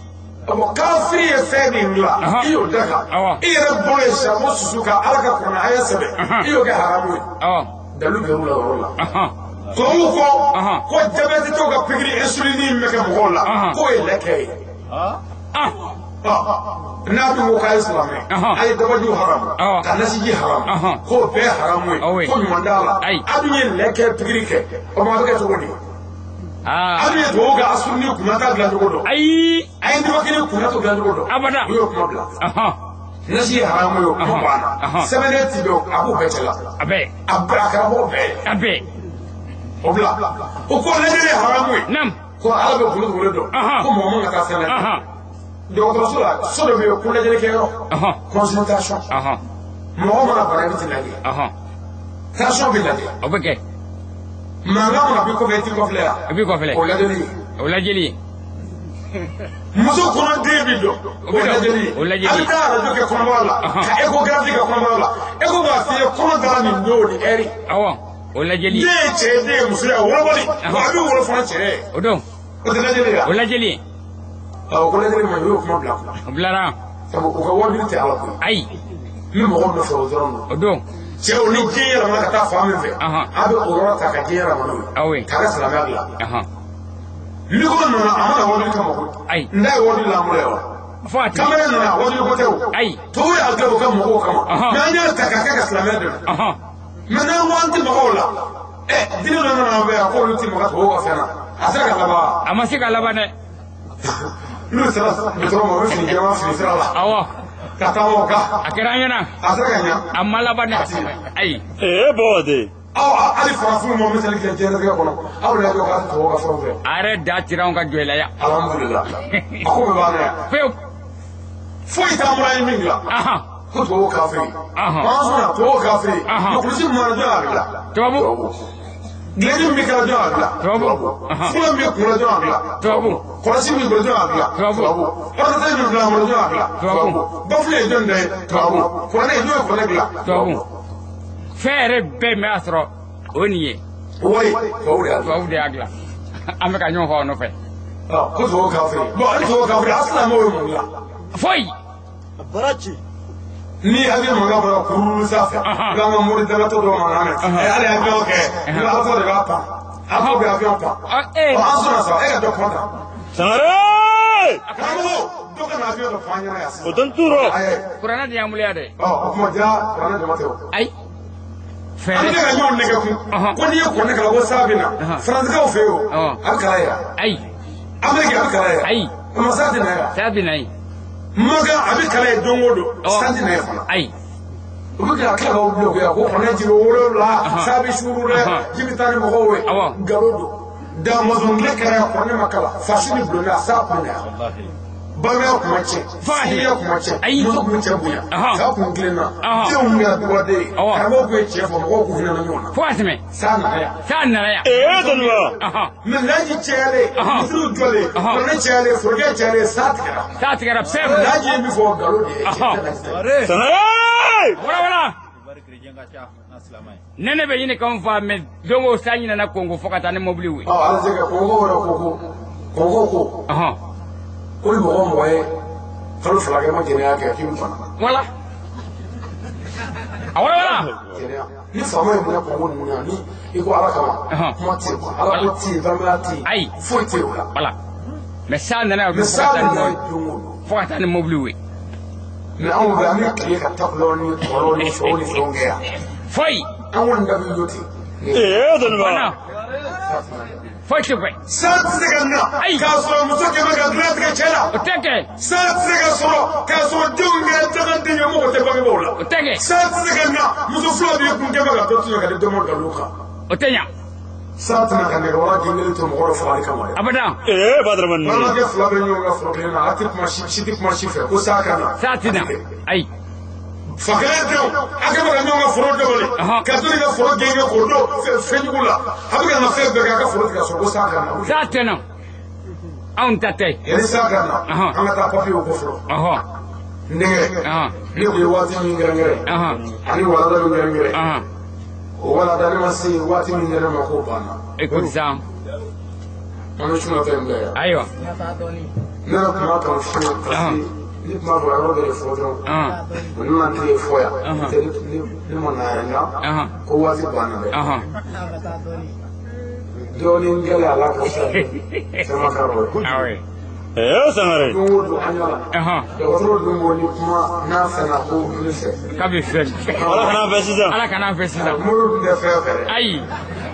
bon kafiri ye fɛn min dilan i y'o da kan i yɛrɛ bolo ye saribɔn susu ka Ala ka kuranɛ aya sɛbɛn i y'o kɛ haramu ye dalu bɛ la o yɔrɔ la tubabuw ko ko jabɛti tɔw ka pikiri insuline min bɛ kɛ mɔgɔw la k'o ye lɛkɛ ye n'a dun ko k'a ye silamɛ a ye dabaju haramu ka nasiji haramu k'o bɛɛ haramu ye ko ɲuman t'a la a dun ye lɛkɛ pikiri kɛ o ma a bɛ kɛ cogo di a dun ye tubabuw ka asuruni kunnata dilan cogo dɔn ayi a ye dibakini kunnata dilan cogo dɔn abada u y'o kuma bila nasi ye haramu ye o kuma banna sɛbɛnden ti bɛn a b'o bɛɛ cɛ la a bɛɛ a bɛɛ a kɛra b'o bɛɛ ye a bɛɛ o bila o ko lajɛli ye haramu ye ko Ala bɛ bolo dogolen dɔn ko mɔgɔ man ka taa fɛn lajɛ dɔgɔtɔrɔso la so dɔ bɛ yen ko lajɛlikɛyɔrɔ consultation mɔgɔ mana bana i bɛ t'i lajɛ tension bɛ lajɛ o bɛ kɛ mankan mana b'i kɔfɛ i t'i kɔfilɛ yan i b'i kɔfilɛ o lajɛli ye o lajɛli ye muso kɔnɔ den bɛ dɔn o lajɛli ye o lajɛli a bɛ taa arajo kɛ kɔnɔbara la ka échographie kɛ kɔnɔbara la écho b'a f'i ye kɔnɔ dara nin don ni ɛri awɔ o lajɛli den ye cɛ ye den ye muso ye a wolobali wa a bɛ wolo fana cɛ ye o don o tɛ lajɛli ye o lajɛli ye awɔ ko lajɛli ma ɲi u y'o kuma bila o bilara sabu u ka wajuli tɛ Ala ko ye ayi ni mɔgɔ nɔfɛ o dɔrɔn don o don cɛw ni diɲɛ yɛlɛmana ka taa fan min fɛ a bɛ o yɔrɔ ta ka diɲɛ yɛlɛma n'o ye k'a ka silamɛya dilan liko nana a mana wajuli kama ko ayi n'a ye wajuli lamɔ ye wa fo a tɛ kamalen nana wajuli ko tɛ o ayi tubabu y'a dilan u ka mɔgɔw kama mais an y'a ta k'a kɛ ka silamɛya dɛmɛ mais n'an ko an tɛ maga o la ɛ diinɛ dɔ nana an fɛ yan k'olu tɛ maga tubabuw ka fɛn na a sera ka laban wa a ma se ka laban dɛ n'u sera dɔgɔtɔrɔ ma u bɛ fini jɛman fili sira la awɔ ka taa o kan a kɛra an ɲɛna a sera ka ɲa a ma laban dɛ ayi ee bɔgɔden aw hali farafinw ma misali kɛ diɲɛlatigɛ kɔnɔ aw de y'a jɔ k'a tubabuw ka fɛnw fɛ a yɛrɛ da cira anw ka jɔ la yan alhamdulilah a ko bɛɛ b'an na yan pewu foyi t'an bolo an ye min dilan ko tubabuw k'a fɛ yen an sɔnna tubabuw k'a fɛ yen mɛ kulusi min mana jɔn y'a dilan tubabu gileki min bɛ kɛra jɔn y'a dilan tubabu fura min bɛ kun la jɔn y'a dilan tubabu kɔlɔsi min bɛ jɔn y'a dilan tubabu ordinateur min filɛ an bolo jɔn y'a dilan tubabu bafile ye jɔn da ye tubabu kuranɛ jɔn ye kuranɛ dilan tubabu fɛn yɛrɛ bɛɛ mɛ a sɔrɔ o nin ye wayi tubabu de y'a dilan tubabu de y'a dilan an bɛ ka ɲɔgɔn fɔ o nɔfɛ ko tubabu k'a fɛ yen bon hali tubabu k'a fɛ yen a silamɛw ye mun dilan foyi baraji ni hakili mankan bɔra kururu sanfɛ i b'an ka mori dalatɔ dɔw mankan mɛn ɛ hali avion kɛ i b'a tɔ de b'a pan a tɔ bɛ avion pan an sɔnna sa e ka dɔ pan tan Sangare karamɔgɔ dɔ ka na avion dɔ pan ɲɛna yan sisan o tɛ n turo kuranɛ de y'an bolo yan dɛ ɔ o kuma ja kuranɛ dama tɛ o ayi an bɛ ka ɲɔgɔn nɛgɛ kun ko n'i ye kuranɛ kalan ko sa bɛ na faransikaw fɛ yen o a bɛ kalan yan ayi Amérique a bɛ kalan yan ayi o sa tɛ na yan sa bɛ na yen Makan a bɛ kalan yen don o don san tɛ na yen fana ayi u bɛ ka tila k'aw bila o yan ko kuranɛ jigi 7 sa bɛ suuru dɛ ji bɛ taa ni mɔgɔw ye nkalon don damazɔn tile kɛra yan kuranɛ ma kalan fasi ni bulonda sa kun na yan balimaya kun ma tiɲɛ sinjiya kun ma tiɲɛ muso kun bɛ cɛ bonya sa kun tilenna denw kun kɛra dugaden ye karamɔgɔw kun ye tiɲɛ fɔ mɔgɔw kun hinɛna ɲɔgɔn na fo ka tɛmɛ sa nana yan sa nana yan ee dɔnniba mɛ laji cayalen misiriw jɔlen kuranɛ cayalen forokɛ cayalen sa tigɛra sa tigɛra pewu laji ye min fɔ nkalon de ye tiɲɛ tɛ laji tɛ Sangare wala wala nɛnɛ bɛ ɲini k'anw fa mɛ don o sa ɲinɛna kongo fo ka taa ni mobili ye ɔ ala se ka kongo yɛrɛ ko kongo ko ko ni mɔgɔ mɔgɔ ye kalo 2 kɛ ma jɛnɛya kɛ k'i bɛ bana wala a wala wala jɛnɛya ni faama ye minɛ kongo ninnu na ni i ko ala kama kuma tɛ yen quoi ala ko tɛ yen balimaya tɛ yen ayi foyi tɛ yen o la wala Mais san nana mais san nana don o don fo ka taa ni mobiliw ye. Mais anw fɛ an bɛ tile ka takulɔw ni kɔrɔw ni sɔw ni fɛnw kɛ yan. Foyi. An kɔni da bɛ jɔ ten. Ee dɔnniba. Foyi tɛ kɛ. San tɛ se ka na. Ayi. K'a sɔrɔ muso kɛmɛ ka dilan tigɛ cɛ la. O tɛ kɛ. San tɛ se ka sɔrɔ k'a sɔrɔ denw kɛra daganden ye mɔgɔ tɛ bangebaaw la. O tɛ kɛ. San tɛ se ka na muso fila b'i kun kɛmɛ ka dɔ to yen ka di dɔ ma nkalon kan. O tɛ ɲa. San tɛna ka nɛgɛwara den kelen to mɔgɔ dɔ fagali kama dɛ. Abada. Ee Badarama. Balimakɛ fila bɛ ɲɔgɔn ka foro kelen na a tɛ kuma si tɛ kuma si fɛ ko san ka na. San tɛ na. Ayi. Fa kelen denw a kɛ bɛ ka ɲɔgɔn ka foro dabali ka to ka foro gɛn k'o don fɛnjugu la a bɛ ka na fɛn bɛɛ kɛ a ka foro tigɛ sɔrɔ ko san ka na. San tɛ na. Anw ta tɛ. Yanni san ka na an ka taa papiyew ko fɔlɔ. N denkɛ ne tun ye waati min gɛrɛngɛrɛ ani walanda min gɛrɛngɛrɛ o walanda ne ma se waati min yɛrɛ ma k'o banna. Écoute ça. An bɛ sunɔgɔ in bila yan. Ayiwa. Ne yɛrɛ tun b'a kanu fiyewu parce que ne tun b'a fɔ yɔrɔ dɔ de fɔ dɔrɔn o ne ma tile fɔ yan ne ma na yɛrɛ nka ko waati banna dɛ. Dɔɔnin gɛlɛya la kosɛbɛ fɛn ma k'a rɔ ye. Ee Sangare. Don o don an ɲɛna. Dɔgɔtɔrɔ dun ko ni kuma n'a fɛnna ko ne fɛ. K'a bɛ fɛ. Ala kana fɛ sisan. Ala kana fɛ sisan. Mori dun tɛ fɛn fɛ dɛ. Ayi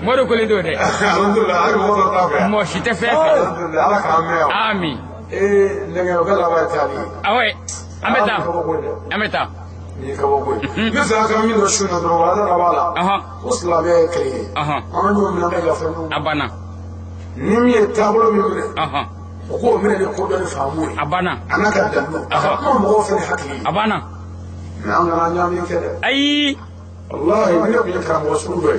mori kolen t'o dɛ. Alhamdulilayi hali mɔgɔ dɔ t'a fɛ. Mɔgɔ si tɛ fɛn fɛ. Alhamdulilayi ala k'an mɛn yan. Ami. Ee nɛgɛ o bɛɛ laban ye taali ye. Awɔ an bɛ taa. An bɛ taa. Nin ye kabako ye. Ne sera ka min dɔn su in na dɔrɔn walanda laban la. Ko silamɛya ye kelen ye. An ka ɲɔgɔn minɛ an ka yafa ɲɔgɔn ma. A banna. Ni min ye taabolo min minɛ. O k'o minɛ ni kodɔn ni faamu ye. A banna. A n'a ka dalilu. A ka kuma mɔgɔw fɛnɛ hakili ye. A banna. Mais an kana ɲagami kɛ dɛ. Ayi. Walahi ne tun ye karamɔgɔ sugu dɔ ye.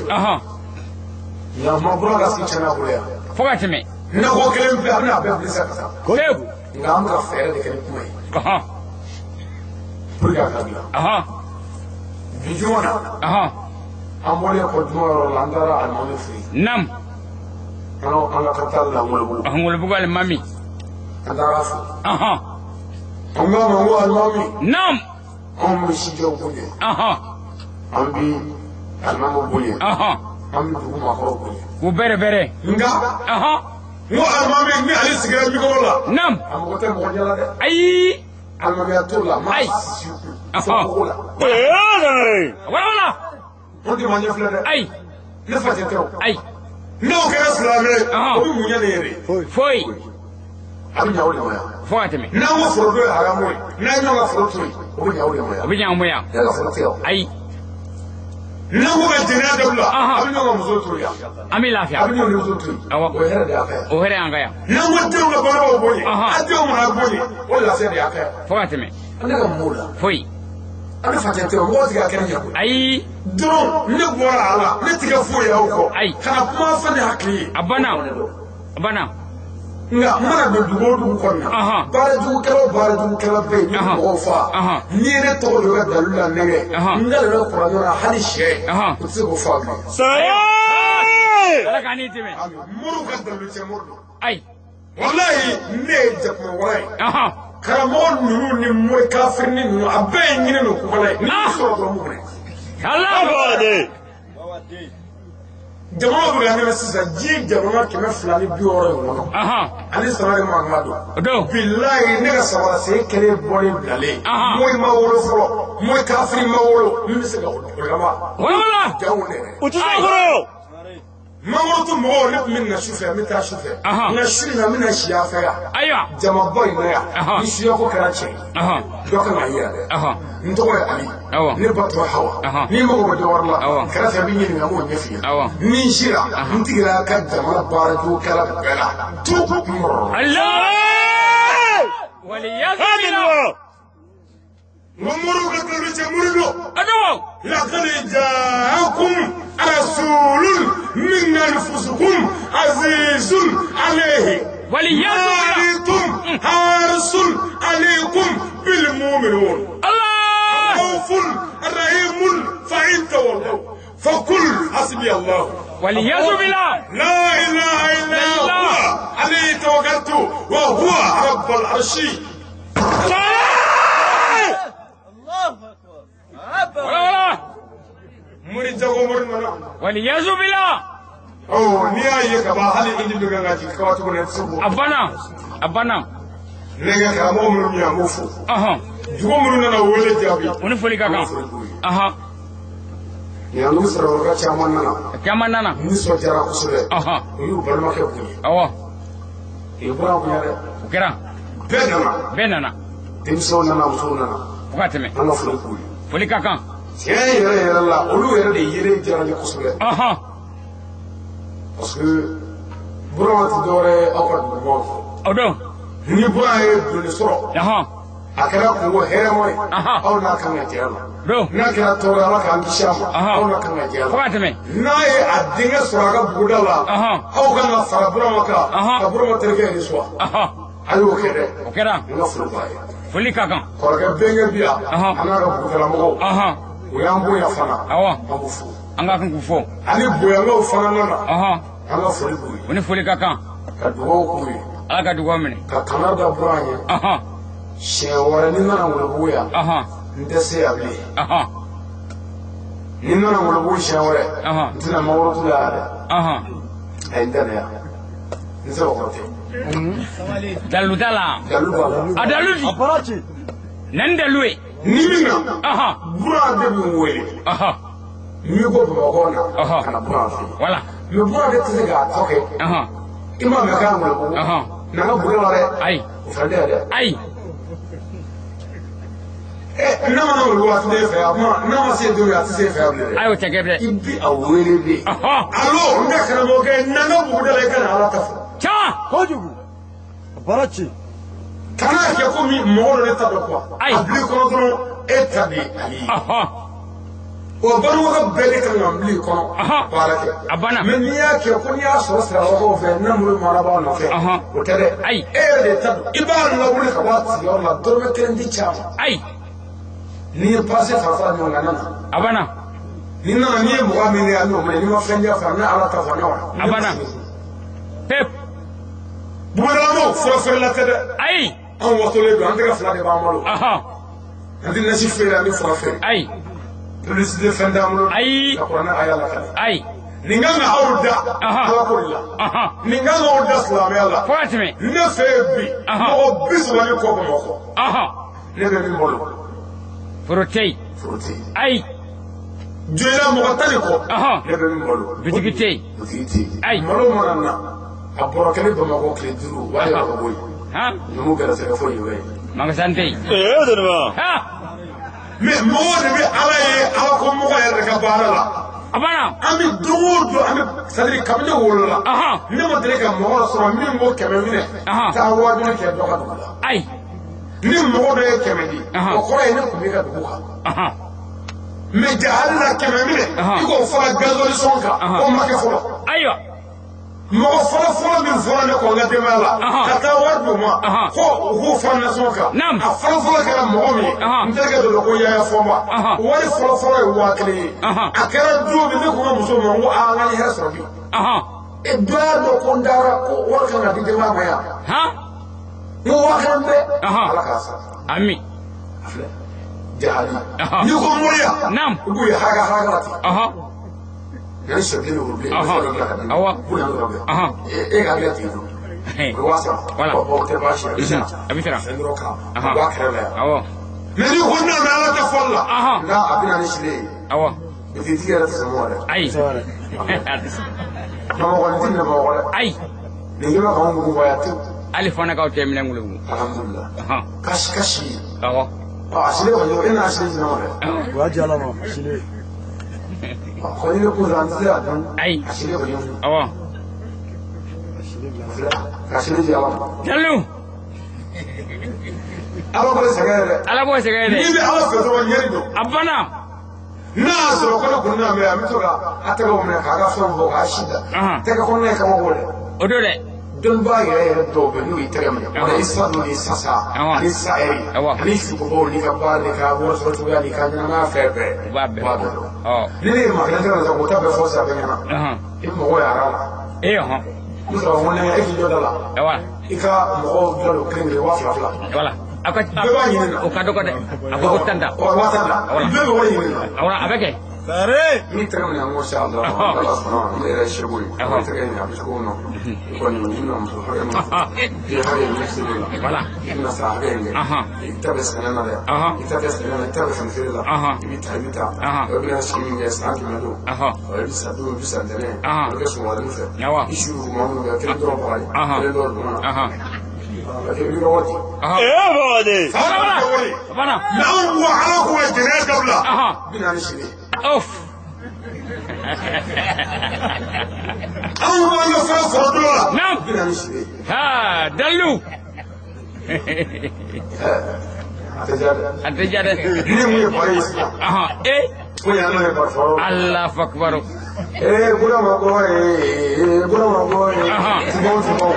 Nka ma bɔra ka sigi tiɲɛna bolo yan. Fo ka tɛmɛ. Nakɔ kelen bɛɛ a bɛna a bɛɛ bilisa ka taa. Pewu. Nka an bɛ ka fɛɛrɛ de kɛ ni kuma ye. Pour que a ka dilan. Bi juma na. An bɔlen kɔ juma yɔrɔ la an taara alimami fɛ yen. Nam. An ka capital la Ngolobugu. Ngolobugu alimami. An taara fo. An k'a ma ko alimami. Nam. Anw bɛ sijɛw bonya. An bɛ alimamiw bonya. An bɛ dugu maakɔrɔw bonya. K'u bɛrɛ bɛrɛ. Nka. N ko alimami ni ale sigira mikɔrɔ la. Nam. A mɔgɔ tɛ mɔgɔ ɲɛ la dɛ. Ayi. Alimamiya t'o la. Maa sisi kun. Fo kogo la. Ee Sangare. Wala wala. O de ma ɲɛ filɛ dɛ. Ayi. Ne fa tɛ o. Ayi. N'o kɛra silamɛ ye. O bɛ mun ɲɛ ne yɛrɛ ye. Foyi. A bɛ ɲa o de ma yan. Fo ka tɛmɛ. N'an ko foro dɔ ye haramu ye. N'an ye ɲɔgɔn ka foro to yen. O bɛ ɲa o de ma yan. O bɛ ɲa o ma yan. Ne ka foro tɛ o. Ayi. N'an ko ka jɛnɛya dabila. A bɛ ɲɔgɔn ka muso to yan. An bɛ lafiya. A bɛ ɲɔgɔn muso to yen. Awɔ. O ye hɛrɛ de y'a kɛ yan. O hɛrɛ y'an ka yan. N'an ko denw ka bangebaaw bonya. A denw mana bonya. O lafiya de y'a kɛ yan. Fo ka tɛmɛ. Ne ka mun b'o la. Foyi. A bɛ facɛ tɛ o mɔgɔ tɛ ka kɛnɛ ɲɛ koyi. Ayi. Dɔrɔn ne bɔra a la ne tɛ kɛ foyi y'aw kɔ. Ayi. Ka na kuma fɛn ni hakili ye. A banna. A banna. Nka n mana don dugu o dugu kɔnɔ na. Baarajugukɛla o baarajugukɛla bɛ yen ni mɔgɔw fa. N'i ye ne tɔgɔ don i ka dalilu la nɛgɛ. N ka dalilu kuranɛ na hali sɛ. O tɛ se k'o fa bilen. Sangare. Ala k'an n'i tɛmɛ. Moriw ka dalilu cɛ mori don. Ayi. Walahi ne ye jakuma wara ye. Karamɔgɔ ninnu ni mori kafirini ninnu a bɛɛ ye ɲinɛ n'o kumala ye. N'i y'u sɔrɔ dɔrɔn m'u minɛ. Ala. Jamana bɛ ka ɲɛnɛ sisan diɲɛ jamana 260 in kɔnɔ. Ani Sangare mankan don. Bilayi ne ka samara sen kelen bɔlen bilalen. Mori ma wolo fɔlɔ mori kafiri ma wolo min bɛ se ka o laban. Wala. Jago ne yɛrɛ. O tɛ se kɔrɔ. Mangoro tun mɔgɔw ne tun bɛ na su fɛ n bɛ taa su fɛ. Nka su in na n bɛna si a fɛ yan. Ayiwa. Jamaba in na yan. Ni suyako kɛra cɛ ye. Dɔ kan ka ye yan dɛ. N tɔgɔ ye Ali. Ne ba tɔgɔ Hawa. N'i mago bɛ dɔ wɛrɛ la. Kɛrɛfɛ n b'i ɲininka n b'o ɲɛf'i ɲɛna. Ni n sira n tigɛra ka jamana baarajugukɛla bɛɛ la. Tu n kɔrɔ. Ala. Waliyasu. N ko moriw ka dalilu cɛ mori don. Adowo. لقد جاءكم رسول من أنفسكم عزيز عليه ما عنتم حارس عليكم بالمؤمنون الله خوف رحيم فإن تولوا فقل حسبي الله والعياذ بالله لا إله إلا هو عليه توكلت وهو رب العرش. الله أكبر. ولا ولا مريد جاكو مريد منا والعياذ بالله. N'i y'a ye ka ban hali i ni bɛ kan ka jigin kaba tuguni tɛ se k'o. A banna. Ne ka karamɔgɔ minnu ye an b'o fo. Dugu minnu nana wele jaabi. U ni foli ka kan. Nin sɔrɔka caman nana. Nisɔndiyara kosɛbɛ. U y'u balimakɛ bonya. Awɔ. U ye Buran bonya dɛ. O kɛra. Bɛɛ nana. Denmisɛnw nana, musow nana. Fo ka tɛmɛ. An ka foli b'u ye. Foli ka kan. Tiɲɛ yɛrɛ yɛrɛ la, olu yɛrɛ de yelen diyara n ye kosɛbɛ. Parce que Buran tɛ dɔwɛrɛ ye aw ka dugubaw fɛ. O don. Ni Buran ye doni sɔrɔ. A kɛra kungo hɛrɛma ye. Aw n'a kan ka jɛ a la. N'a kɛra tɔɔrɔ ye, Ala k'an kisi a ma. Aw n'a kan ka jɛ a la. Fo ka tɛmɛ. N'a ye a denkɛ sɔrɔ a ka buguda la. Aw kan ka fara Burama kan. Ka Burama terikɛ yɛrɛ sɔrɔ. A y'o kɛ dɛ. O kɛra. N ka foli b'a ye. Foli ka kan. Kɔrɔkɛ bɛnkɛ bi yan. An n'a ka bugudalamɔgɔw. O y'an bonya fana. Awɔ. An b'u fo. An ka kan k'u fo. Ani bonyankaw fana nana. An ka foli b'u ye. O ni foli ka kan. Ka dugawu k'u ye. Ala ka dugawu minɛ. Ka kanga da Buran ye. Siɲɛ wɛrɛ ni nana Ŋolobugu yan. N tɛ se yan bilen. Ni nana Ŋolobugu siɲɛ wɛrɛ. N tɛna mangorotu la yan dɛ. A ye n tɛ na yan. N tɛ se k'o tɛ. Dalu t'a la. Dalu b'a la. A dalu di. Na ni dalu ye. Ni min na. Buran de bɛ n wele. N'i ko Bamakɔ na. Ka na Buran fɛ yen. Wala. Mais Buran de tɛ se k'a tɔ kɛ. I m'a mɛn k'a Ŋolobugu. Na n ka bugu la dɛ. Ayi. O fana tɛ dɛ. Ayi. N'a ma na Ŋolobugu a tɛ ne fɛ yan. N'a ma se don a tɛ se fɛ yan bilen dɛ. Ayi o tɛ kɛ bilen. I bi a wele de. Alo n ka karamɔgɔkɛ na n ka buguda la i ka na Ala ta fɔ. Can. Kojugu. A baara ci. Kana kɛ komi mɔgɔ dɔ de ta dɔn quoi. Ayi. A bil'i kɔnɔ dɔrɔn e ta de ye ale ye. O balimakɛ bɛɛ de kan ka n bil'i kɔnɔ. Baara kɛ. A banna. Mais n'i y'a kɛ ko n'i y'a sɔrɔ sirabakaw fɛ n'a mulu marabaaw nɔfɛ. O tɛ dɛ. Ayi. E yɛrɛ de ta don. I b'a lawuli ka bɔ a sigiyɔrɔ la dɔrɔmɛ kelen ti ci a ma. Ayi. N'i ye pase fara ɲɔgɔn kan na. A banna. N'i nana n'i ye mɔgɔ min ye a n'o ma n'i ma fɛn diya fana ne Ala ta fɔ ne wa. A banna. Pep. Bugudalamɔgɔw fura feerela tɛ dɛ. Ayi. Anw wasolen don an tɛgɛ fila de b'an bolo. An tɛ nasi feere an tɛ fura feere. Ayi. Publicité fɛn t'an bolo. Ayi. Ka kuranɛ aya lakale. Ayi. Nin kan ka aw da. Ala ko de la. Nin kan ka aw da silamɛya la. Fo ka tɛmɛ. Ne fɛ yen bi. Mɔgɔ 30 ni kɔ Bamakɔ. Ne bɛ min bolo. Foro tɛ yen. Foro tɛ yen. Ayi. Joyila mɔgɔ 10 ni kɔ. Ne bɛ min bolo. Bitigi tɛ yen. Bitigi tɛ yen. Ayi. Malo mana na. A bɔrɔ kelen Bamakɔ tile 5 o b'a yɛrɛ ka bɔ yen. Numu gɛrɛsɛgɛ foyi ye. Magasin tɛ yen. Ee deniba. Mais mɔgɔ de bɛ Ala ye Ala ko mɔgɔ yɛrɛ de ka baara la. A banna. An bɛ don o don an bɛ c'est à dire kabini ne wolola. Ne ma deli ka mɔgɔ sɔrɔ min ko 100 minɛ. Taa waajuli kɛ dɔ ka dugu la. Ayi. Ni mɔgɔ dɔ ye 100 di. O kɔrɔ ye ne kun b'i ka dugu kan. Mais jahali la 100 minɛ. I k'o fara gasoil sɔn kan. O ma kɛ fɔlɔ. Ayiwa. Mɔgɔ fɔlɔ fɔlɔ min fɔra ne kɔ n ka denbaya la. Ka taa wari d'u ma. Ko u k'u fara nasɔn kan. A fɔlɔ fɔlɔ kɛra mɔgɔ min ye. N terikɛ dɔ don ko Yaya Fɔnba. Wari fɔlɔ fɔlɔ ye 1000 ye. A kɛra don min ne ko n ka muso ma n ko aa n ka nin hɛrɛ sɔrɔ bi. E dɔ y'a dɔn ko n taara ko wari kan ka di denbaya ma yan. N ko 1000 bɛ. Ala k'a sara. Ami. A filɛ jahali. N'i ko moriya. I b'u ye haka haka la ten. Yanni sɛ bilen woro bilen awɔ e ka bila ten o ye 3000 o tɛ baasi ye a bɛ sara fɛn dɔrɔn kan a b'a kɛrɛ la yan awɔ mais n'i ko n'a bɛ Ala tɛ fɔli la nka a bɛ na ni sile ye awɔ bitigitigi yɛrɛ tɛ sɔn mɔ dɛ ayi Bamakɔ nin tɛ minɛ Bamakɔ dɛ ayi nin kɛlen bɛ k'anw mugu tewu hali fana k'aw tɛ minɛ Ŋolobugu alhamdulilah kasi kasi awɔ a sile kɔni e n'a sile jumɛn ma dɛ O y'a diya Ala ma a sile. Kɔni ne ko an tɛ se ka dun. Ayi. A sile kɔni. Awɔ. Ka sile di Ala ma. Jalo. Ala b'o sɛgɛn yɛrɛ. Ala b'o sɛgɛn yɛrɛ. N'i bɛ Ala fɛ dɔrɔn ɲɛli don. A banna. N'a y'a sɔrɔ ko ne kun nana mɛ an bɛ to ka a tɛgɛw minɛ k'a ka fɛnw bɔ k'a si da. Tɛgɛ kɔnɔna ye kabako dɛ. O don dɛ. Dɔnnibaa yɛrɛ yɛrɛ dɔw bɛ n'u y'i tɛgɛ minɛ. Wala i sa dɔ ni sasa. Ani sa ɛri. Ani sukobaw n'i ka baara n'i ka wari sɔrɔ cogoya n'i ka ɲɛnamaya fɛn bɛɛ. U b'a bɛɛ dɔn. Ni ne ye maa kelen tɛgɛ minɛ k'o ta bɛɛ fɔ sisan bɛɛ ɲɛna. I bɛ mɔgɔw yɛrɛ la. Ee hɔn. N sɔrɔ ko ne e k'i jɔ da la. I ka mɔgɔw bila don kelen kelen 2000 2000. Wala. A ka bɛɛ b'a ɲini na. O ka dɔgɔ dɛ. A ko ko 10 ta. Ɔ 10 000 ta. Bɛɛ bɛ wari ɲini na. Awɔ a bɛ kɛ. Ni tɛgɛ minɛ an ko sa dɔrɔn ala sɔnna ne yɛrɛ seko ye ne tɛgɛ in a bɛ cogo min na i kɔni i bɛna muso hakɛ min i hakɛ in bɛ se o la i bɛna sa hakɛ in kɛ i ta bɛ sɛnɛ na dɛ i ta tɛ sɛnɛ na i ta bɛ fɛn feere la i bɛ taa i bɛ taa i bɛna si min kɛ san 100 don i bɛ sa don i bɛ sa ntɛnɛn i bɛ kɛ sɔgɔmada fɛ i su maa minnu kɛ kelen dɔrɔn baga ye kelen dɔrɔn duguma i bɛ ka waati. Mais anw ko ala ko ka jɛnɛya dabila 40 sini. Ouf. Anw ko an ka fɛn sɔrɔ dɔ la. Naam. 40 sini. Ha, dalu. A tɛ diya dɛ. A tɛ diya dɛ. Ni mun ye baro ye sisan. Eh. Ko yan n'o ye baro fɔlɔ. Allahu akbar. Eh, Burama ko eh, Burama ko eh. Tubaw tubaw.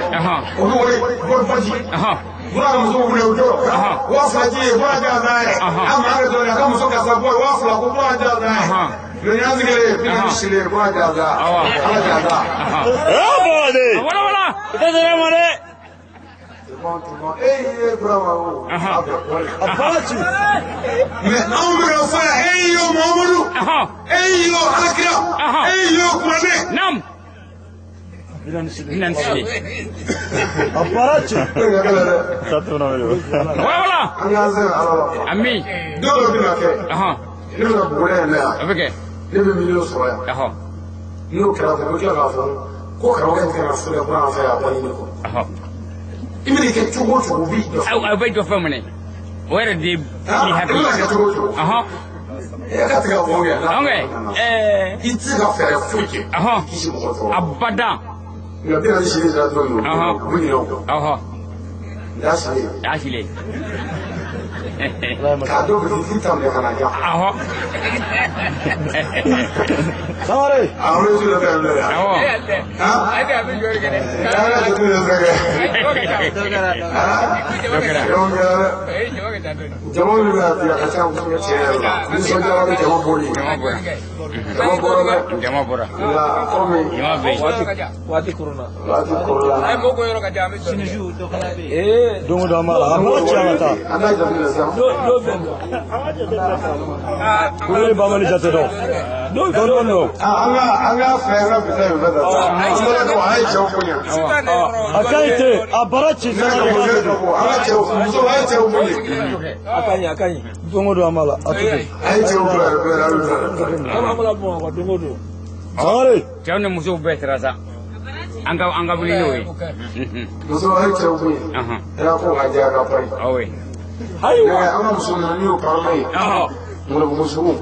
Olu ko baji. Bura muso wuli o jɔ. 2000 ji ye bura gansan ye. A maa yɛrɛ dɔrɔn a ka muso karisa bɔ 2000 ko bura gansan ye. Mɛ y'an sigilen 40 sini bura gansan. Ala gansan. Wala wala. I tɛ sɛnɛ ma dɛ. Eh Burama o. A baara ci. Mais anw bɛ ka fɔ yan e y'o Muhamadu. E y'o Alakira. E y'o Kuranɛ. Naam. 40 sini. 40 sini. A baara ci. Wala wala. An k'an sɛgɛn Ala la. Ami. Don dɔ bɛna kɛ. Ne bɛna Buguni yan yan. A bɛ kɛ. Ne bɛ miliyɔn sɔrɔ yan. N'o kɛra u bɛ tila k'a fɔ ko karamɔgɔ in kan ka furu kɛ ko an fɛ yan a bɔ ɲini kɔ. I bɛna kɛ cogo o cogo u b'i jɔ. Aw bɛ jɔ fɛn min na o yɛrɛ de b'i hakili. I bɛna kɛ cogo o cogo. E ka tigɛ bɔ kɛ. I tɛ se ka fɛɛrɛ foyi kɛ. Kisi mɔgɔ tɔɔrɔ. Abada. Nka 40 sini sera don min na u bɛ ɲinɛ o kɔ. N'a sigilen. N'a sigilen. K'a dɔn bi fi ta minɛ ka na ja. Sangare. A bɛ su dɔ fɛn filɛ yan. A bɛ jɔyɔrɔ kɛ dɛ. A bɛ su dɔ fɛn kɛ. Dɔ kɛra. Jama min bɛ yan bi a ka ca kosɛbɛ tiɲɛ yɛrɛ la. Nisɔndiyara ni jama bɔli. Jama bɔra. Jama bɔra. Jama bɔra. Nka komi. Jama bɛ yen. Waati korona. Waati korona. A ye mɔgɔ yɔrɔ ka jan an bɛ sɔrɔ. Sinisiw dɔ fana bɛ yen. Don o don an b'a la a baara ci an ka taa. An b'a jateminɛ sisan. Dɔw bɛ yen. Kulubali banbali jate dɔn. Dɔn dɔn don. An ka fɛ an ka bi ta in fɛ tan. A ye cɛw bonya. A ka ɲi ten a baara ci sangare. An ka cɛw muso a ye cɛw bonya. A ka ɲi a ka ɲi. Don o don an b'a la a to ten. A ye cɛw bonya An b'a bɔ don o don. Sangare. Cɛw ni musow bɛɛ sera sa. An ka wuli n'o ye. Muso a ye cɛw bonya. I n'a fɔ ka diya ka pari. Awo ye. Ayiwa. An ka muso ninnu n'i y'o parole ye. Ŋolobugusugu.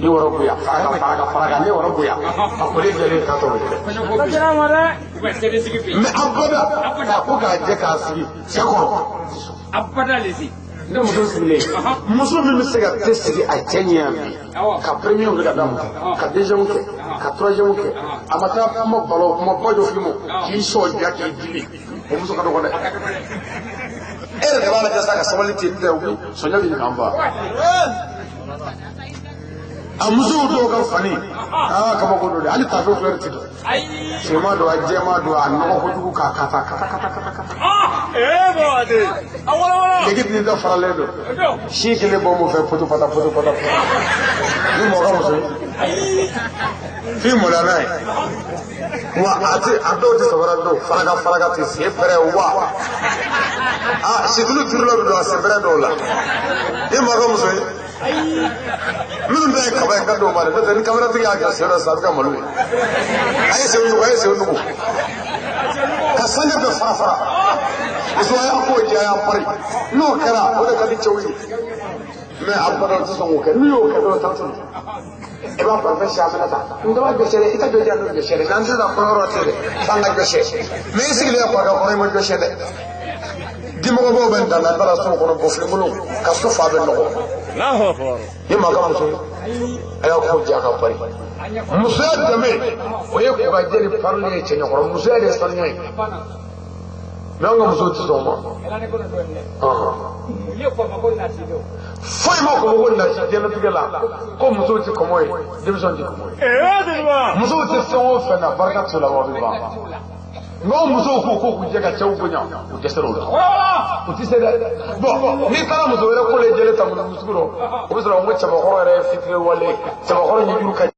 Ni wɔrɔ bonya. Faraka faraka ni wɔrɔ bonya. A koli jɛlen ka tɔrɔ. Mais abada k'a ko k'a jɛ k'a sigi cɛ kɔrɔ. Abada le si. Ne muso sigilen muso min bɛ se ka te sigi a cɛ ɲɛ yan bi ka premier wuli ka d'a ma ka deuxième kɛ ka troisième kɛ a ma taa kuma balo kuma ba jɔ f'i ma k'i sɔn ja k'i dimi o muso ka dɔgɔ dɛ. E yɛrɛ de b'a lajɛ sa ka sabali ten tɛ sɔnja bɛ k'an fa. A musow dɔw ka fani aa kabako don dɛ hali taafe couleur ti dɔn. Finman don a jɛman don a nɔgɔ kojugu k'a kata kata kata kata kata. Legi ni dɔ faralen don si kelen bɔ mun fɛ poto pata poto pata. Ni mɔgɔ ka muso ye f'i maloya n'a ye wa a tɛ a dɔw tɛ samara don faraka faraka tɛ sen pɛrɛ wa a situlu turula bɛ don a sen pɛrɛ dɔw la ni mɔgɔ ka muso ye. Minnu bɛɛ ye kaba ye ka d'o ma dɛ n'o tɛ ni kameratigi y'a jɔ sen dɔ sisan a bɛ kɛ malo ye. A ye sen nugu a ye sen nugu ka sange bɛɛ fara fara muso a y'a ko jɛ a y'a pari n'o kɛra o de ka di cɛw ye mais a bada o tɛ sɔn k'o kɛ n'u y'o kɛ dɔrɔn tan tɛ i b'a parfum si a bɛna ta n daba jɔsɛ dɛ i ka jɔ jan n'o jɔsɛ dɛ n'an tɛ taa kɔɲɔyɔrɔ tɛ dɛ f'an ka jɔsɛ mais i sigilen kɔrɔkɛ kɔrɔ i ma jɔsɛ dɛ. Dimɔgɔbaw bɛ dan na n taara so kɔnɔ bɔfilenkolon ka so fa bɛ nɔgɔ. Ni maa ka muso ye a y'a ko diya ka pari. Musoya danbe o ye kogajɛ ni parili ye cɛɲɔkɔrɔ musoya de ye sanuya ye. Mais an ka musow tɛ sɔn o ma. Foyi ma kɔmɔ ko nasi diɲɛlatigɛ la ko musow tɛ kɔmɔ ye denmisɛnw tɛ kɔmɔ ye. Musow tɛ fɛn o fɛn na barika t'u la wa bɛ ban. Nka o musow ko k'u jɛ ka cɛw bonya u dɛsɛra o la u tɛ se dɛ. Bɔn n'i taara muso wɛrɛ ko jɛlen ta muso rɔ o bɛ sɔrɔ n ko cɛbakɔrɔ yɛrɛ ye fitiri wale cɛbakɔrɔ ɲɛjuru ka.